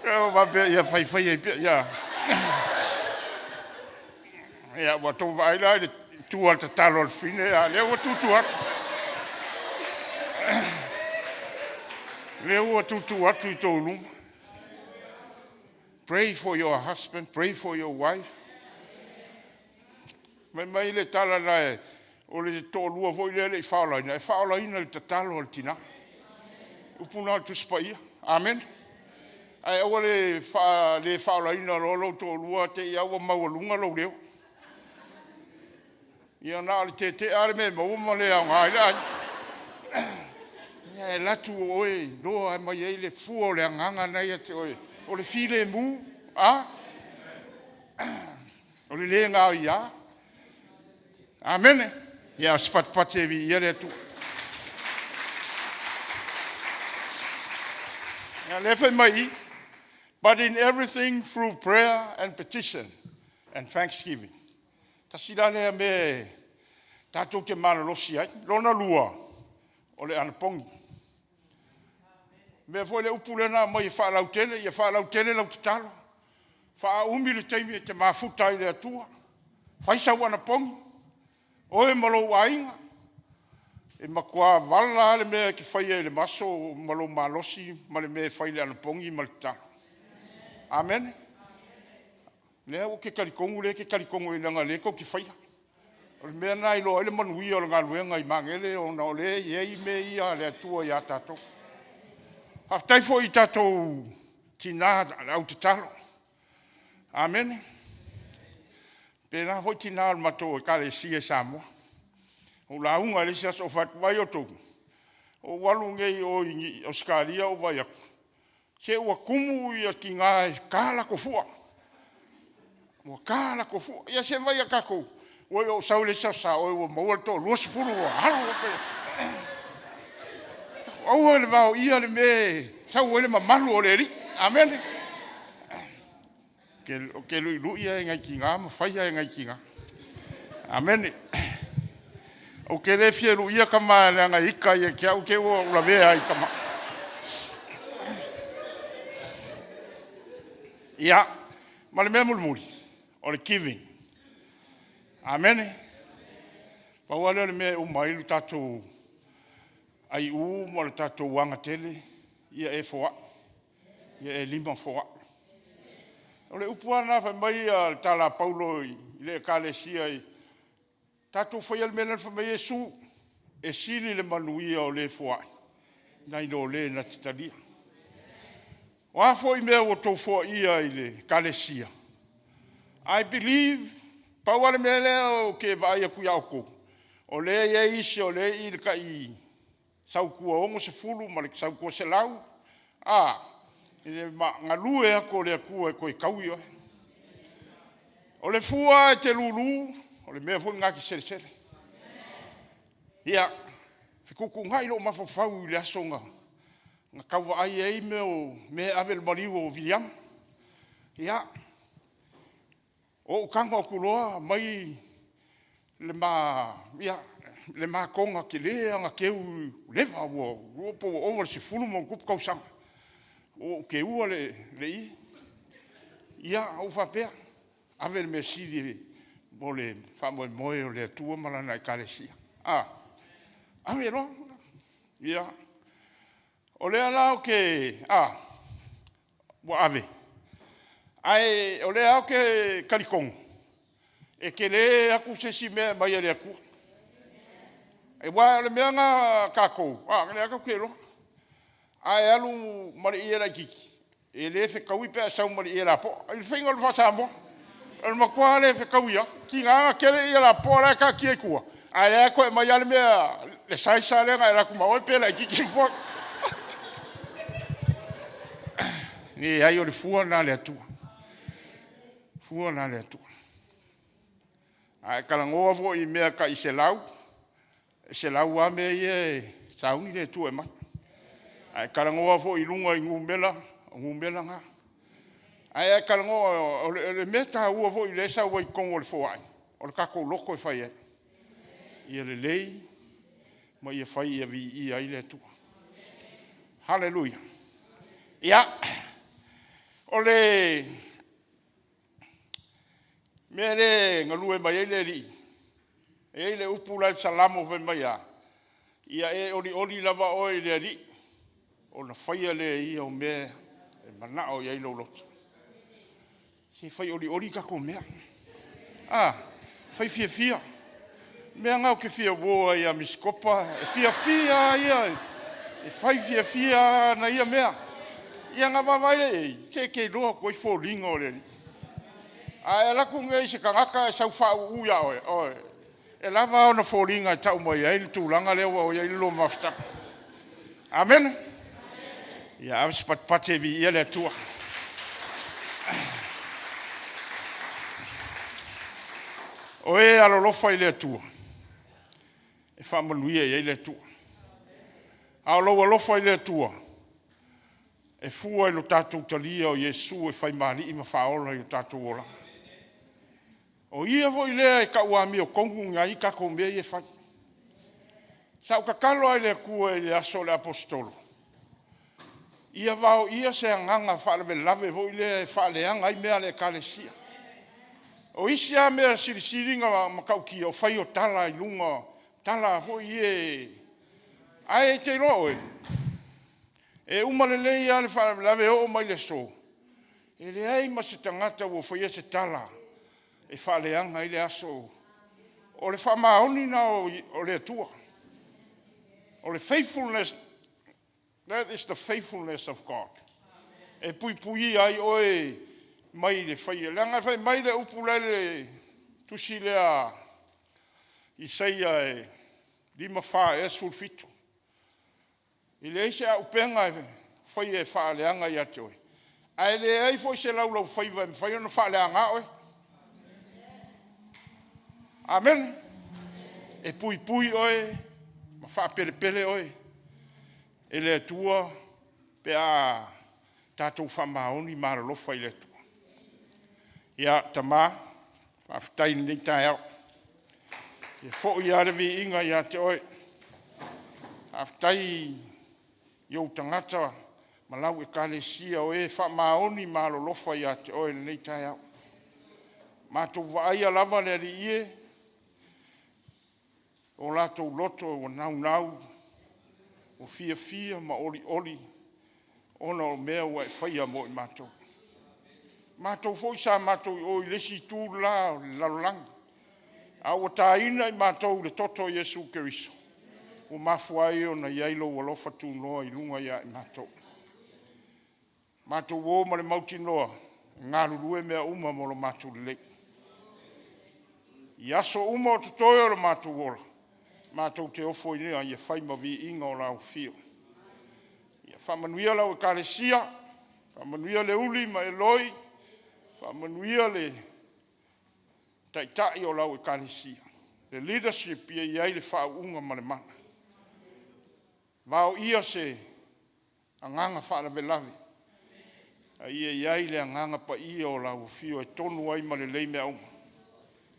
Ia ou faapea, ia fai fai ai pea. Ia, ia ua outou vaai la i le tu a le tatalo a le fafine, a o lea ua tutu atu. Lea ua tutu atu i tou luma. Pray for your husband, pray for your wife. Fai mai le tala na o le toalua foi lea e le i faaolaina, e faaolaina i le tatalo a le tina. Upu na o le Tusi Paia. Amene. Ae aua le le faaolaina loa lou toalua te i lava ua maualuga lou leo. Ia na o le tetea lava le mea e maua ma le aoga ai le aiga. Ia e alu atu o oe e iloa mai ai le fua o le agaga lena e ia te oe, o le filemu, a? O le le gaoia. Amene. Ia o se patupati e viia le Atua. Ia lea fai mai i, but in everything through prayer and petition and thanksgiving. Tasi la lea mea e tatou te malolosi ai. Lona lua, o le anapogi. Mea foi le upu lea na aumai e faalautele, ia faalautele lau tatalo, faaumi le taimi e te mafuta ai i le Atua, fai sau anapogi, oe ma lou aiga, e matua vala lava le mea e te faia i le maso ma lou malosi ma le mea e fai i le anapogi ma le tatalo. Amene. Lea ou te talitonu o lea e te talitonu leaga o lea tou te faia. O le mea lena e iloa ai le manuia o le galuega i Magele ona o lea e i ai mea ia a le Atua ia tatou. Faafetai foi i tatou tina le au tatalo. Amene. Pena foi tina o le matou Ekalesia i Samoa. Ou lauga i le isi aso ou fai atu, vaai outou, ou alu nei i o i Ausetalia ou vaai atu, se ua tumu tina e ta latou fua, ua ta latou fua. Ia se i vaai ia tatou, oi ou sau i le isi aso Sa, oi ua maua le toa 20 ua alu. Aua le vaoia le mea e sau ai le mamalu o le Alii. Amene. Ou te luilui lava i nai tina ma fai lava i nai tina. Amene. Ou te le fia luia tama leaga e ita ia te au te i ua ou lavea ai i tama. Ia, ma le mea mulimuli, o le giving. Amene. Pau lava lea o le mea e uma ai le tatou aiu ma le tatou agatele, ia e foai, ia e lima foai. O le upu lava lena fai mai le tala a Paulo i le Ekalesia, tatou faia le mea lea fai mai Iesu, e sili le manuia o le foai nai lo le na te talia. O a foi mea ua outou foaia i le Ekalesia, I believe, pau lava le mea lea ou te vaai atu ia outou, o lea e i ai isi o lea e i i le tai sautua 60 ma le sautua 100, a, i le galue atu o le Atua e toe taui oe. O le fua e te lulu, o le mea foi lena e te selesele. Ia, fetuutuunai lou mafaufau i le aso na tau vaai ai mea o mea e ave i le maliu o Viliama. Ia, ou tago atu loa aumai le ma, ia, le ma toga tele lava na teu, ua leva, ua iloa pe ua ova i le 10+ tausaga o ou teua le ie. Ia, ou faapea, ave le mea sili mo le faamoemoe o le Atua ma Lana Ekalesia. A, ave loa. Ia, o lea la ou te, a, ua ave, ae o lea lava ou te talitonu, e tele atu se isi mea e aumai e le Atua. Aua o le mea lena a tatou, a, o lea lava tatou te iloa. A e alu ma le ie laitiiti, e le fetaui pe a e sau ma le ie lapoa. I le faiga o le faa-Samoa, o le matua le fetaui lava. Tiga na tele ie lapoa la e taatia i tua, a o lea e toe aumai lava le mea, le size lea na e alu atu ma oe pe laitiiti foi. Leai, o le fua lena a le Atua, fua lena a le Atua. A e talanoa foi i mea tai 100, e 100 lava mea ia e sauni le Atua e aumai. A e talanoa foi i luga i numera, o numera na. Ae a e talanoa, o le mea taua foi lea e sau ai i totonu o le foai, o le tatou loto e fai ai, ia lelei ma ia fai ia viia ai le Atua. Haleluia! Ia, o le mea lea e galue mai ai le Alii, e i ai le upu la i le Salamo fai mai a, “Ia e olioli lava oe i le Alii, ona faia lea e ia o mea e manao i ai lou loto.” Se fai olioli tatou mea, a, fai fiafia. O le mea lena ou te fia uo ai ia Misi Kopa, e fiafia lava ia, e fai fiafia lava ana ia mea. Ia ona vaavaai lea i ai, se e te iloa atu ai foliga o le Alii. A e alu atu nei i se tagata ae sau faauu ia oe, oi, e lava a ona foliga e tau mai ai le tulaga lea ua i ai le lua mafutaga. Amene. Ia ave se patupati e viia le Atua. O e alolofa i le Atua, e faamanuia i ai le Atua. A o lou alofa i le Atua, e fua i lo tatou talia o Iesu e fai ma Alii ma Faaola i o tatou olaga. O Ia foi lea e tau amiotonu ai tatou mea ia e fai. Sa ou tatalo lava i le Atua i le aso o le Aposetolo, ia vaoia se agaga faalavelave foi lea e faaleaga ai mea a le Ekalesia. O isi lava mea silisili ona matautia, o le fai o tala i luga, tala foi ia, ae te iloa oe, e uma lelei lava le faalavelave e oo mai i le aso, e leai ma se tagata ua faia se tala e faaleaga ai le aso. O le faamaoni lena o le Atua. O le faithfulness, that is the faithfulness of God, e puipuia ai oe mai le faia, leaga fai mai le upu la i le tusi lea a Isaia e 54 ea 17, e leai se auupega e faia e faaleaga ia te oe, ae leai foi se laulaufaiva e mafai ona faaleagaina oe. Amene. E puipui oe ma faapelepele oe e le Atua pe a tatou faamaoni ma alolofa i le Atua. Ia, Tama, faafetai i lenei taeao. Ia foi lava le viiga ia te Oe. Faafetai i ou tagata ma lau Ekalesia o e faamaoni ma alolofa ia te Oe i lenei taeao. Matou vaaia lava le Alii e, o latou loto ua naunau, ua fiafia ma olioli ona o mea ua e faia mo i matou. O matou foi sa matou i o i le isi itu le la o le lalolagi, a ua taina i matou i le toto o Iesu Keriso, ua mafua ai ona i ai lou alofa tunoa i luga ia i matou. Matou o ma le mautinoa e galulue mea uma mo lo matou lelei. I aso uma o totoe o lo matou ola, matou te ofoia ia fai ma viiga o lau afio. Ia faamanuia lau Ekalesia, faamanuia Leuili ma Eloi, faamanuia le Taitai o lau Ekalesia, le leadership ia i ai le faauuga ma le mana. Vaoia se agaga faalavelave, a ia i ai le agaga paia o lau afio e tonu ai ma lelei mea uma.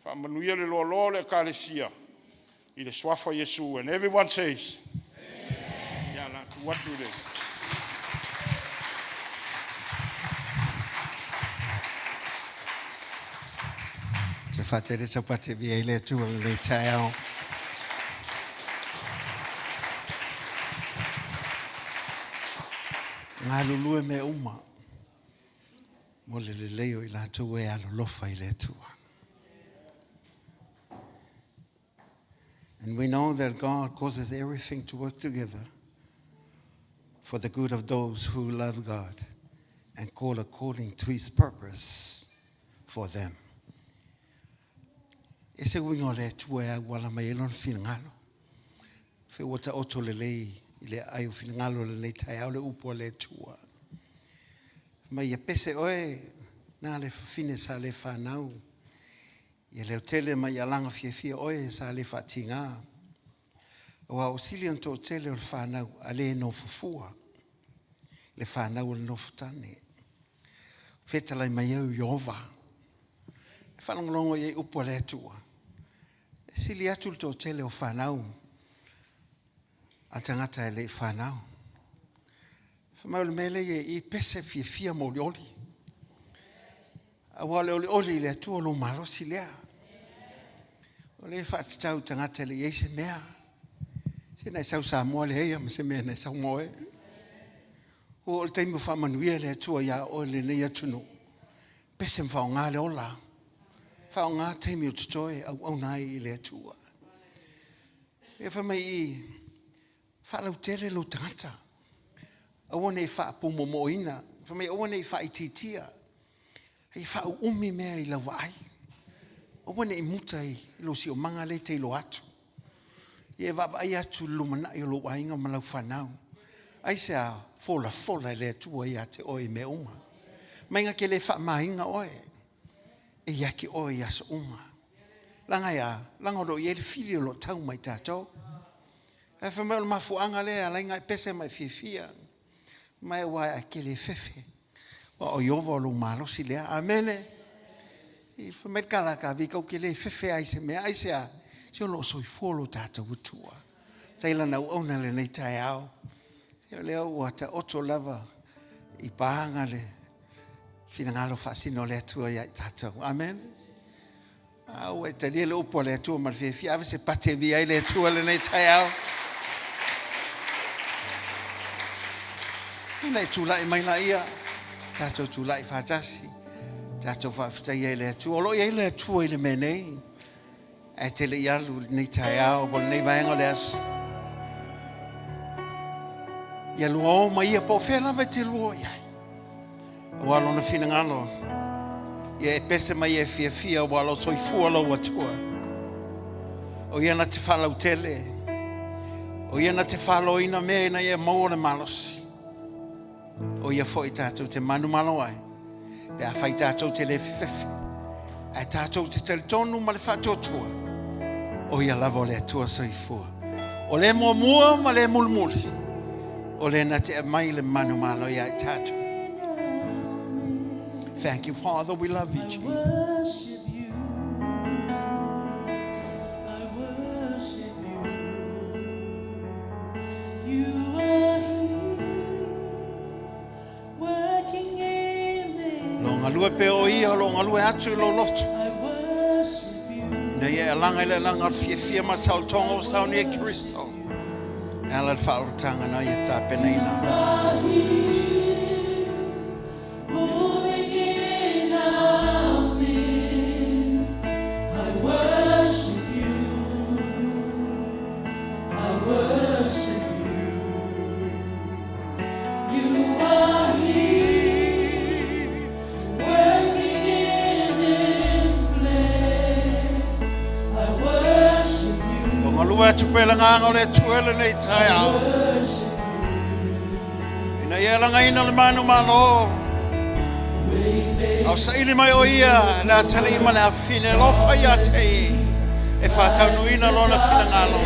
Faamanuia le loaloa o le Ekalesia i le suafa o Iesu. And everyone says, Ia, o le a tuu atu i le Te whātere sa pate via i le atua le lei taeao. Galulue mea uma mo le lelei o i latou e alolofa i le Atua. And we know that God causes everything to work together. for the good of those who love God and call according to his purpose for them. E se uiga o le Atua e auala mai ai lona finagalo. Fe ua taoto lelei i le aai o finagalo o lenei taeao le upu a le Atua. Mai ia pese oe na le fafine sa le whanau. Ia leo tele mai ia langa fiafia oe sa le whaatinga. Aua o sili ona toatele o le fanau a le nofo fua, le fanau a le nofo tane. Fetalai mai ai o Ieova. E faalogologo i ai upu a le Atua. E sili atu le toatele o fanau a le tagata e le i fanau. Fai mai o le mea lea i pese fiafia ma olioli. Aua o le olioli i le Atua lou malosi lea. O lea e faatatau i tagata e le i ai se mea. Se na e sau Samoa leai lava ma se mea na e sau ma oe. Ua oo i le taimi ua faamanuia le Atua ia oe i lenei atunuu. Pese ma faaaoga le ola. Faaaoga taimi o totoe e auauna ai i le Atua. E fai mai i, faalautele lou tagata. Aua ne i faapumomooina. Fai mai aua ne i faaitiitia. Ia faauumi mea i lau vaai. Aua ne i muta i lou siomaga lea e te iloa atu. Ia e vaavaai atu i le lumanai o lou aiga ma lau fanau. Aisea? Folafola e le Atua ia te oe i mea uma. Mai na te le faamaina oe, e ia te oe i aso uma. Leaga e a? Leaga o lo o i ai le fili o lo o tau mai tatou. Ae fai mai o le mafuaaga lea e ala ai ona e pese ma e fiafia. Mai aua e te le fefe. Aua o Ieova o lou malosi lea. Amene. I fai mai le Kalakavi, tou te le fefe lava i se mea. Aisea? Se o lo o soifua lo tatou Atua. Faafetai i Lana auauna i lenei taeao. Se o lea ua taoto lava i paga le finagalo faasino o le Atua ia i tatou. Amene. A ua e talia le upu a le Atua ma le fiafia, ave se pate e viia ai le Atua lenei taeao. Ina e tulai mai laia, tatou tulai faatasi, tatou faafetaia i le Atua. O lo o i ai le Atua i le mea nei, ae te le i alu i lenei taeao po o lenei vaega o le aso. Ia lua o ma ia po o fea lava e te lua o i ai. Aua lona finagalo, ia e pese mai e fiafia aua lou soifua lou Atua. O ia na te faalautele, o ia na te faaloina mea ina ia maua le malosi. O ia foi tatou te manumalo ai, pe afai tatou te le fefefe, ae tatou te talitonu ma le faatuatua, o ia lava o le Atua soifua. O le muamua ma le mulimuli, o le na te aumai le manumalo ia i tatou. Thank you, Father. We love you, Jesus. Lo galue pea o ia, o lo galue atu i lo loto. Ina ia e alaga i le alaga o le fiafia ma le saolotoga ua saunia e Kristo. E ala i le faaolataga na ia tapenaina. O galue atu pea le agaga o le Atua i lenei taeao. Ina ia lagaina le manumalo, a o saili mai o ia le atalii ma le afafine alofa ia te ia e faataunuuina lona finagalo.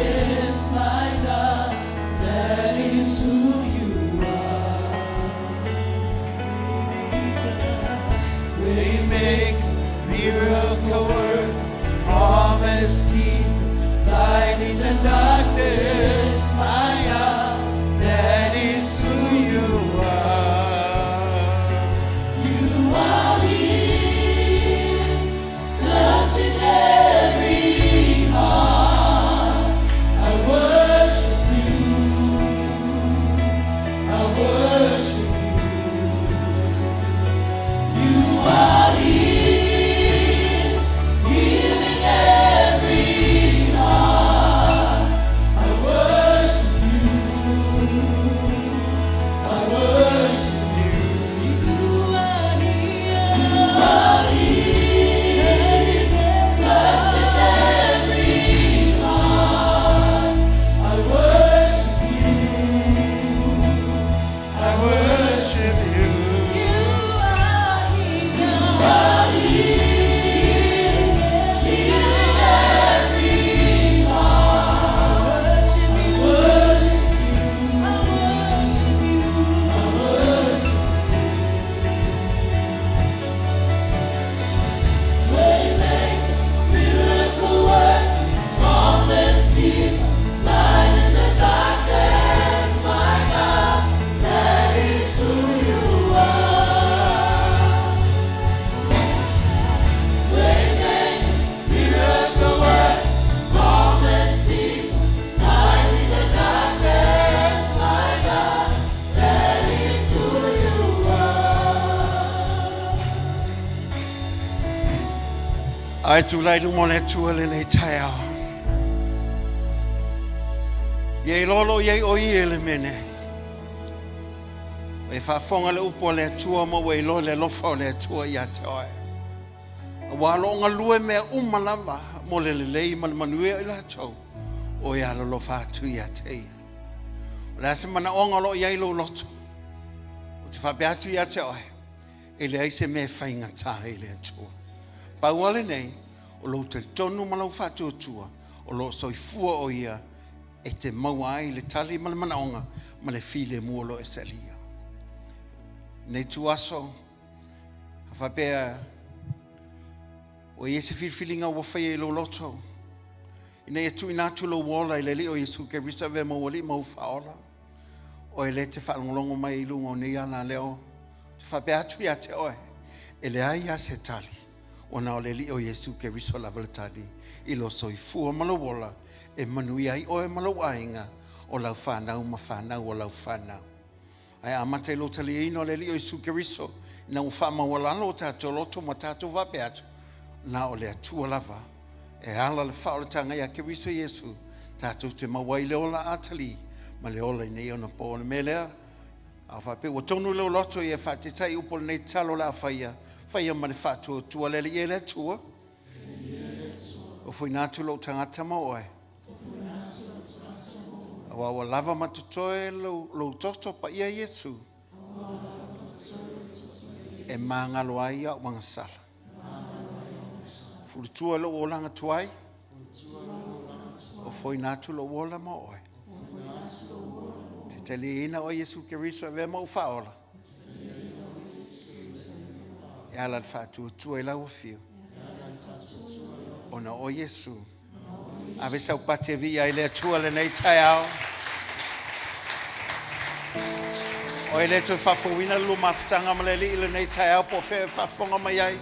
Ae tulai i luma o le Atua lenei taeao. Ia iloa lo i ai o ia i le mea nei. Ua e faafofoga le upu a le Atua ma ua iloa le alofa o le Atua ia te oe. Aua o lo o galue mea uma lava mo le lelei ma le manuia o i latou o e alolofa atu ia te ia. O le a se manaoga o lo o i ai lou loto, ou te faapea atu ia te oe, e leai se mea e faigata i le Atua. Pau lava lenei, o lou talitonu ma lou faatuatua, o lo o soifua o Ia e te maua ai le tali ma le manaoga ma le filemu o lo o e salia. Nei tuaso, a faapea ua i ai se filifiliga ua faia i lou loto, ina ia tuuina atu lou ola i le Alii o Iesu Keriso e avea ma ou Alii ma ou Faaola, oe lea e te faalogologo mai i luga o nei alaleo, te faapea atu ia te oe, e leai lava se tali, ona o le Alii o Iesu Keriso lava le tali i lou soifua ma lou ola, e manuia ai oe ma lou aiga, o lau fanau ma fanau o lau fanau. Ae amata i lou taliaina o le Alii o Iesu Keriso, ina ua faamaualalo o tatou loto ma tatou faapea atu, na o le Atua lava e ala le faaolataga ia Keriso Iesu, tatou te maua ai le ola atalii ma le ola i nei ona po. O le mea lea, a faapea ua tonu lou loto ia e faatetai upu o lenei tatalo o le a faia, faia ma le faatuatua le Alii e le Atua. O fuaina atu lou tagata ma oe. Aua ua lava ma totoe lou toto paia Iesu e magalo ai au agasala. Fulutua lou olaga tuai, o foina atu lou ola ma oe. Te taliaina oe Iesu Keriso e avea ma ou faaola. E ala le faatuatua i lau afio. Ona o Iesu. Ave sau pati e viia ai le Atua lenei taeao. Oe le toe faafouina le lua mafutaga ma le Alii lenei taeao po o fea e faafofoga mai ai.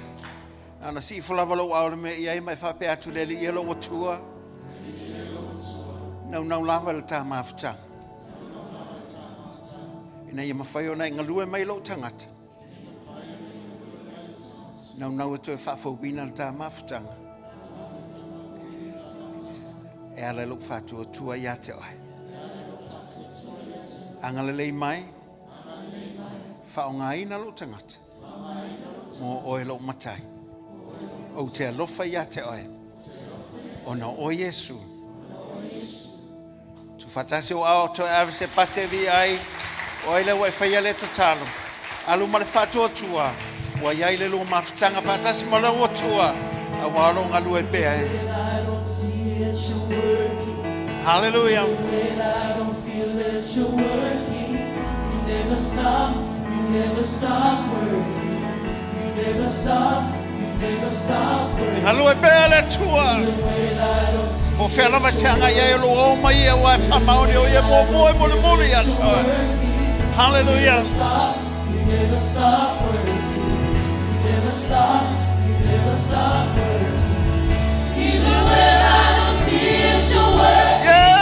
Na ona sii ifo lava lou ao le mea i ai ma e faapea atu le Alii e lou Atua. Naunau lava le ta mafutaga. Ina ia mafai ona e galue mai lou tagata. Naunau e toe faafouina le ta mafutaga. E ala i lou faatuatua ia te oe. Agalelei mai, faaaogaina lou tagata mo oe lou matai. Ou te alofa ia te oe, ona o oe Iesu. Tuufaatasi ou ao toe ave se pate e viia ai oe lea ua e faia lea tatalo. Alu ma le faatuatua ua i ai le lua mafutaga faatasi ma lou Atua aua o lo o galue pea e. Hallelujah. E galue pea le Atua. Po o fea lava e te agai ai o lou ao mai ia aua e faamaoni o ia muamua e mulimuli ia te oe. Hallelujah. Yeah!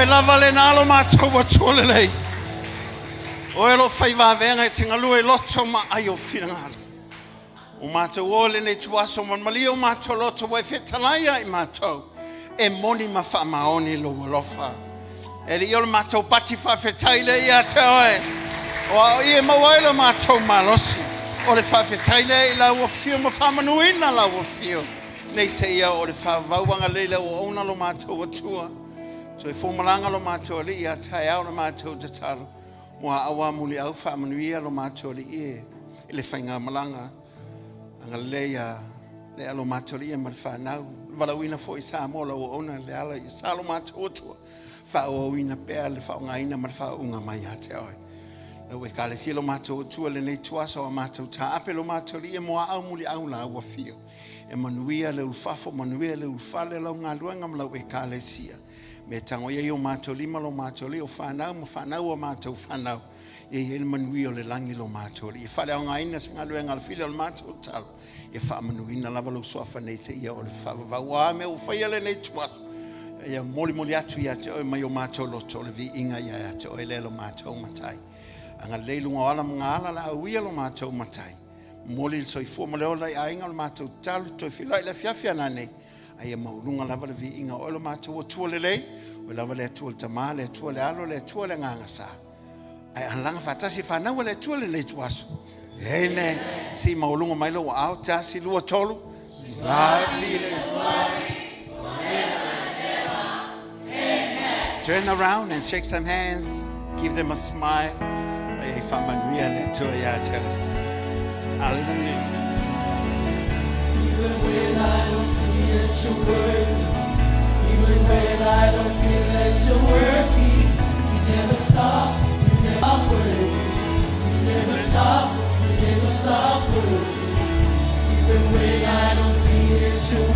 Oe lava lena lo matou Atua lelei. Oe lo fai vaveaga e te galue i loto ma ai o finagalo. O matou o lenei ituaso ma malie o matou loto ua e fetalai ia i matou e moni ma faamaoni lou alofa. E alii o le matou pati faafetai lea ia te oe. O a o i e maua ai lo matou malosi. O le faafetai lea i lau afio ma faamanuina lau afio. Nei se ia o le faavavau agalelei le auauna lo matou Atua. Soifua malaga lo matou Alii a taeao le matou tatalo. Mua aua muliau faamanuia lo matou Alii e i le faigamalaga. Agalelei a le alo matou Alii ma le fanau. Le valaauina foi i Samoa lau auauna le ala i sa lo matou Atua. Faaauauina pea le faaaogaina ma le faauuga mai ia te oe. Lau Ekalesia lo matou Atua lenei ituaso a matou taape lo matou Alii e muaau muliau la ua fio. E manuia le ulufafo, manuia le ulufale o lau galuega ma lau Ekalesia. Me tago i ai o matou lima lo matou alii, o fanau ma fanau a matou fanau. Ia i ai le manuia o le lagi lo matou alii. E faaleaogaina se galuega a le fili o le matou tala. Ia faamanuina lava lou suafa nei seia o le faavavau. O a mea ua faia lenei ituaso, ia molimoli atu ia te oe mai o matou loto o le viiga ia te oe lea lo matou Matai. Agalelei i luga o ala ma gaala la auia lo matou Matai. Momoli le soifua ma le ola i aiga o le matou tatalo, toe feiloai i le afiafi a nanei, a ia maualuga lava le viiga o oe lo matou Atua lelei, oe lava le Atua le Tama, le Atua le Alo, le Atua le Agaga Sa. Ae alaga faatasi le fanau a le Atua lenei ituaso. Amen. Se i maualuga mai lou aao, tasi, lua, tolu. God be the glory. Turn around and shake some hands. Give them a smile. Ai faamanuia le Atua ia te oe. Hallelujah. Even when I don't see that you're working, even when I don't feel that you're working, you never stop, you never stop working, you never stop, you never stop working. Even when I don't see that you're